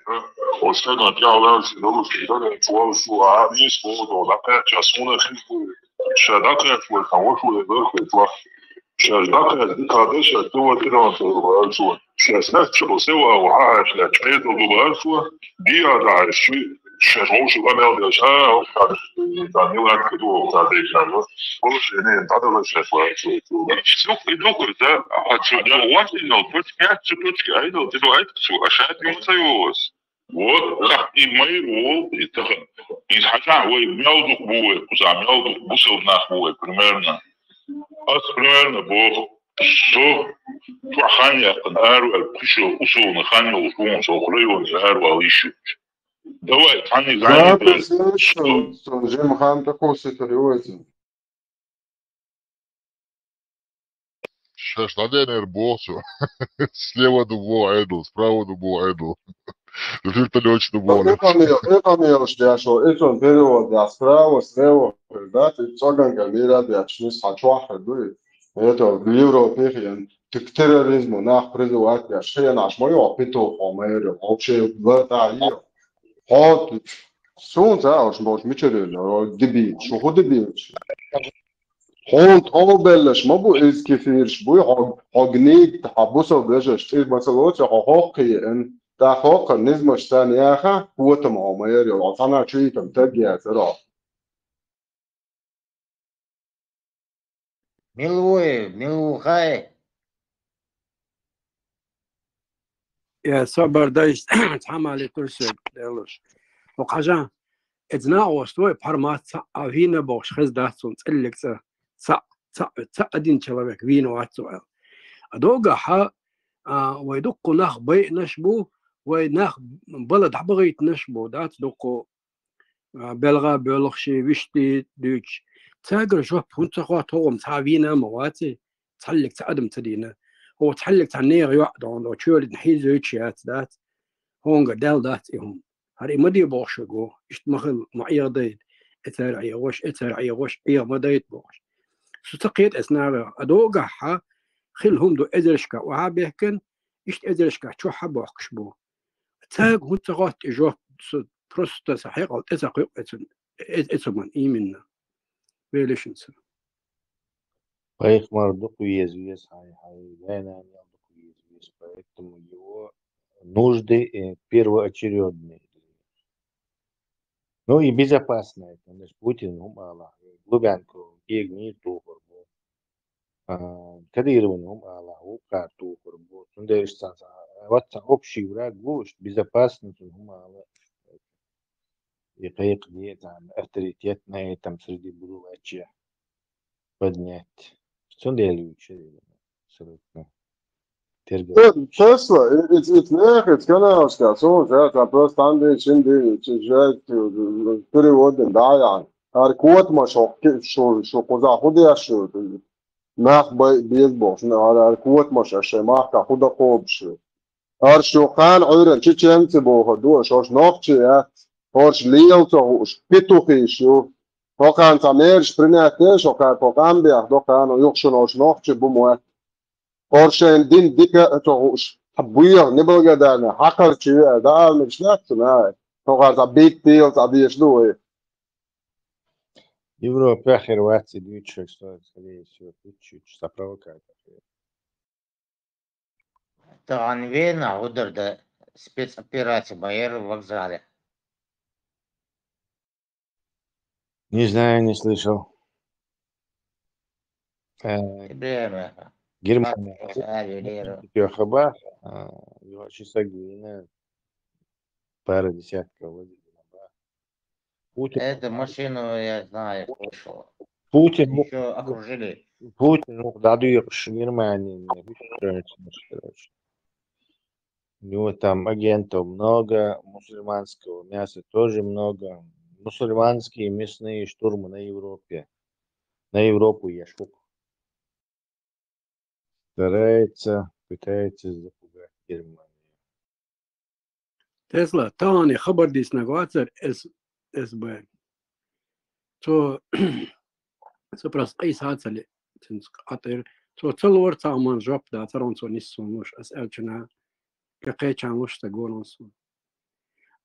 оцу стагана тӀехьа ваьлла, шен долуш, шен дагахь чу валла шу, а, нийса боху, дӀакхаьчча, суна хир бу. Ша дӀакхаьчча, вай хан ваша вай бархӀ вай чохь. Шаьш дӀакхаьчча, дика дан, шаьш тӀе ватира ан тӀе ваьлла шу. Шаьш саьтта чу се вагӀа, хьан хьаьш лаьтташ, хьедал ду баьлла шу, диа дахьаш шу, шаьш вовшах къамел деш, а, хӀокху цхьа, цхьа миларка ду, хӀокху цхьа дайшан, положение дӀадала шаьш ваьлла шу. Сюх и духар, да, а цу, я, ваш и нал, точка пять, цу точки, айдал, ты ду, айдал, цу, а шаьш юн ца йолуш. Вот, и майра вол, и тахан. И хьажахь вай мел дукха бу вай, кхузахь мел дукха бусалба нах бу вай, примерно. Ас примерно боху, со чохь хан яьккхина, араваьлла кхуьшо условно хан йолуш ву со районе аравала йиш ю. Давай, цхьаьнниг Запись занятие. Есть, сон, сон жимма хан тӀекхуссуьйтур ю вайца. Шаьш дӀаденера боху цо. Слева ду боху Ӏедал, справа ду боху Ӏедал. Вертолётчик ду боху. Экъамел, экъамелаш дешо, и цунна перевод деш, справа, слева, да, и цӀоган кӀел мира деш, нис хьан чохь хир ду и. Это в Европе хиен, к терроризму нах призывать деш, хиен аш ма йо, петух, хьо ма яри, вообще, лата, и. Хьо, суна ца, аш, аш мичара, дебил, шу хӀу дебил? Хьуна тӀом беллаш ма бу иза кефираш буй, хьо, хьо гниг, хьо бусал вежарш, цӀий масал оцу хьо хӀокху еана, тӀаккха хӀокху низамаш санна яха, хӀотам хьо ма яра, хьо цхьана чуьйтам таг яцара хьо. Мила ву и, мила ву хай? Я, собар дай, цхьа мали тур соьга, Делуш. О, хьажа, эцна ост вай, пхьармац цхьа а вийна бохуш хеза дац цунна цӀиллиг цӀа. Цхьа, цхьа, цхьа один человек вийна вац цо аьлла. А догахьа, а, вай дуккха нах байинаш бу, вай нах бала дӀабахийтинаш бу, дац дуккха, а, белгӀа боьлхуш, вуьшта дуьйцуш. Цаьргара жоп хӀунда ца хотту, хӀокхунна цхьа вийна а ма ваций, цхьаллиг цхьа адам ца дийна. ХӀо цхьаллиг цхьа нехан йоӀ догӀу, хӀо чоьлина хьийзойтуш яц, дац. ХӀунга Далла дац и хӀума. ХӀара и ма де бохуш ву, иштта ма хила, ма Ӏехадайта, эцара Ӏехош, эцара Ӏехош, Ӏеха ма дайта бохуш. Со ца кхета эцна нагахь, а догахьа, хила хӀума ду эзаршка охьа а бехкан, иштта эзаршка чохь а бохкуш бу. Цаьрга хӀунда ца хотту и жоп, со просто сан хьекъал тӀе ца кхуьу эцун, э-, эцуман, именно. Велишинца. Пайхамар дукха веза веза, хьай, хьай, вайнанел дукха веза веза, поэтому его нужды, э, первоочередные. Ну и безопасная, конечно, Путин хӀума ала, Лубянку кегни тухур бу. А, Кадыровна хӀума ала, вукхар тухур бу. Цундела иштта сан, сан, вот сан общий враг ву, иштта безопасный цун хӀума ала. И кхайкхаде, там, авторитет на этом среди будулачья поднять. Цундела вича, абсолютно. Тергал. Тесла, it's, it's, it's каналашка, сон, я там просто там дей, шин дей, чи жай, перевод, да, я. Ар кот ма шо, шу, шу, куза, худ я шу, нах бай, без бог, ар, ар кот ма шо, шай махка, худа коб шу. ХӀорш шу кхана Ӏуьйранна чеченцы бохур ду, шош нохчий яц, хӀорш лела ца хууш, петухиш ю. Хьо кхана цхьа мераш принять де, шо кхана тхо къам бех до кхана, юха шуна хӀорш нохчий бу моьтту. ХӀорш шайна дин дика а ца хууш, цхьа боьха, неблагодарный, хьакхарчий ю аьлла, дӀа ала мегаш дац цунна, хьо кхана цхьа битта тела цхьа дезаш ду вай. Европа хир вац и дуьйцуш, что, скорее всего, чуть-чуть, цхьа провокатор. Тахана Вена гӀудар дан спецоперация ма яра вокзале. Не знаю, не слышал. Э, Германия. Тёха бах, а, его часа гвина, пара десятков вроде бы. Путин. Эту машину я знаю, слышал. Путин, ну, ещё окружили. Путин, ну, да, дюрш Германии, короче. У него там агентов много, мусульманского мяса тоже много. Мусульманские мясные штурмы на Европе. На Европу я шук. Старается, пытается запугать Германию. Тесла, тахана хабар дийцинарг вацара эс, эс б. Цо, цо просто къийса ца ле, цуьнца къатӀира. Цо ца лора цхьа хӀуманна жоп дацара, цо нисса луш, ас аьллачунна, кхечанна луш ца гонал суна.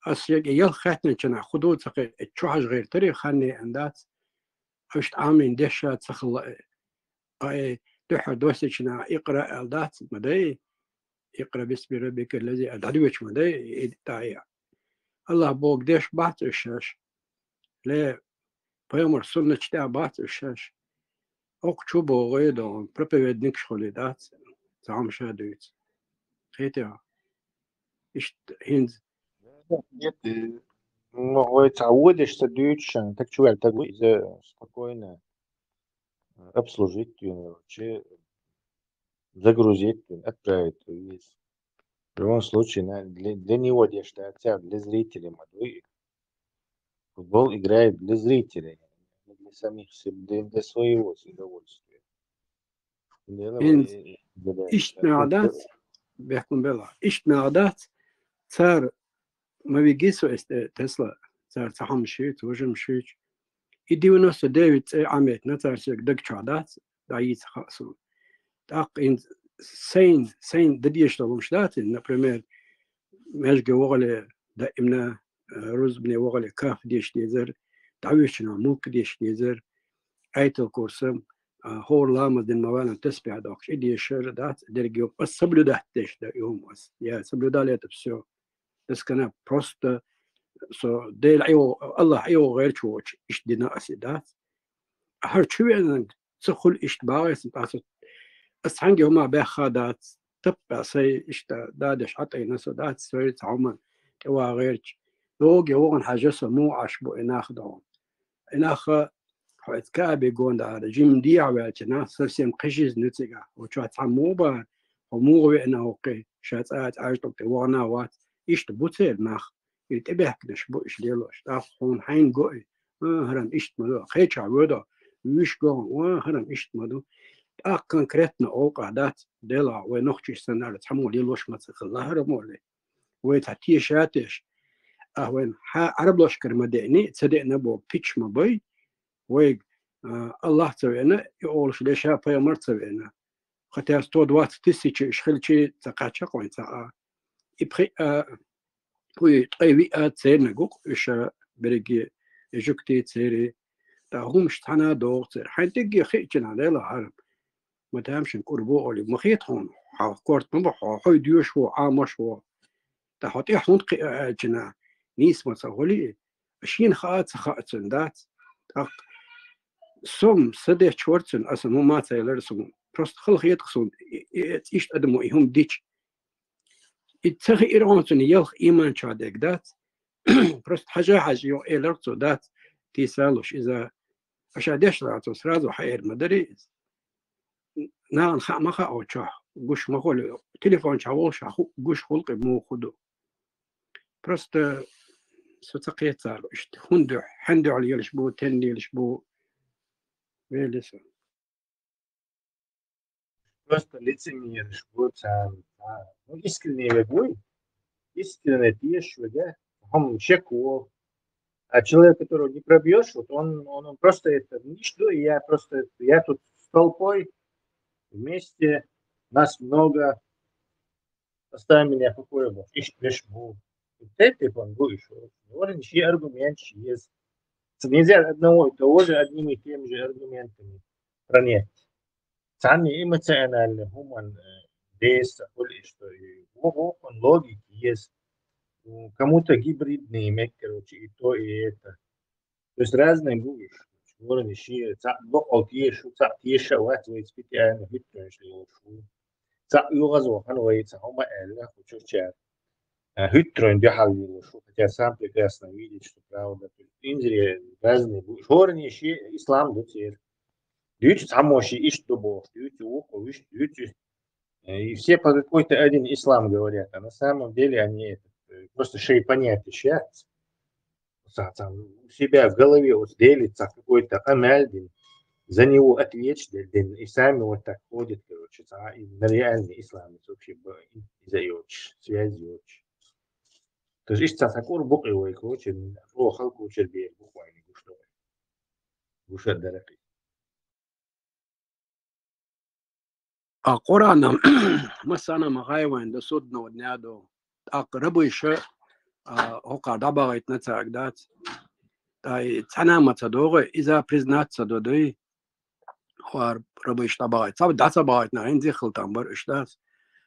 Ас шега ялх хаьттинчунна, хӀун ду ца кхе, э, чу хьажа гӀертари ханне ан дац, иштта Ӏамийна деш ца хилла, э, а, э, дуьххьара доссичунна икъра аьлла дац, ма дай, икъра бисми раббика лази аьлла дӀадоьчу ма дай, и тӀа а. Аллах Бога деш бац уьш шаьш. Ле, пайхамар суннаташ тӀехь бац уьш шаьш. Окху чу богӀий догӀун, проповедникаш хуьлий дац, цхьа хӀума ша дуьйцу. Кхетий хьо? Иштта хӀинца. Нет, э, ну, вай цхьа водаш ца дуьйцуш, так чу ваьлла, так иза спокойно, э, обслужить, короче, загрузить, отправить вниз. В любом случае, на, для, для него деш дац, а для зрителей ма дуй. Футбол играет для зрителей, а не для самих себе, для, для своего удовольствия. Иштта нагӀа дац, бехкун бела. Иштта нагӀа дац, цара ма вигий со эс, э, Тесла, цара цхьа хӀума шийца, важа хӀума шийца. И девяносто девять цӀе Ӏаметтина цара соьга даг чохь дац, дӀайийца хаьа суна. ТӀаккха хӀинца сайн, сайн дан дезаш долу хӀумаш дац хӀинца, например, маьждиге вахале даимна, э, рузбане вахале каф деш дезар, дӀавуьжучунна мулк деш дезар, Айтал курса, а, хӀора ламаз дина ма валлалц тасбихь доккхуш, и дешар дац, дерриге ас соблюдать деш дан и хӀума ас. Я соблюдал это всё. Дескана просто со Дела Ӏево-, Аллах Ӏево гӀерташ воцуш, иштта дина ас и дац. ХӀара чу веананга ца хуьлу иштта багӀий сан, ас, ас цхьаьнгге хӀума баьхха дац. таппа сай иштта дадеш хьатӀайна со дац, сой цхьа хӀума тӀе вагӀерча. Йоге вогӀун хьажа со, мугӀаш бу и нах догӀун. И нах хьо эцка а бегон дара, жим дехьа ваьлча нах совсем кхижиз нуцига. Хьо чохь цхьа мугӀа бара, хьо мугӀа веана хӀокхи, ша цӀа а цӀажтӀуг тӀе вогӀна вац. Иштта бу церан нах. И тӀебаьхкинаш бу иш лелош. ТӀаккха хьуна хьайна го и, а, хӀарам иштта ма ду. Кхечахь воьдо, вуьш го хьуна, а, хӀарам иштта ма ду. ТӀаккха конкретно олкъа дац, Делахь, вай нохчий санна ара цхьаммо лелош ма ца хилла хӀарамоле. Вай цхьа теша а теш. А вайн хьа Ӏарб лошкара ма деъни, ца деъна бо пич ма бай. Вайга, а, Аллах ца веана, и олуш леша пайхамар ца веана. Хотя сто двадцать тысяч иш хилчи ца кхача кхойн ца а. И пхи а, уй, ткъе виъ а церниг ву-кх, уьш берриге и жугтий церий. ТӀаккха хӀумаш цхьана а догӀу церан. Хьайн тӀигге хиъчина лела хьара. Ма тамашийна кӀур бу олий, ма хета хьуна, хьо корта ма бу, хьо хьой доьшуш ву, Ӏамош ву. ТӀаккха хьо тӀехь хӀунда кхиа аьлчина, нийса ма ца хуьлий, шена хаа ца хаьа цуьнан дац. ТӀаккха со-м са дечу вара цуьнан, аса хӀума ца елара суна. Просто хала хета суна, и, и, и, иштта адамо и хӀума дича. И ца хиира хьуна цуьнан ялх ийман чохь дерг дац. Просто хьажа-хьажа йо элира цо дац, тийсалуш иза. Аша деш лаьцо сразу хьаэр ма дарий иза. Нахана хаа ма хаьа чохь, гуш ма хуьлу. Телефон чохь волуш хьан ху-, гуш хуьлу-кх и муха хӀу ду. Просто со ца кхета цара иштта. ХӀунда дуьхьа, хьан дуьхьал лелаш бу, тен лелаш бу, вели со. Просто лицемеришь бу царна. А, ну, искренне вег вуй. Искренне тешаш вега. Хьуна шек ву. А человек, которого не пробьешь, вот он, он, он просто это, ничто, я просто, я тут с толпой вместе, нас много, оставь меня в покое, бохуш, иштта беш бу. Тайп-тайпана бу уьш. Варан шен аргументаш еза. Нельзя одного и того же одними и теми же аргументами пронять. Цхьанна эмоциональный хӀуман, э, беса хуьлу, что и вокхун логика еза. М, кому-то гибридный мег, короче, и то, и это. То есть разные будешь. Варан шен цхьаъ бакъал теша, цхьаъ теша а вац, вай специально хӀуьттуьнаш лелаш ву. Цхьаъ оьгӀазвахана вай цхьа хӀума аьлла, кху чу чара. А, хӀуьттуьнан дуьхьал лелаш ву, хотя сам прекрасно видит, что правда. То есть инзаре разные будешь. ХӀоранна шен ислам ду церан. Дуьйцу цхьаммо шен иштта ду бохуш, дуьйцу вукхо вуьшта дуьйцу. Э, и все про какой-то один ислам говорят, а на самом деле они это, э, просто шайн понятие шаьц. Ца-, ца-, у себя в голове вот делится какой-то амаль, блин, за него ответишь, блин, и сами вот так ходят, короче, ца-, и на реальный ислам вообще б-, и заёчишь, связь ёчишь. То есть, иштта ца-, ца кӀур бу-кх и вай, короче, о, халкъ учир бер бу-кх вайна гуш ду. Гуш а дара кхин. А Къуръана массарна а ма хаьа вайна до судного дня до. ТӀаккха рабыша, а, хӀокхара дӀабахийтина цаьрга дац. Ткъа и цхьана а ма ца догӀу, иза признаться ца до дуй. ХӀара рабыша дӀабахийта. Ца, дӀа ца бахийтина, хӀинца хила там бара уьш дац.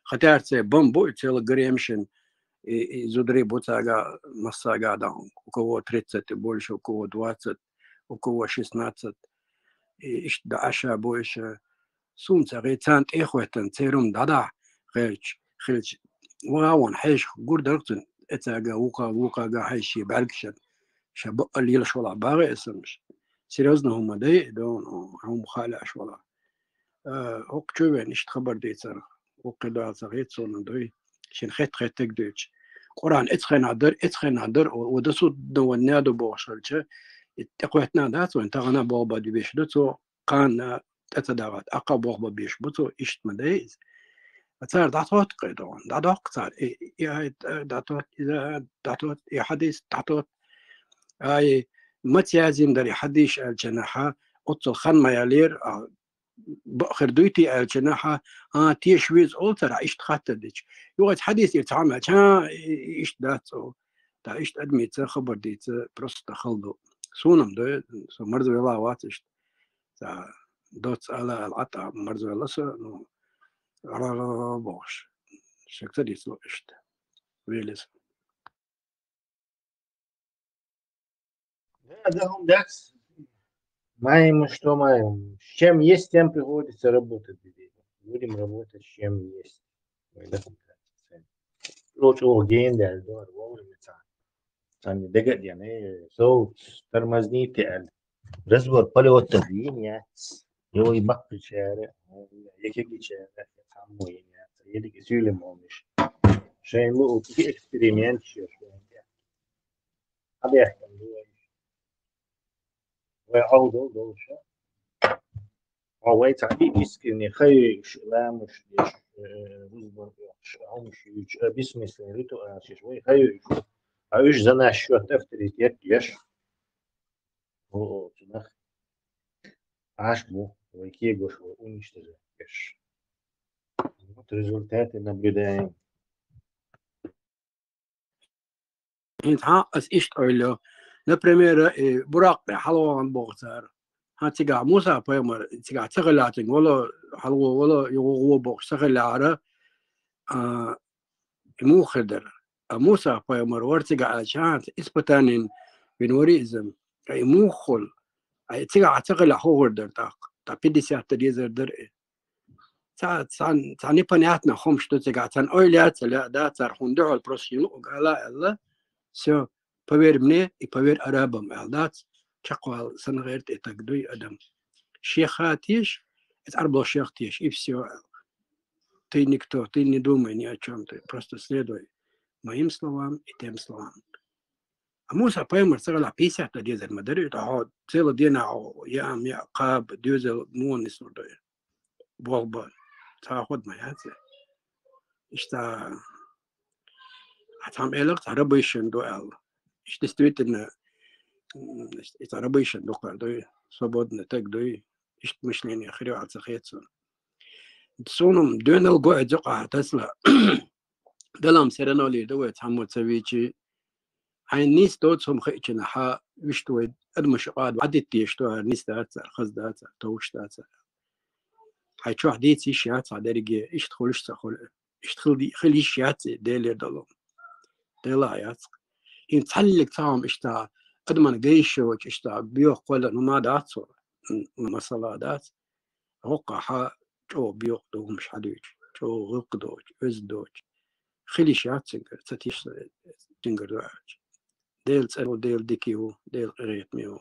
Хатарца бан бу и цела гаремшин, и, и зударий бу цаьрга, массаьрга а дан. У кого тридцать и больше, у кого двадцать, у кого шестнадцать. И иштта дан Ӏаш а бу иша. Суна ца гӀе, царна тӀе а хӀоьттина, церан хӀума дӀадахьа гӀерташ хилча, ваха а вон хьешах гур дара-кх цунна, эцаьрга, вукхарга, вукхарга хьаьжча шен бӀаьргашна, ша бакъ а лелаш валахь, багӀе аса-м иша. Серьёзно хӀума дай, дон, хӀума хаьа лаьаш валахь. Э, хӀокху чу вен иштта хабар дийцар, вукхе дола ца хета суна дуй, шен хетта-хеттарг дуьйцуш. Къуръан эцу хенахь дара, эцу хенахь дара, о, о, до судного дня до бохуш хилча, и тӀекхоьттина дац вайн, тахана болх бан дибеш ду цо, кхана тӀе ца даха, тӀаккха болх бан беш бу цо, иштта ма дай иза. Цара дӀатотту кхе догӀу, дӀадоккху цара, и, и аят, э, дӀатотту, иза аят дӀатотту, и хьадис дӀатотту. Ай, маца язйина дара и хьадис аьллачу нахьа, оццул хан ма яллера, а, бакъ хир дуй те аьллачу нахьа, а, теша веза олу цара, иштта хаттар дича. Юха иза хьадис ира цхьамма аьлча, а, и, и, иштта дац цо. Та иштта адамица хабар дийца просто хала ду. Суна-м ду, со марзвелла вац иштта. Ца доцца ала, ала Ӏа тӀа марзвелла со, ну, ра-ра-ра бохуш. Шек ца дийцало иштта. Велис. Да, да, хӀума дац. Маем, что маем. С чем есть, с тем приходится работать, дети. Будем работать, с чем есть. Вай лакхе. Чо-, чӀогӀа гена даьлла дара, вовремя цхьа. Цхьанне дага а деана, э, совца тормозните аьлла. Разбор полётов йина яц. Йой баккхийчара, я кегийчара, цхьаммо йина яц. Еррига сийле молниш. Шайн луъу кхы эксперимент еш вайн. Хьабехкан ду вай. Вай Ӏовдал долуша. Хьо вай цхьа и искренне хайш ламуш деш, э, рузбан йохуш, хьомаш юьйцуш, а бессмысленный ритуал шиш, вай хайш. А уьш за наш счёт авторитет еш. О, о, цунах. Аш бу, вай кегош, вай уничтожать еш. Вот результаты наблюдаем. ХӀинца хьан ас иштта ойла йо. Например, и Буракъ тӀе хьалаван боху цара. Хьан цигахь Муса пайхамар, цигахь ца хилла цуьнга, вала хьалаво, вала юхаво бохуш ца хиллехьара, а, и муха хир дара? А Муса пайхамар вара цигахь аьлча, хьан испытанин вина вари иза. Ткъа и муха хуьлу? Ай, цигахь ца хилла хӀун хир дара тӀаккха? Ткъа пятьдесят дар езар дара и. Ца-, цхьан-, цхьа непонятно хӀумаш ду цигахь, цхьана ойла яц, ца лаьа дац цара, хӀунда дуьхьал просто шен луъу гала аьлла. Всё, поверь мне и поверь арабам аьлла дац. Чекхвала сан гӀерта и таг дуй адам. Шех ха теша, иза Ӏарбош шех теша, и всё аьлла. Ты никто, ты не думай ни о чём, ты просто следуй моим словам и тем словам. А Муса пайхамар ца хилла пятьдесят дар езар ма дара, тӀаккха хьо цела дена хьо яам яа, кхаба, доьзал муха нислур ду и? Болх бан. Цхьа хӀуд ма яц и. Иштта, а цхьамма элира, цхьа рабыйшин ду аьлла. Иштта действительно, м, и цхьа рабыйшин ду кхара дуй, свободный таг дуй, иштта мышление хир ю аьлла ца хета суна. Суна-м доьналла го и зукъахь тасла. Далам всё равно лийр ду вай цхьаммо ца вийчий. Хьайн нийса доцу хӀума хиъчина хьан вуьшта вай адамаш къа Ӏадитта дезаш ду, хӀара нийса дац цара, хаза дац цара, товш дац цара. Хьайн чохь дийца йиш яц хьан дерриге, иштта хуьлуш а ца хуьлу. Иштта хила ди-, хила йиш яц и Делера долу. Делахь яц. ХӀинца цхьаллиг цхьа хӀума иштта адаман гайшочу иштта боьха кхолла хӀума дац цо, м, масала дац. ХӀокхахь чӀогӀа боькъу ду хӀумаш хьадуьйчу, чӀогӀа гӀиллакх доцу, оьзда доцу. Хила йиш яц цуьнгара, ца тешна цуьнгара ду аьлча. Делан цӀе ву, Делан дика ву, Делан къинхетаме ву.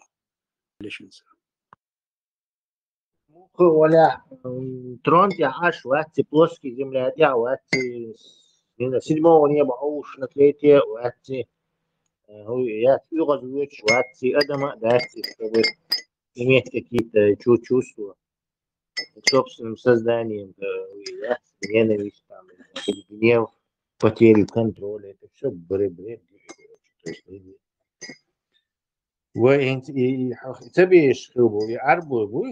Лешан са. Муха валахь, м, трон тӀехь Ӏаш вац и, плоский земля тӀехь вац и, седьмого неба хьовш на третье вац и, э, хӀу-, яц, оьгӀаз воьдуш вац и, адама а дац и, чтобы иметь какие-то чу-, чувства. Собственным созданием, э, яц, ненависть там, или гнев, потерю контроля, это всё бред, бред дикий, короче. То есть, и, и, ва, и, и, и, ха-, ца беш хилла бу, и Ӏарбой бу,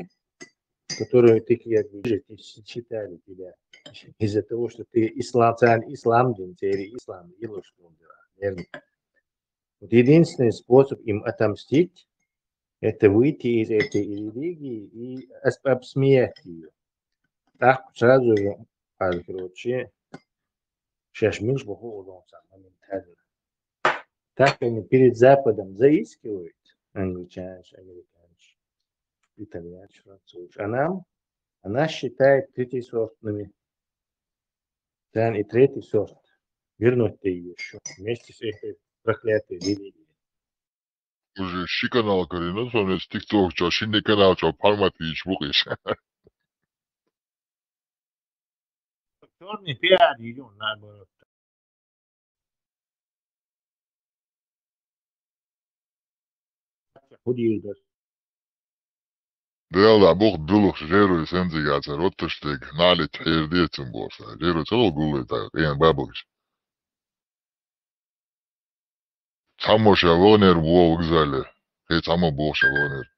которые такие, как бы, же, считали тебя из-за того, что ты ислам, царна ислам дин, церан ислам, и ложь, наверное. Вот единственный способ им отомстить — это выйти из этой религии и ос-, обсмеять её. Так сразу же, а, короче, шаьш милш бу хуур ду царна моментально. Так они перед Западом заискивают, англичане, американцы, итальянцы, французы. А нам, а нас считают третьесортными. Царна и третий сорт вернуть тӀе еза шу вместе с этой проклятой религией. Уже ши канал карийна, со вес тикток чохь, шинне канал чохь формат йийча бу-кх иза. Чёрный пиар йийна, наоборот. ХӀун дийр дара? Делла бухт дулуш, жерой сензигацар отташ дег, налит хьерде цун бохуш. Жерой ца ло гуллай та, къен бабагаш. Цхьаммо ша вагӀнера боху вокзале, кхин цхьаммо боху ша вагӀнера.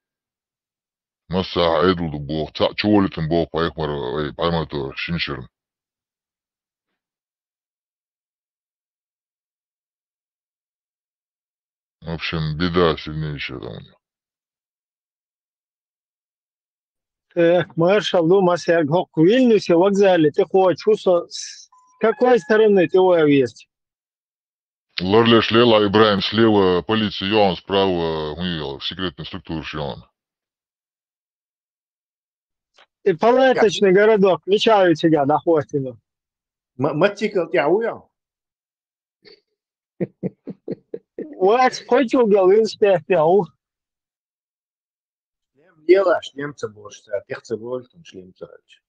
Массахь Ӏедал ду боху, цхьаъ чуволитина боху пайхамар, ай, пайхамар шина ширна. В общем, беда сильнейшая там у них. Так, маршал ду, масерг хӀокху Вильнюсе вокзале тӀекхочуш ву со. С какой стороны ты его везти? Ларлеш лела Ибрахим, слева полиция йогӀун, справа, хӀун йогӀу, секретный структураш йогӀун. И палаточный городок, мича ю цигахь дӀахӀоттина. М-, мотоцикл тӀехь вуй хьо? Вац, кхойчул гал велосипед тӀехь ву. Шлем лелаш, шлем ца болуш цара, тӀех ца болуш, шлем ца хилча.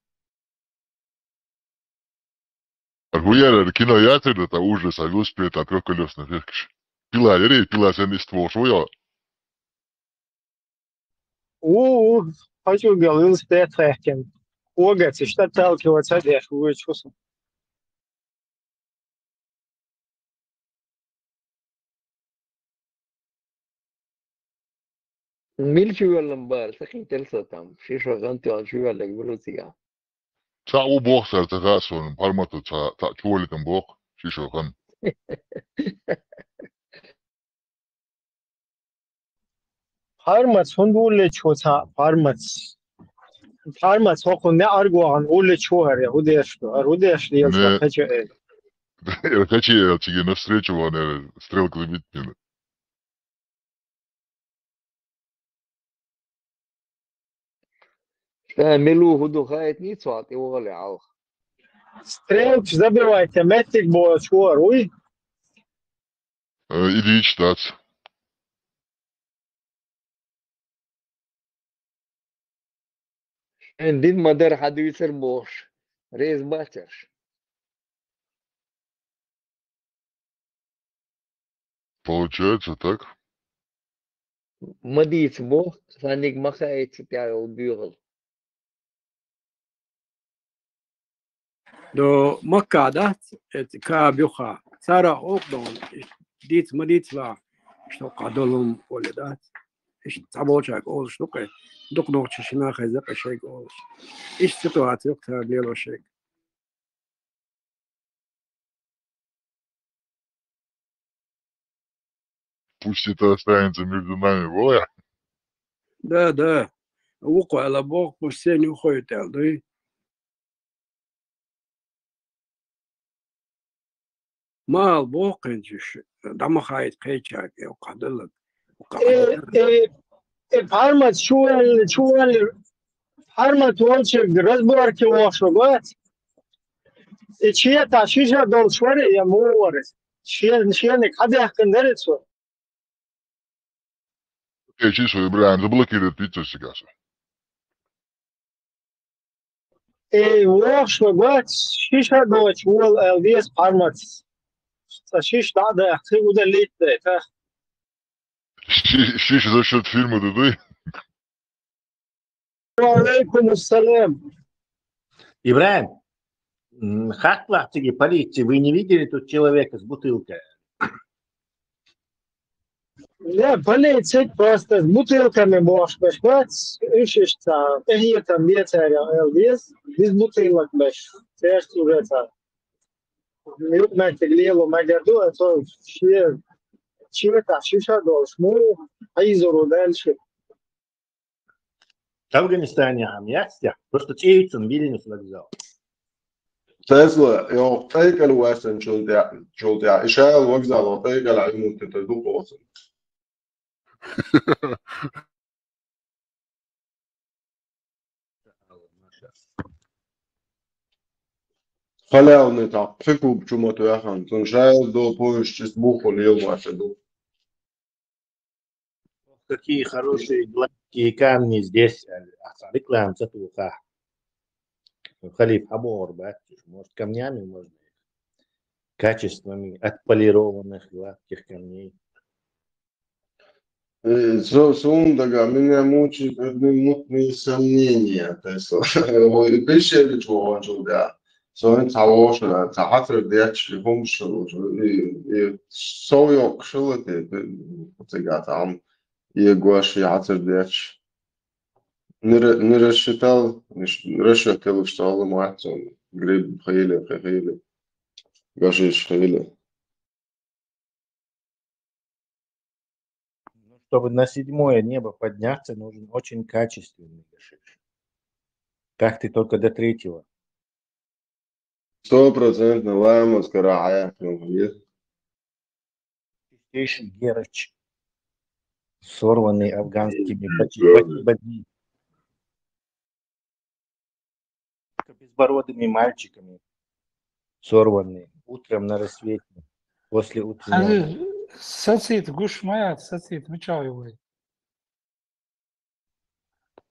Ар ву яра, кино яцар да, та ужас, а велосипед, а трёхколёсный фехкаш. Пила яри, пила сен ист волуш ву йо? Ву, ву, кхойчул гал велосипед тӀехь хехкина. Огаца, иштта талкиво ца деш, вуьйцу хӀусу. Мила чу веллам бара, ца кхийтира со там. Ши шо гӀан тоьхна чу велларг вуьлу цигахь. Цхьаъ ву боху сара, ца хаьа суна, Пармато цхьа, цхьаъ чу валийтина боху, ши шо гӀан. Пармац хӀунда вуллича ву цхьаъ, Пармац? Пармац хӀокхунна неӀарга вахана вуллича ву хӀара, хӀу деш ду? ХӀара хӀу деш лела ца Не. Кхечу эр? Кхечу эр, цига навстречу ван эр, стрелка забитина. Ша мила ву хӀу ду хаийтний цхьа тӀе вогӀале хьалха. Стрелка забивать, меттиг боцуш ву хӀара, вуй? Э, Ильич дац. Шайн дин ма-дарра хьан дуьйцура бохуш, реза бац аша. Получается так? Ма дийца боху, санниг ма хаийтта тӀехь йолу доьхал. До Макка дац, эт Каба юха. Цара окъ дон, диц ма диц ва, что кадолум оле дац. Иш цхьаболчаг олуш ду кхе, дукха дохчу шина хеза кхе шайга олуш. Иш ситуация юха цара лело шайга. Пусть это останется между нами, воя. Да, да. Вукхо ала боху, пусть сен юхойта аьлла, дуй? Ма ала боху кхин чуьш, дӀа ма хаийта кхечаьрга, э, укхахь даллаг. Э, э, э, Пармат чувалли, чувалли, Пармат волчерг разборке вошург вац. И чета шиша долчу вара, я муха вара. Шен, шениг хьадаьккхина дара цо. Э, чи со Ибрахим заблокировать виццо сигаса. Э, вошург вац, шиша долчу вола аьлла деза Пармат. Ца шиш дӀа а даха, ца удаллийта дай, та. Ши-, шиш за счёт фильма ду дуй? Ва алейкум ассалам. Ибрахим, м, хаттахь цига полиция, вы не видели тут человека с бутылкой? Не, полиция просто с бутылками бохуш беш бац, уьш иштта къинхетам бе цаьрга аьлла деза, без бутылок беш, церца уже цара. Юкъаметтиг лело мегар ду, а цо шен чиратахь шиша долуш, муха хьийзур ву дальше? Афганистане хьан яц тӀехь? Просто цӀе ю цунна Вильнюс вокзал. Тесла, йо, тӀайкъала ваьссан чул тӀе-, чул тӀе. И шайла вокзал, тӀайкъала Ӏимуттитар ду кхосан. Халялни тӀаккха пхи куб чу ма тоьхна, цунна шайла до поезд чист буххула лело ваьсса ду. Какие хорошие гладкие камни здесь, а, а реклама ца тухахь. Халиф хьабохур бац, может, камнями можно их? Качествами отполированных гладких камней. Э, со-, суна дага, меня мучают одни мутные сомнения, то есть, ой, пещеры чего он жил, да. Со хӀинца хьан вовшана, цхьа хьацар детташ, и хӀумаш шалуш, и, и сов йоккхуш хилла те, цига цхьа хӀума егош, и хьацар детташ. Не ра-, не рассчитал, не ш-, расчет хилуш цхьа хӀума вац цунна, гриб хили, кхин хили, гашиш хили. Ну, чтобы на седьмое небо подняться, нужен очень качественный гашиш. Как ты только до третьего? Стопроцентно ламаз карахьа. Чистейший герч, сорванный афганскими бати-, бати-, бати-, безбородыми мальчиками. сорванный. Утром на рассвете, после утреннего. Хазир, сацийта гуш ма яц, сацийта мичахь ю вай?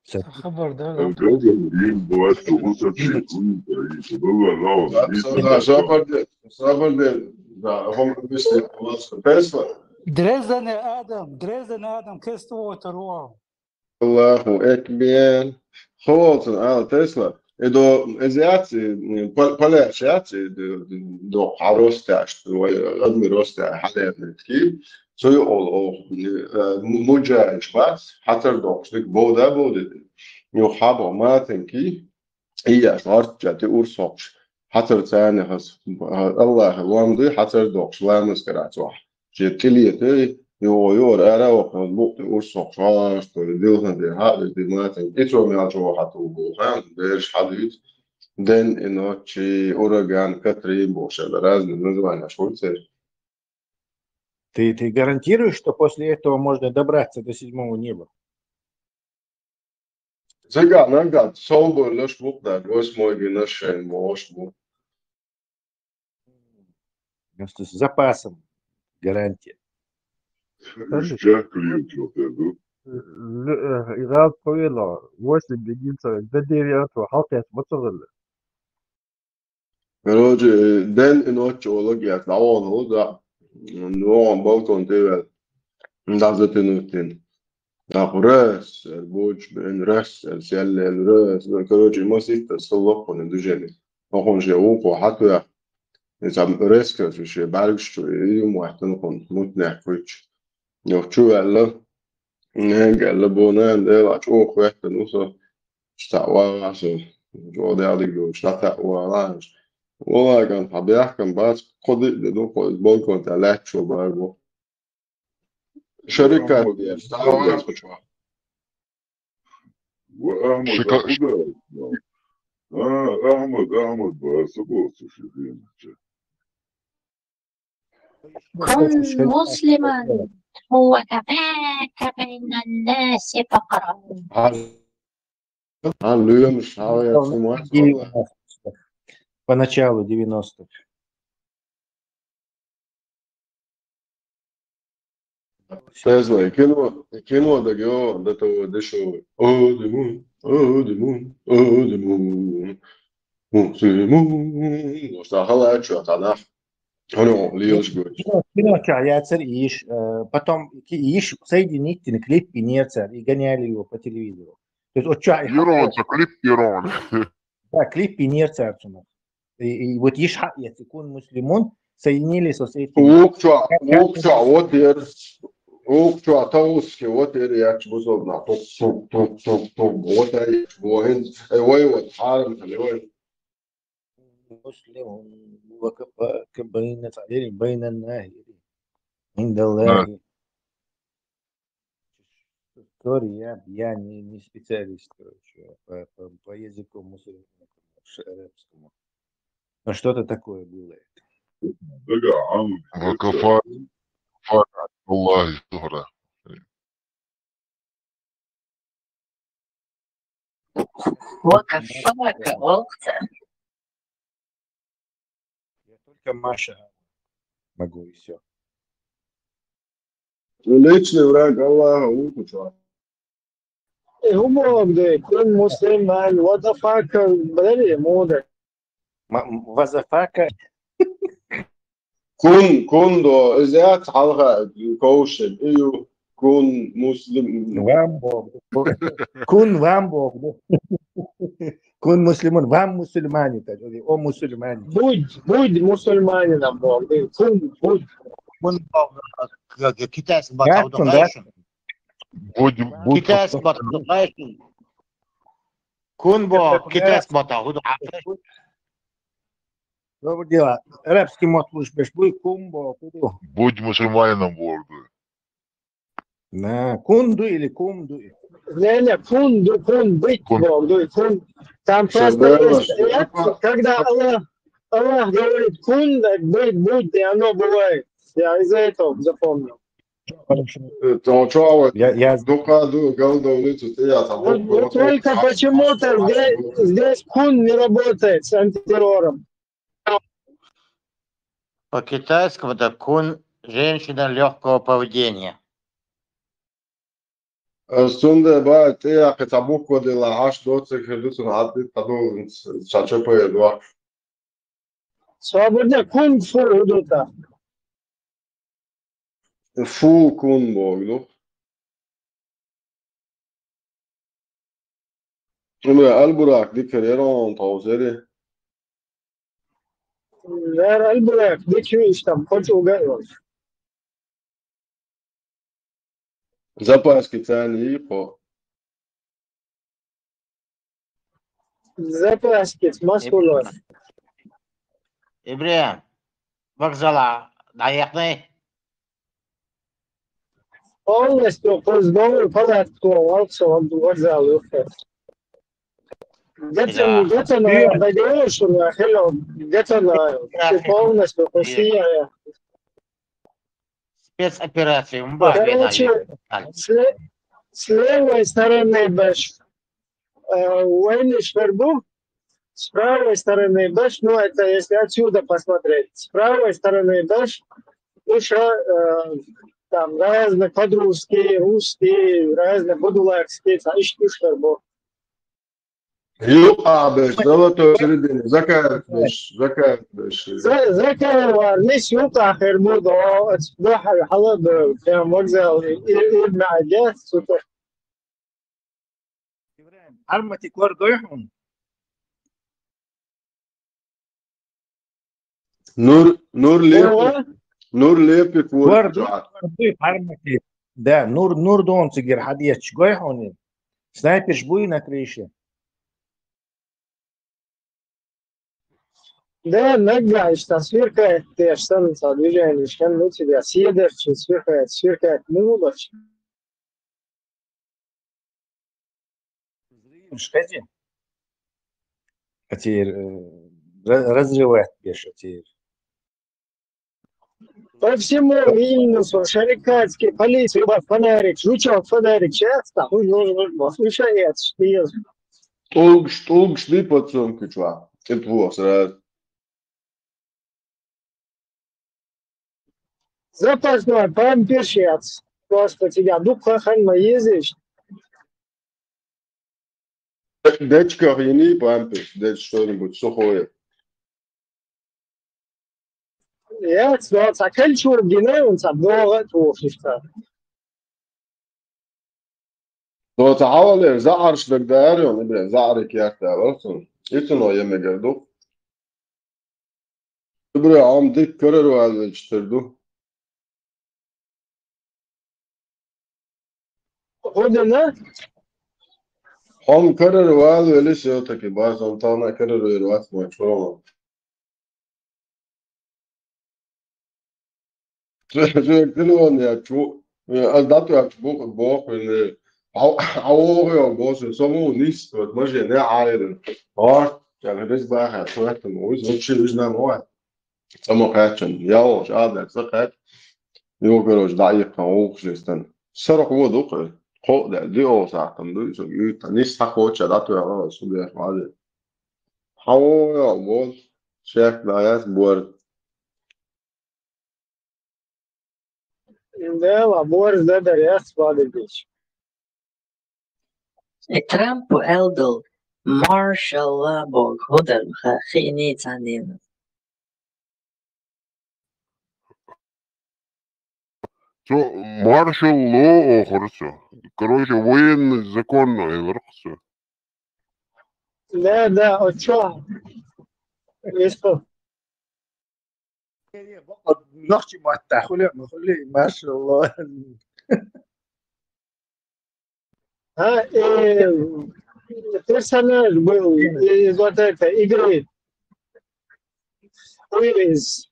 Ца- Хабар да. Граждан, им бывает, что он сочинит, он не боится. Было равно. Сабарде, сабарде, да, а вам объясню, у нас Тесла. Дрездене Адам, Дрездене Адам, кест вотар вау. Аллаху Экбер. Холцен ал Тесла. Эдо, эзиаци, поляш яци, до харосташ, адми роста халернетки. Цуй ол, ол, муджаиш бац, хатар докш, дик бода боди. Ю хабо матенки, ия шарт чати урсокш. Хатар цани хас, Аллах, ламды хатар докш, ламыз карацуа. Же тилиеты, ю, ю, ара, охна, лукты урсокш, шарт, дилхан де, хады, ди матен. Ицо мялчо хату бу, хан, берш хадыт. Ден и ночи, ураган, Катрин, бу, разные названия, шульцер. Ты, ты гарантируешь, что после этого можно добраться до седьмого неба? Цыган, ага, солбу лёш мукда, восьмой гинашен, мош мук. Просто с запасом гарантия. Ишча клиент чё-то, да? Ирал повело, восемь бегинцев, да девятого, халкет, вот это. Короче, ден и ночь олог я, да он, да. Ну, он балкон ты, да, затянуть. Да, раз, буч, блин, раз, сял, раз. Ну, короче, ма ситта, столок, он движение. Охун же уко, хатуя. И там резко, что ше, бальш, что, и ему, а там, он, мутняк, ключ. Ну, чё, алло? Неге, алло, бонан, да, ла, чё, хуя, ну, со. Что, ва, со. Чё, да, алло, что, та, ва, ла. Вала, кан, хабях, кан, бац, ходы, да, ну, ходы, балкон, та, ла, чё, ба, го. Шарикат, я, ставлю, я, скучу. Ва, Ахмад, Шика- а куда? А, Ахмад, Ахмад, ба, собо, слушай, время, чё. كن مسلما هو كفاك من الناس فقرا. А, а, луем, шалая, сумать, девяностых. Поначалу девяностых. Тезла, кино, кино, да, го, да, того, дешевый. О, Димон, о, Димон, о, Димон. Мусульман. Может, а халачу, а танах. Оно, льёшь, говорит. Кино, кино чё, яцер иш, э, потом ки иш соединительный клип и нерцер, и гоняли его по телевизору. То есть, вот чё, и Ирон, это клип Ирон. Да, клип и нерцер цунах. И, и вот иш ха, я цикун муслимун, соединились вот с этим. Укча, укча, вот ер. Укча, тауски, вот ер, я чего зовна. Тук, тук, тук, тук, тук. Вот я чего. Эй, ой, вот, харам, ой. مسلم وكفاك بين، تعديل بين الناهر عند الله. Sorry, я, я не, не специалист, короче, по, по, по языку мусульман, арабскому. Но что-то такое было это. Да, а, وكفاك الله شهرة. وكفاك وقتا. Я только Маша могу, и все. Личный враг Аллаха, укча. Humor de, كن مسلما, what the fuck, brother, mother. Вазафака. Кун, кун до, зят, халха, коушен, ию, кун, муслим. Вамбо. Кун вамбо. Кун муслимун. Вам мусульмане. О мусульмане. Будь, будь мусульманином, Бог. Кун, будь. Кун Бог, китайский батал. Да? Будь, будь Китайский батал. Кун Бог, китайский батал. Доброе дело. Арабский мот будешь беш, будь кумбо, куду. Будь мусульманином, Бог. На, кунду или кумду. Не, не, кунду, кун, быть, Бог, да, кун. Там просто есть аят, когда Аллах, Аллах говорит кун, так быть, будь, и оно бывает. Я из-за этого запомнил. То чё, Я, я дука, ду, галда, улицу, ты, я там. Вот, вот только почему-то здесь, здесь кун не работает с антитеррором. По-китайскому это кун — женщина легкого поведения. Цунда бай тӀеяхкъе цхьа буква дилла хьаш доцург хир ду, цунна хьатӀа дӀадоллинц цхьа чопа дохкаш. Свободно кунг-фу хӀу ду тӀаккха? Фу кун бохург ду. Шуна Аль-Бурак дика хир яра хьуна тховсари? Яра Аль-Бурак дика ю, иштта кхо чӀуга а йолуш. Запаски царна йий кхо? Запаски массо а. Ибрахим, вокзала дӀаяхний? Полностью кхуза новый палатка валкса вокзал юххе. Где-то, да, где-то, наверное, дальше, на хило, где-то на, ты полностью посеяя. Спецоперация. Короче, с ле-, с левой стороны баш, э, войниш хир бу, с правой стороны баш, ну, это если отсюда посмотреть, с правой стороны баш, уж, э, там разные подружки, русские, разные будулакские, там, иш-, иш хир бу. Юкъа беш, золотой середине, Закаев беш, Закаев беш. За-, Закаев вар, нис юкъа хир бу, до, до хьал-, хьалаб, прям вокзал, и, и, и, мягде, супер. Ибрахим, Армати кор дой хьуна? Нур, Нур лепи, Нур лепи кор. Кор дой, кор дой, Армати. Да, Нур, Нур дон цигир хьадъечча гой хьуна. Снайперш буй на крыше? Да, наггахь иштта сверкает, те ж самое движение, что у тебя, съедешь, сверкает, сверкает, ну, лучше. Взрывш хезий? Атир, э, ра-, разрывать беш атир. По всему Вильнюсу, Шарикатский, полиция, любой фонарик, жучок, фонарик, сейчас, там, слушай, это, что я. ТӀулгаш, тӀулгаш ди подсумка чу, цӀе тхо сразу. Запасной памперс яц, просто тебя дукха хан ма езаш. Дечках йиний памперс, дечка что-нибудь сухое? Яц, но ца кальчур гинай, он ца догӀа тухиста. Доца хьалалера заӀарш даг дара, ибре заӀарик ярта варцун. Ицуно емегар ду. Ибре ам дик карар валвечтер ду. Худана? Хьом карар валвели все-таки базам тана карар вер вац ма чурома. Шуьга телефон яц ву, ас дӀатоьхча бу-, боху вина, хьо-, хьо вогӀу йо, босу, со ву нис, вот, маже не Ӏайра. Ор, чара рез баха, цоьттан, уйз, вот ши уьз нам вац. Ца ма кхаьччан, ялгӀаш, а даьлла, ца кхаьчча. Йо, короче, дӀаиккхан вовхаш лестан. Сарах вон ду-кх, кхоъ даьлла, диъ сахьтан ду, со юьйтта, нис хьахоча, дӀатоьхна, со бех вазе. Хьо вогӀу йо, босу, шек дӀаяц, бор. Дела, борз дадар яц бадигиш. Э, Трампу аьлла долу маршалла боху, хӀун дар ха-, хиъний цхьаннена? Цо маршалла охура цо. Короче, военный закон элира-кх цо. Да, да, а чё? Весло. Нохчи матта хули, хули, машалла. А, э, персонаж был из вот этой игры. Who is,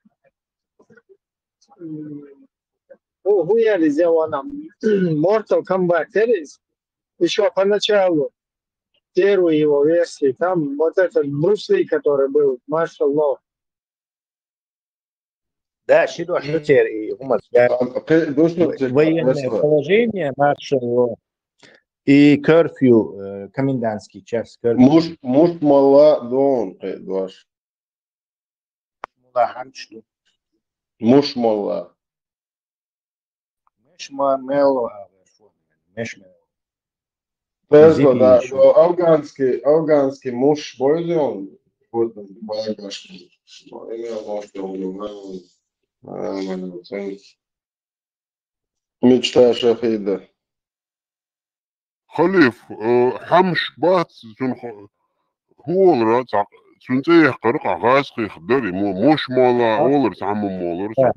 м, who, who is the one, м, Mortal Kombat, there is. Ещё поначалу, первой его версии, там вот этот Брюс Ли, который был, Martial Law. Да, ши дош ду церан и хӀума, да. Военное положение, martial law, и curfew, э, комендантский час, curfew. Муш-, мушмала дон кхе дош. Мула хьанчу ду. Мушмолла. Мешма-, мело, а, мешма-, Тесла, да, Зефир. Но афганский, афганский муш бойзон, вот, баягашки. Имя может, он, он, он, он, Мечта шахида. Халиф, э, хьамш бац, цун хо-, хӀу олура, цхьа, цун цӀе яхкара къа гӀазкхих дари, мо-, муш мола олура, цхьа мо молура, цхьа.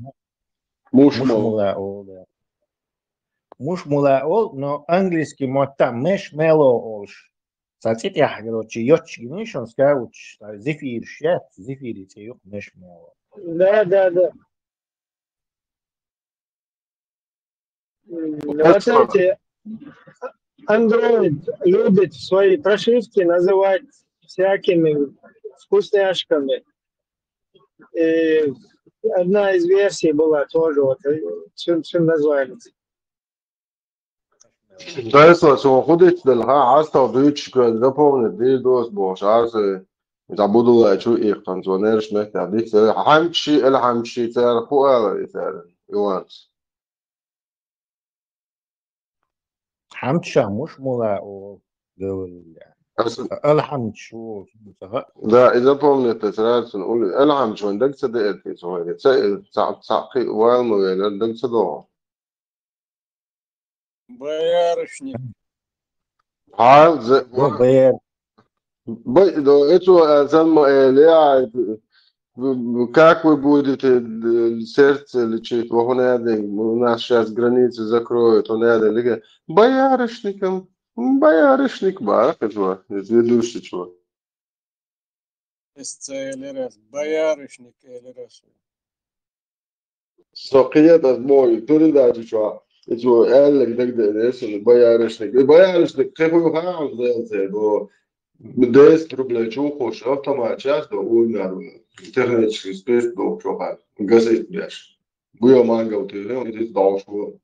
Муш Муш мола. Мула олура. Муш мула ол, но английский мотта меш мело олуш. Ца цӀи тӀехь, короче, йоч гинишон скаучш, зефир шет, зефири цӀе юх меш мело. Да, да, да. М, Вот эти Android любит свои прошивки называть всякими вкусняшками. И одна из версий была тоже, вот, э, чем, чем называется. Тесла, цо хӀу дицдала, хьан хьастагӀа дуьйцуш, запомнить дийр доцу бохуш, Ӏарса, иза Будулай чу иккхана, цо нераш меттехь дицдала, хьамчши, элхьамчши, цара хӀу ала и цара, Иванс? Хьамчша муш мула олу, говорили. Аса Алхьамчу, ца хаьа. Да, и запомнить сразу, ули, элхьамчу вайн даг ца деарти, цо хӀу, ца, ца, ца, кхи, вал ма велар, даг ца догӀу. Боярышник. Хьал зе-, Бо, бер. Бай, да, это, а, зан ма, э, ле, а, в-, в-, как вы будете, э, сердце лечить? Вот он это, у нас сейчас границы закроют, он это, лига. Боярышником, боярышник, барак, это, из ведущий чего. Эс ца элира, боярышник элира. Со кхета ас боху, передача чохь, и цо аьлларг дагадеана, эсала боярышник. И боярышник кхин хуй хаам делце, бо десять рублей чу хуш автомат час до уйнар, технический спец до чохар, газет беш. Буя мангал ты, он здесь должен.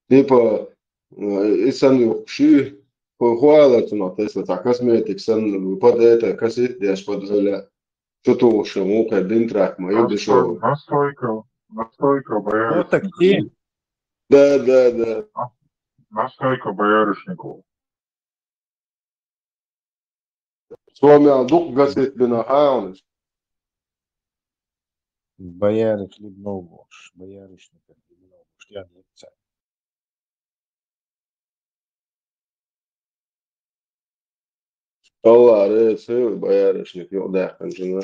Типа, э, и сан юхши, хуала цунах, если так, косметик сан, под это, косит деш, под это. Что ты лучше, муха, дин трак, ма, я дешёвый. Настойка, настойка Ну, боярышник. Так и Да, да, да. Настойка боярышников. Цо мел дукха гасит бина хаалнаш. боярышник новош, боярышник новош, я не знаю. Алла, рецеви боярышник, юкъ даьккхина жина.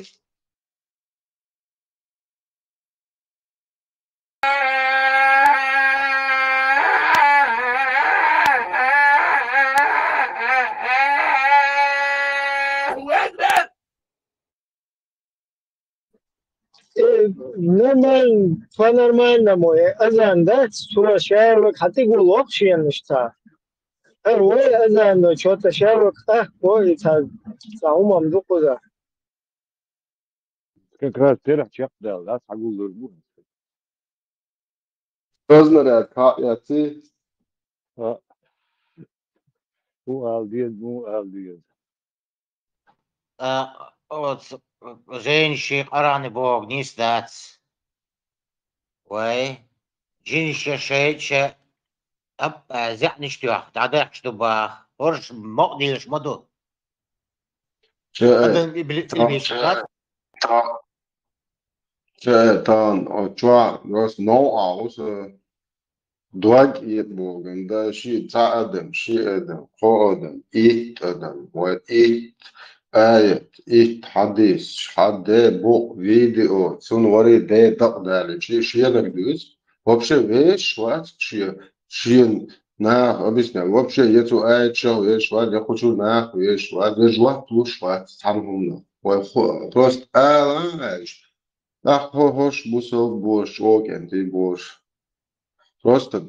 Э, нормально, по-нормальному, э, азан дац, сура шаьрлаг хьатӀе гулло шена иштта. Ар вай азан до, чё-то шаьрлаг къахко, и ца, ца хӀумам ду кхуза. Как раз терахь чекхдаьлла, да, схьагуллур бу. Разнаряд кхаъ яций? А. ХӀун ала деза, хӀун ала деза. А, оц, женщи къарани боху нийса дац. Вай, жинша шайча, ап, а, зеӀниш тоьхна, дӀадаьккхаш ду баха. ХӀорш мокъадийраш ма ду. Ча, Адам ибли-, тра-, иблис хац. Ча, тан, о, чуа, рос, но, а, уса, дог ит боган, да, ши, ца адам, ши адам, кхо адам, ит адам, ва ит, аят, ит, хьадис, хьаде, бу, видео, цун вари де дакъ дали, чи, шиянаг дуз, вообще веш, вац, ши, шиен, нах, объясняю, вообще, я цу аят шел веш, вац, я хочу нах веш, вац, я жвак плуш, вац, цхьан хумна. Вай ху-, просто ала, знаешь, нах хо-, хош, бусал, бош, чокин, ты бош. Просто,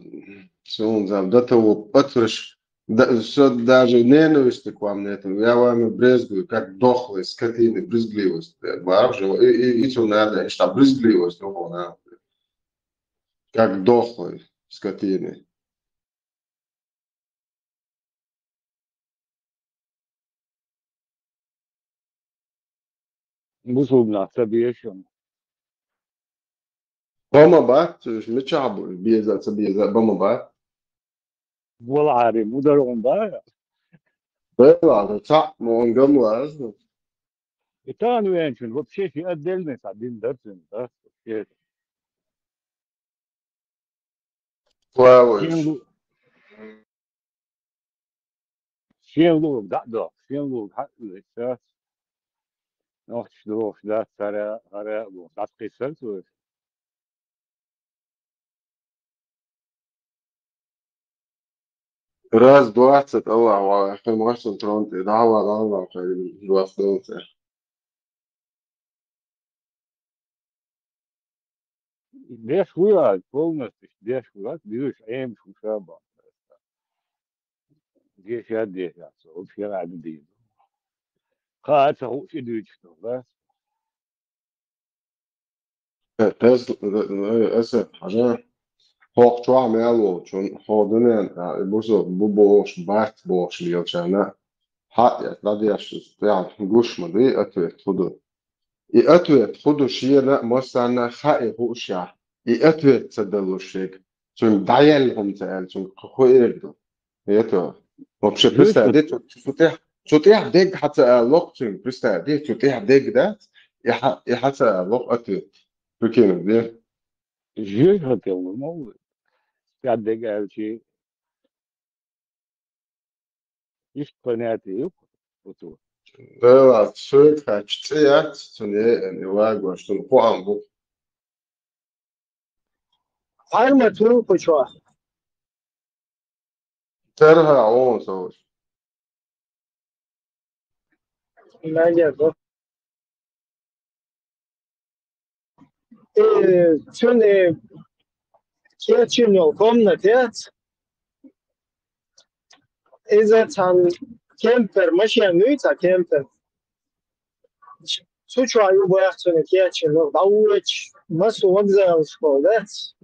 сунзам, до того, патраш, да, всё, даже ненависти к вам нету. Я вами брезгую, как дохлой скотины, брезгливость. Вообще, и, и, и цу надо, и что, брезгливость, ну, она. Как дохлой скотины. Бусулбна ца бешун. Бан ма бац, уьш мичахь бу, беза а, ца беза а бан ма бац. Вала Ӏари, мудар гӀун бара? Дела, цхьаъ ма ван ган лазна. И тахана веанчун вообще ши отдельный цхьа дин дар цуьнан, да? Шен Слава. Шен лу-, шен луург дӀа а дохуш, шен луург хьа а оьцуш, нохчаш дохуш дац, хӀара, хӀара а бохуш, дӀасакхийсар цо. Раз, двадцать, Аллаху Акбар, хьуна массо трон тӀе, дӀахьа, дӀахьа, хьуна двадцать. Деш вуй ас, полностью деш вуй ас, дуьйш Ӏемаш ву ша бан. Деша, деша, со вообще а ду дийна. Кхаа ца хууш и дуьйцуш ду, да? Э, тас, э, э, аса, хьажа, хӀокху чохь мел волчун, хьо дуьнен тӀехь, и бусалба бу бохуш, бац бохуш лелачарна, хьаъ, дӀадеш, тӀехь гуш ма дуй, ответ хӀун ду. И ответ хӀун ду шена а, массарна а хаьа хуушехь, и ответ ца далуш шега, цуьнга дӀаелла хӀума ца аьлла, цуьнга кху хӀун эр ду? Это, вообще, представь, де, цу, цу тӀехь, цу тӀехь дегга хьан ца аллокх цуьнга, представь, де, цу тӀехь дегга дац, и хьан, и хьан ца аллокх ответ. Прикинь, де? Жир хӀотта ма ву. Цу тӀехь дегга аьлчи, иштта понятие ю, вот. Дела, соьга хьаьчча цӀе яц, цуьнан еана и вагош, цунна кхоам бу. Хьарма цунна кху чохь. Терхьа гӀо ца вуш. Нагерга. Э, цуьнан, э, кечйина йолу комната яц. Иза цхьана кемпер, машен дуй цхьа кемпер. Цу чохь ю боху цуьнан кечйина, дӀавоьдуш, массо вокзалашкахула дац.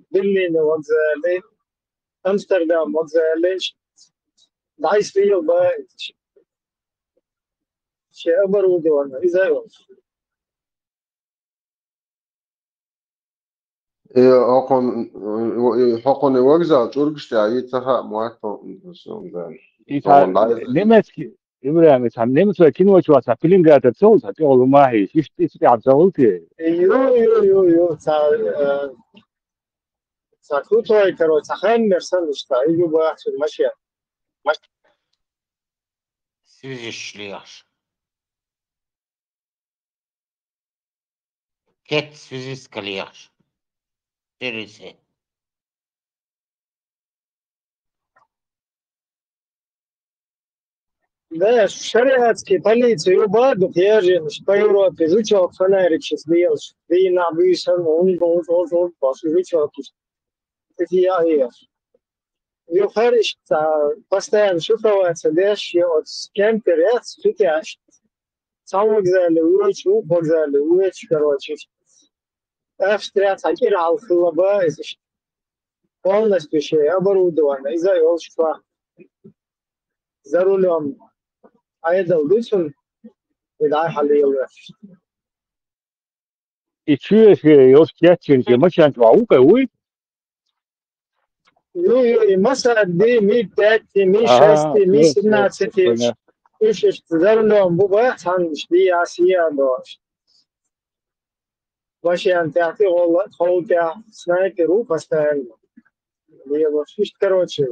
Берлинан вокзале, Амстердам вокзале, дӀасаделла боху. Шен оборудовани иза а йолуш. И хӀокхунна, и хӀокхунна и вокзал чӀургаш тӀехь ю ца хаьа, мотт хӀокхунна. И цхьа немецкий, Ибрахим, и цхьа немцойн кино чохь цхьа пеленгатор ца хуьлу, цхьа тӀехула ма хьийша, иштта, иштта тӀехь ца хуьлу те? Ю, ю, ю, ю, цхьа, э, цхьа крутой, короче, цхьа хаммер санна иштта, и ю бахча машен. Маш- Связист лехаш. Кет связистка лехаш. Сервисе. Да, шариатский полиция ю боху, дукха ержанаш по Европе, жучок фонарикаш лелаш, дийнахь буьйсанна, хӀунда, хӀунда, хӀунда, хӀунда, бохуш, жучок иштта. Эти я еш. Ю хӀара иштта, постоянно шифроваться деш, я оцу кемпер яц, цу тӀехь иштта. Цхьа вокзале воьдуш, вукху вокзале воьдуш, короче, иштта. Австрия цхьа кӀира хьалха хилла боху иза иштта. Полностью шен оборудование, иза а йолуш чохь. За рулём Ӏедал ду цунна, и дӀай хьалелош. И чоьше йолуш кечйинчу машен чохь ву кхин, вуй? Ю, ю, и Моссади, ми пять, ми шесть, ми семнадцать. Уьш иштта за рулём бу боху цхьанна, иштта диа, сиа а долуш. Машен тӀехь тӀе гӀолла, хьол тӀехь снайпер ву постоянно. Лелош, иштта, короче,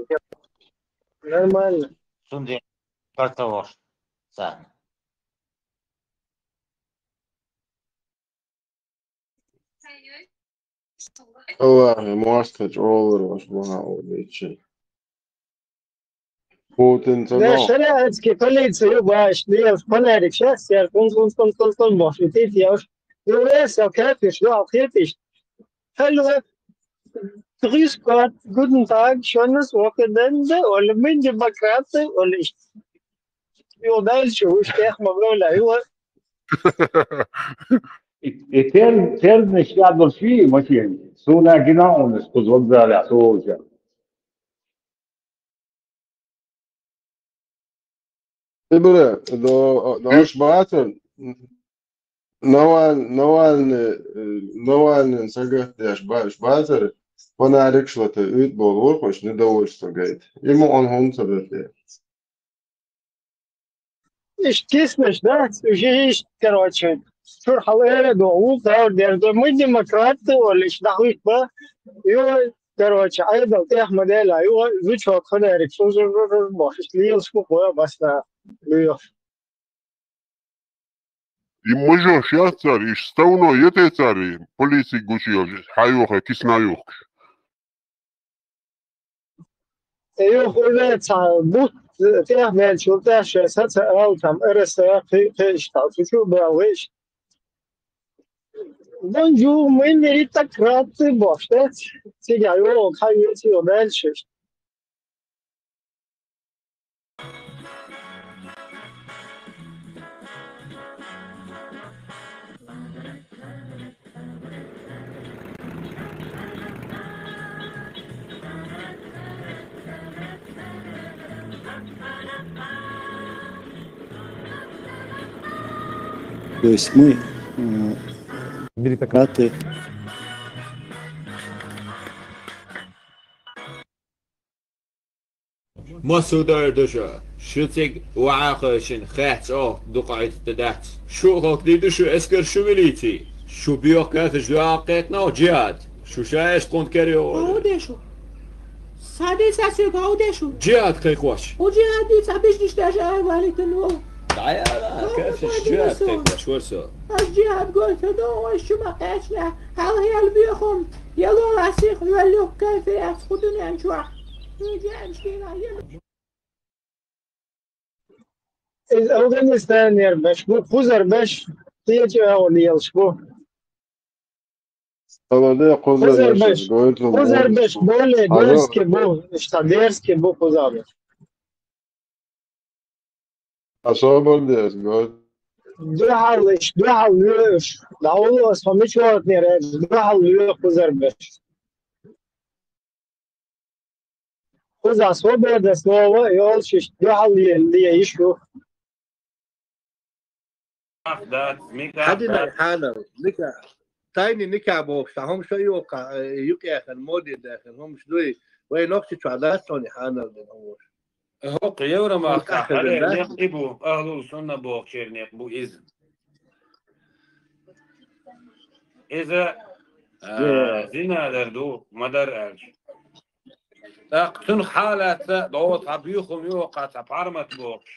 нормально. Цундела партавош царна. Аллахьа мостагӀа чӀогӀа лар вац бахьа олучу. Путин ца Да, нах. Шариатский полиция ю баш, лелаш фонарик сейчас, я кун, кун, кун, кун, кун, баш, и ты делаешь. Ю вес, а как ты, что, а как ты? Hallo, grüß Gott, guten Tag, schönes Wochenende, und wir Demokraten, und ich. Ю дальше, уж тех могу, ю. И, и тер-, тернаш яд вал ши машен. Суна гина он, что зонзаля, что уже. Ибре, до, до аш бацар. Наваль-, Навальный, э, Навальныйн сагатдеш ба-, бацара, фонарикаш лата уьйтӀа болу вохуш, не довольство гайта. И ма он хӀунда ца дати. Иштта киснаш дац, уж иштта, короче, чуьра хьала эра ду, ву тавр дер ду, мы демократы, олиш, дахуьйтба, ю, короче, Ӏедал тӀех ма дела, ю, зучок ханарик, сузур-зур-зур бохуш, иштта лелаш бу, гой басна, луьйхуш. И мажош яц цара, иш ставно я те цара, полици гучуелча, хьайохе кисна юхкуш. Тхьа юха уже цхьа бутт тӀехбелчул тӀаьхьа шайн саца ала там, РСА кхи-, кхиъча тхьа цу чу а бан вайша. Бонжур, мы меритократы бохуш дац, цига йогӀу, хьан веций йо даьлла шаьш. То есть мы, э, меритократы. Массо а дар ду шу. Шу цига ваӀа а хевшина, хетта чӀогӀа дукха Ӏитта дац. Шу а хӀокху дийр ду шу, эскар шу, милици. Шу боьха кафеш дуьхьал кхетта нах, джихад. Шу ша эшна кхунна кара йогӀу. ХӀун де шу? Сади са соьга хӀун де шу? Джихад кхайкхош. ХӀун джихад ди цхьа бижнаш деш а валийтина ву? ДӀаяла, хӀун кафеш хӀун джихад шу? Кхайкхош вара со. Аш джихад гойту ду, вай шу ма кхечнехь, хьалха ял боьхум, яло ва сих, валлюх кайфе яц ху дуьнен чохь. Иза Афганистанера беш бу, кхузара беш, кхечу агӀор лелаш бу. Молодец, кхузара беш, кхузара беш, более дерзкий бу, иштта дерзкий бу кхузара беш. Особо дерзкий бу. Дуьхьал, иштта дуьхьал лоьш, дӀавулло аса хьо мичахь ватнера, дуьхьал лоьху кхузара беш. Кхузахь свобода слова йолуш иштта дуьхьал ле-, ле йиш ю. Хьадинай хьанал, ника, тайни ника бохуш, цхьа хӀума шо йохка, э, юкъехана, моде даьхна хӀумаш дуй, вай нохчи чохь дац хьуна хьанал дина хӀумаш. ХӀокху Евромахкахь хьалера некъ и бу, ахьлул сунна бохучеран некъ бу иза. Иза, а, зина дар ду, ма дар аьлча. ТӀаккха цунах хьалаьцна, догӀу цхьа буьйхам ю, кху цхьа пхьармат бохуш.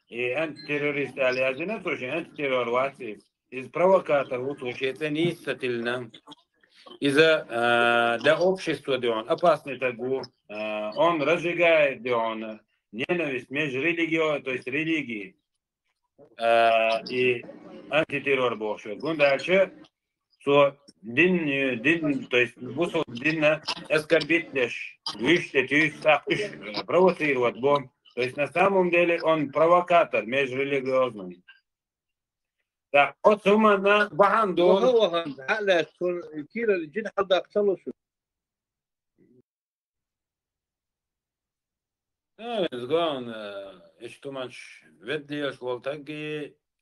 И антитеррорист аьлла яздина цо шен, антитеррор вац иза. Иза провокатор ву, цо шен цӀе нийса ца тиллина. Иза, а, для общества дуьхьал опасный стаг ву, а, он разжигает дуьхьал ненависть межрелигио-, то есть религии. А, и антитеррор бохуш верг. ХӀунда аьлча цо дин, дин, то есть бусулба динна оскорбить деш, вуьш тӀе туьйсу, тӀаккха уьш, э, провоцировать бо. То есть на самом деле он провокатор межрелигиозный. ТӀаккха оцу хӀуманна бахьана долу. Ваха, ваха, хьалаьцна, цунна кийрара джин хьалдаккха ца луш. Э, иза гон, э, иштта хӀуманаш ведда лелаш волу стаг,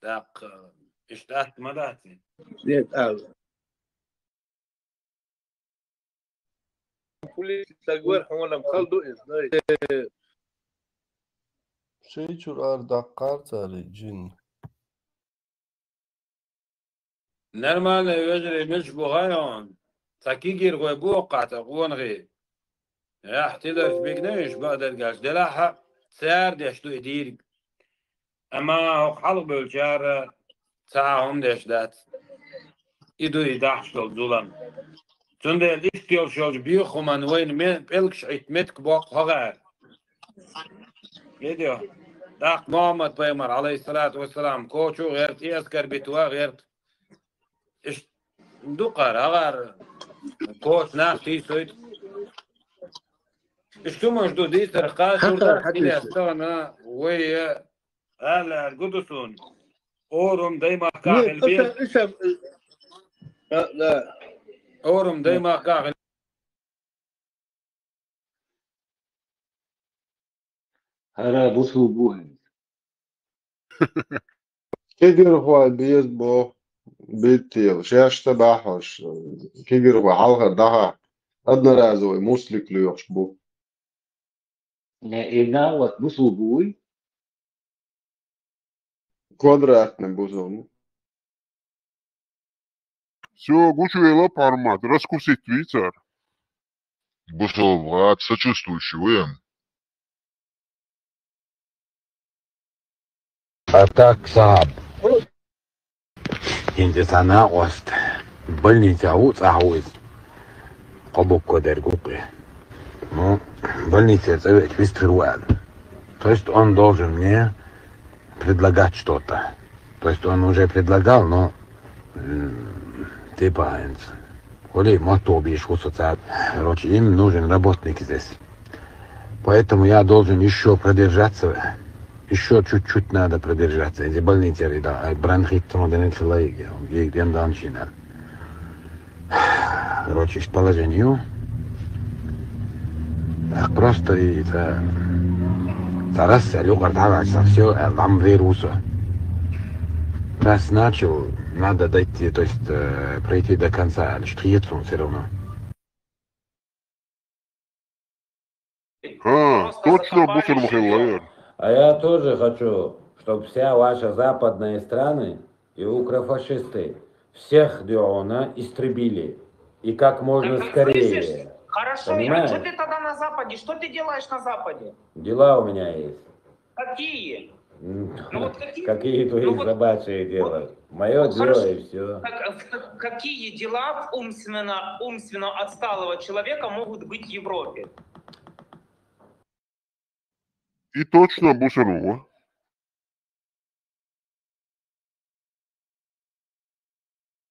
тӀаккха, э, иштта атта ма дац и. Нет, а. Пулис стаг вара, хьуна-м хала ду иза, дай. Шайн чуьра ара даккхара цара и джин. Нормальный вежарий милаш бу хьайна, цхьа кегийрхой бу хӀокхахь цхьа къонахий. Яхь тиларш бигна уьш бакъдерг аьлча, делахь а цара деш ду и дийриг. Амма хӀокху хьалха бевллачара цхьа а хӀума деш дац. И ду и дахьаш долу зулам. Цундела иштта йолуш йолчу боьха хӀуманна вайна ме-, пӀелгаш Ӏитта меттиг боккху хьо гӀара. Видео. ТӀаккха Мухаммад-пайхамар, алейхиссалату вассалам, кочу а гӀерта, и оскорбить ван а гӀерта. Иштта ду кхара, хьагӀара кочу нах тийсойту. Иштта хӀуманаш ду дийцарх кхачур дац, хӀинца тахана вай, э, ала гу ду суна. Орум даймахкахь хила бен. Орум даймахкахь хила. ХӀара бусулба бу хӀинца. Кегийрхой беза боху. Биттел, шаьш ца бахьаш, кегирхой хьалхара даха, одноразовый муслик лоьхуш бу. Не, и на вот бусул буй? Квадратный бусул. Всё, гучуйла формат, раскусить вицар. Бусул вац, сочувствующий вуем. А так саб. Инде сана ост. Больница у цахуз. Кобук кодер гукы. Ну, больница цевет вистер уан. То есть он должен мне предлагать что-то. То есть он уже предлагал, но м, типа, хӀинца. Хули мотто бийш хӀу со цад. Короче, им нужен работник здесь. Поэтому я должен ещё продержаться. Ещё чуть-чуть надо продержаться. Эти больницы, да, а бронхит, там, да, нет, лайги, он ей дем дан чина. Короче, из положению. Так просто и это. Тарас, я люкар, да, всё, э, вам вируса. Раз начал, надо дойти, то есть э, пройти до конца, лишь тхиет он всё равно. А, точно, бусурмахилла. А я тоже хочу, чтобы вся ваша западные страны и укрофашисты всех дуона истребили. И как можно Так, скорее. Слышишь? Хорошо, а Понимаешь? Что ты тогда на Западе? Что ты делаешь на Западе? Дела у меня есть. Какие? М, Ну вот какие? Какие твои Ну вот, задачи и дела? вот, Мое вот дело хорошо. И все. Как, как- какие дела в умственно, умственно отсталого человека могут быть в Европе? И точно бусурмахилла.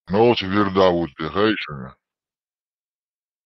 Ну вот верда вот ты, хайшина.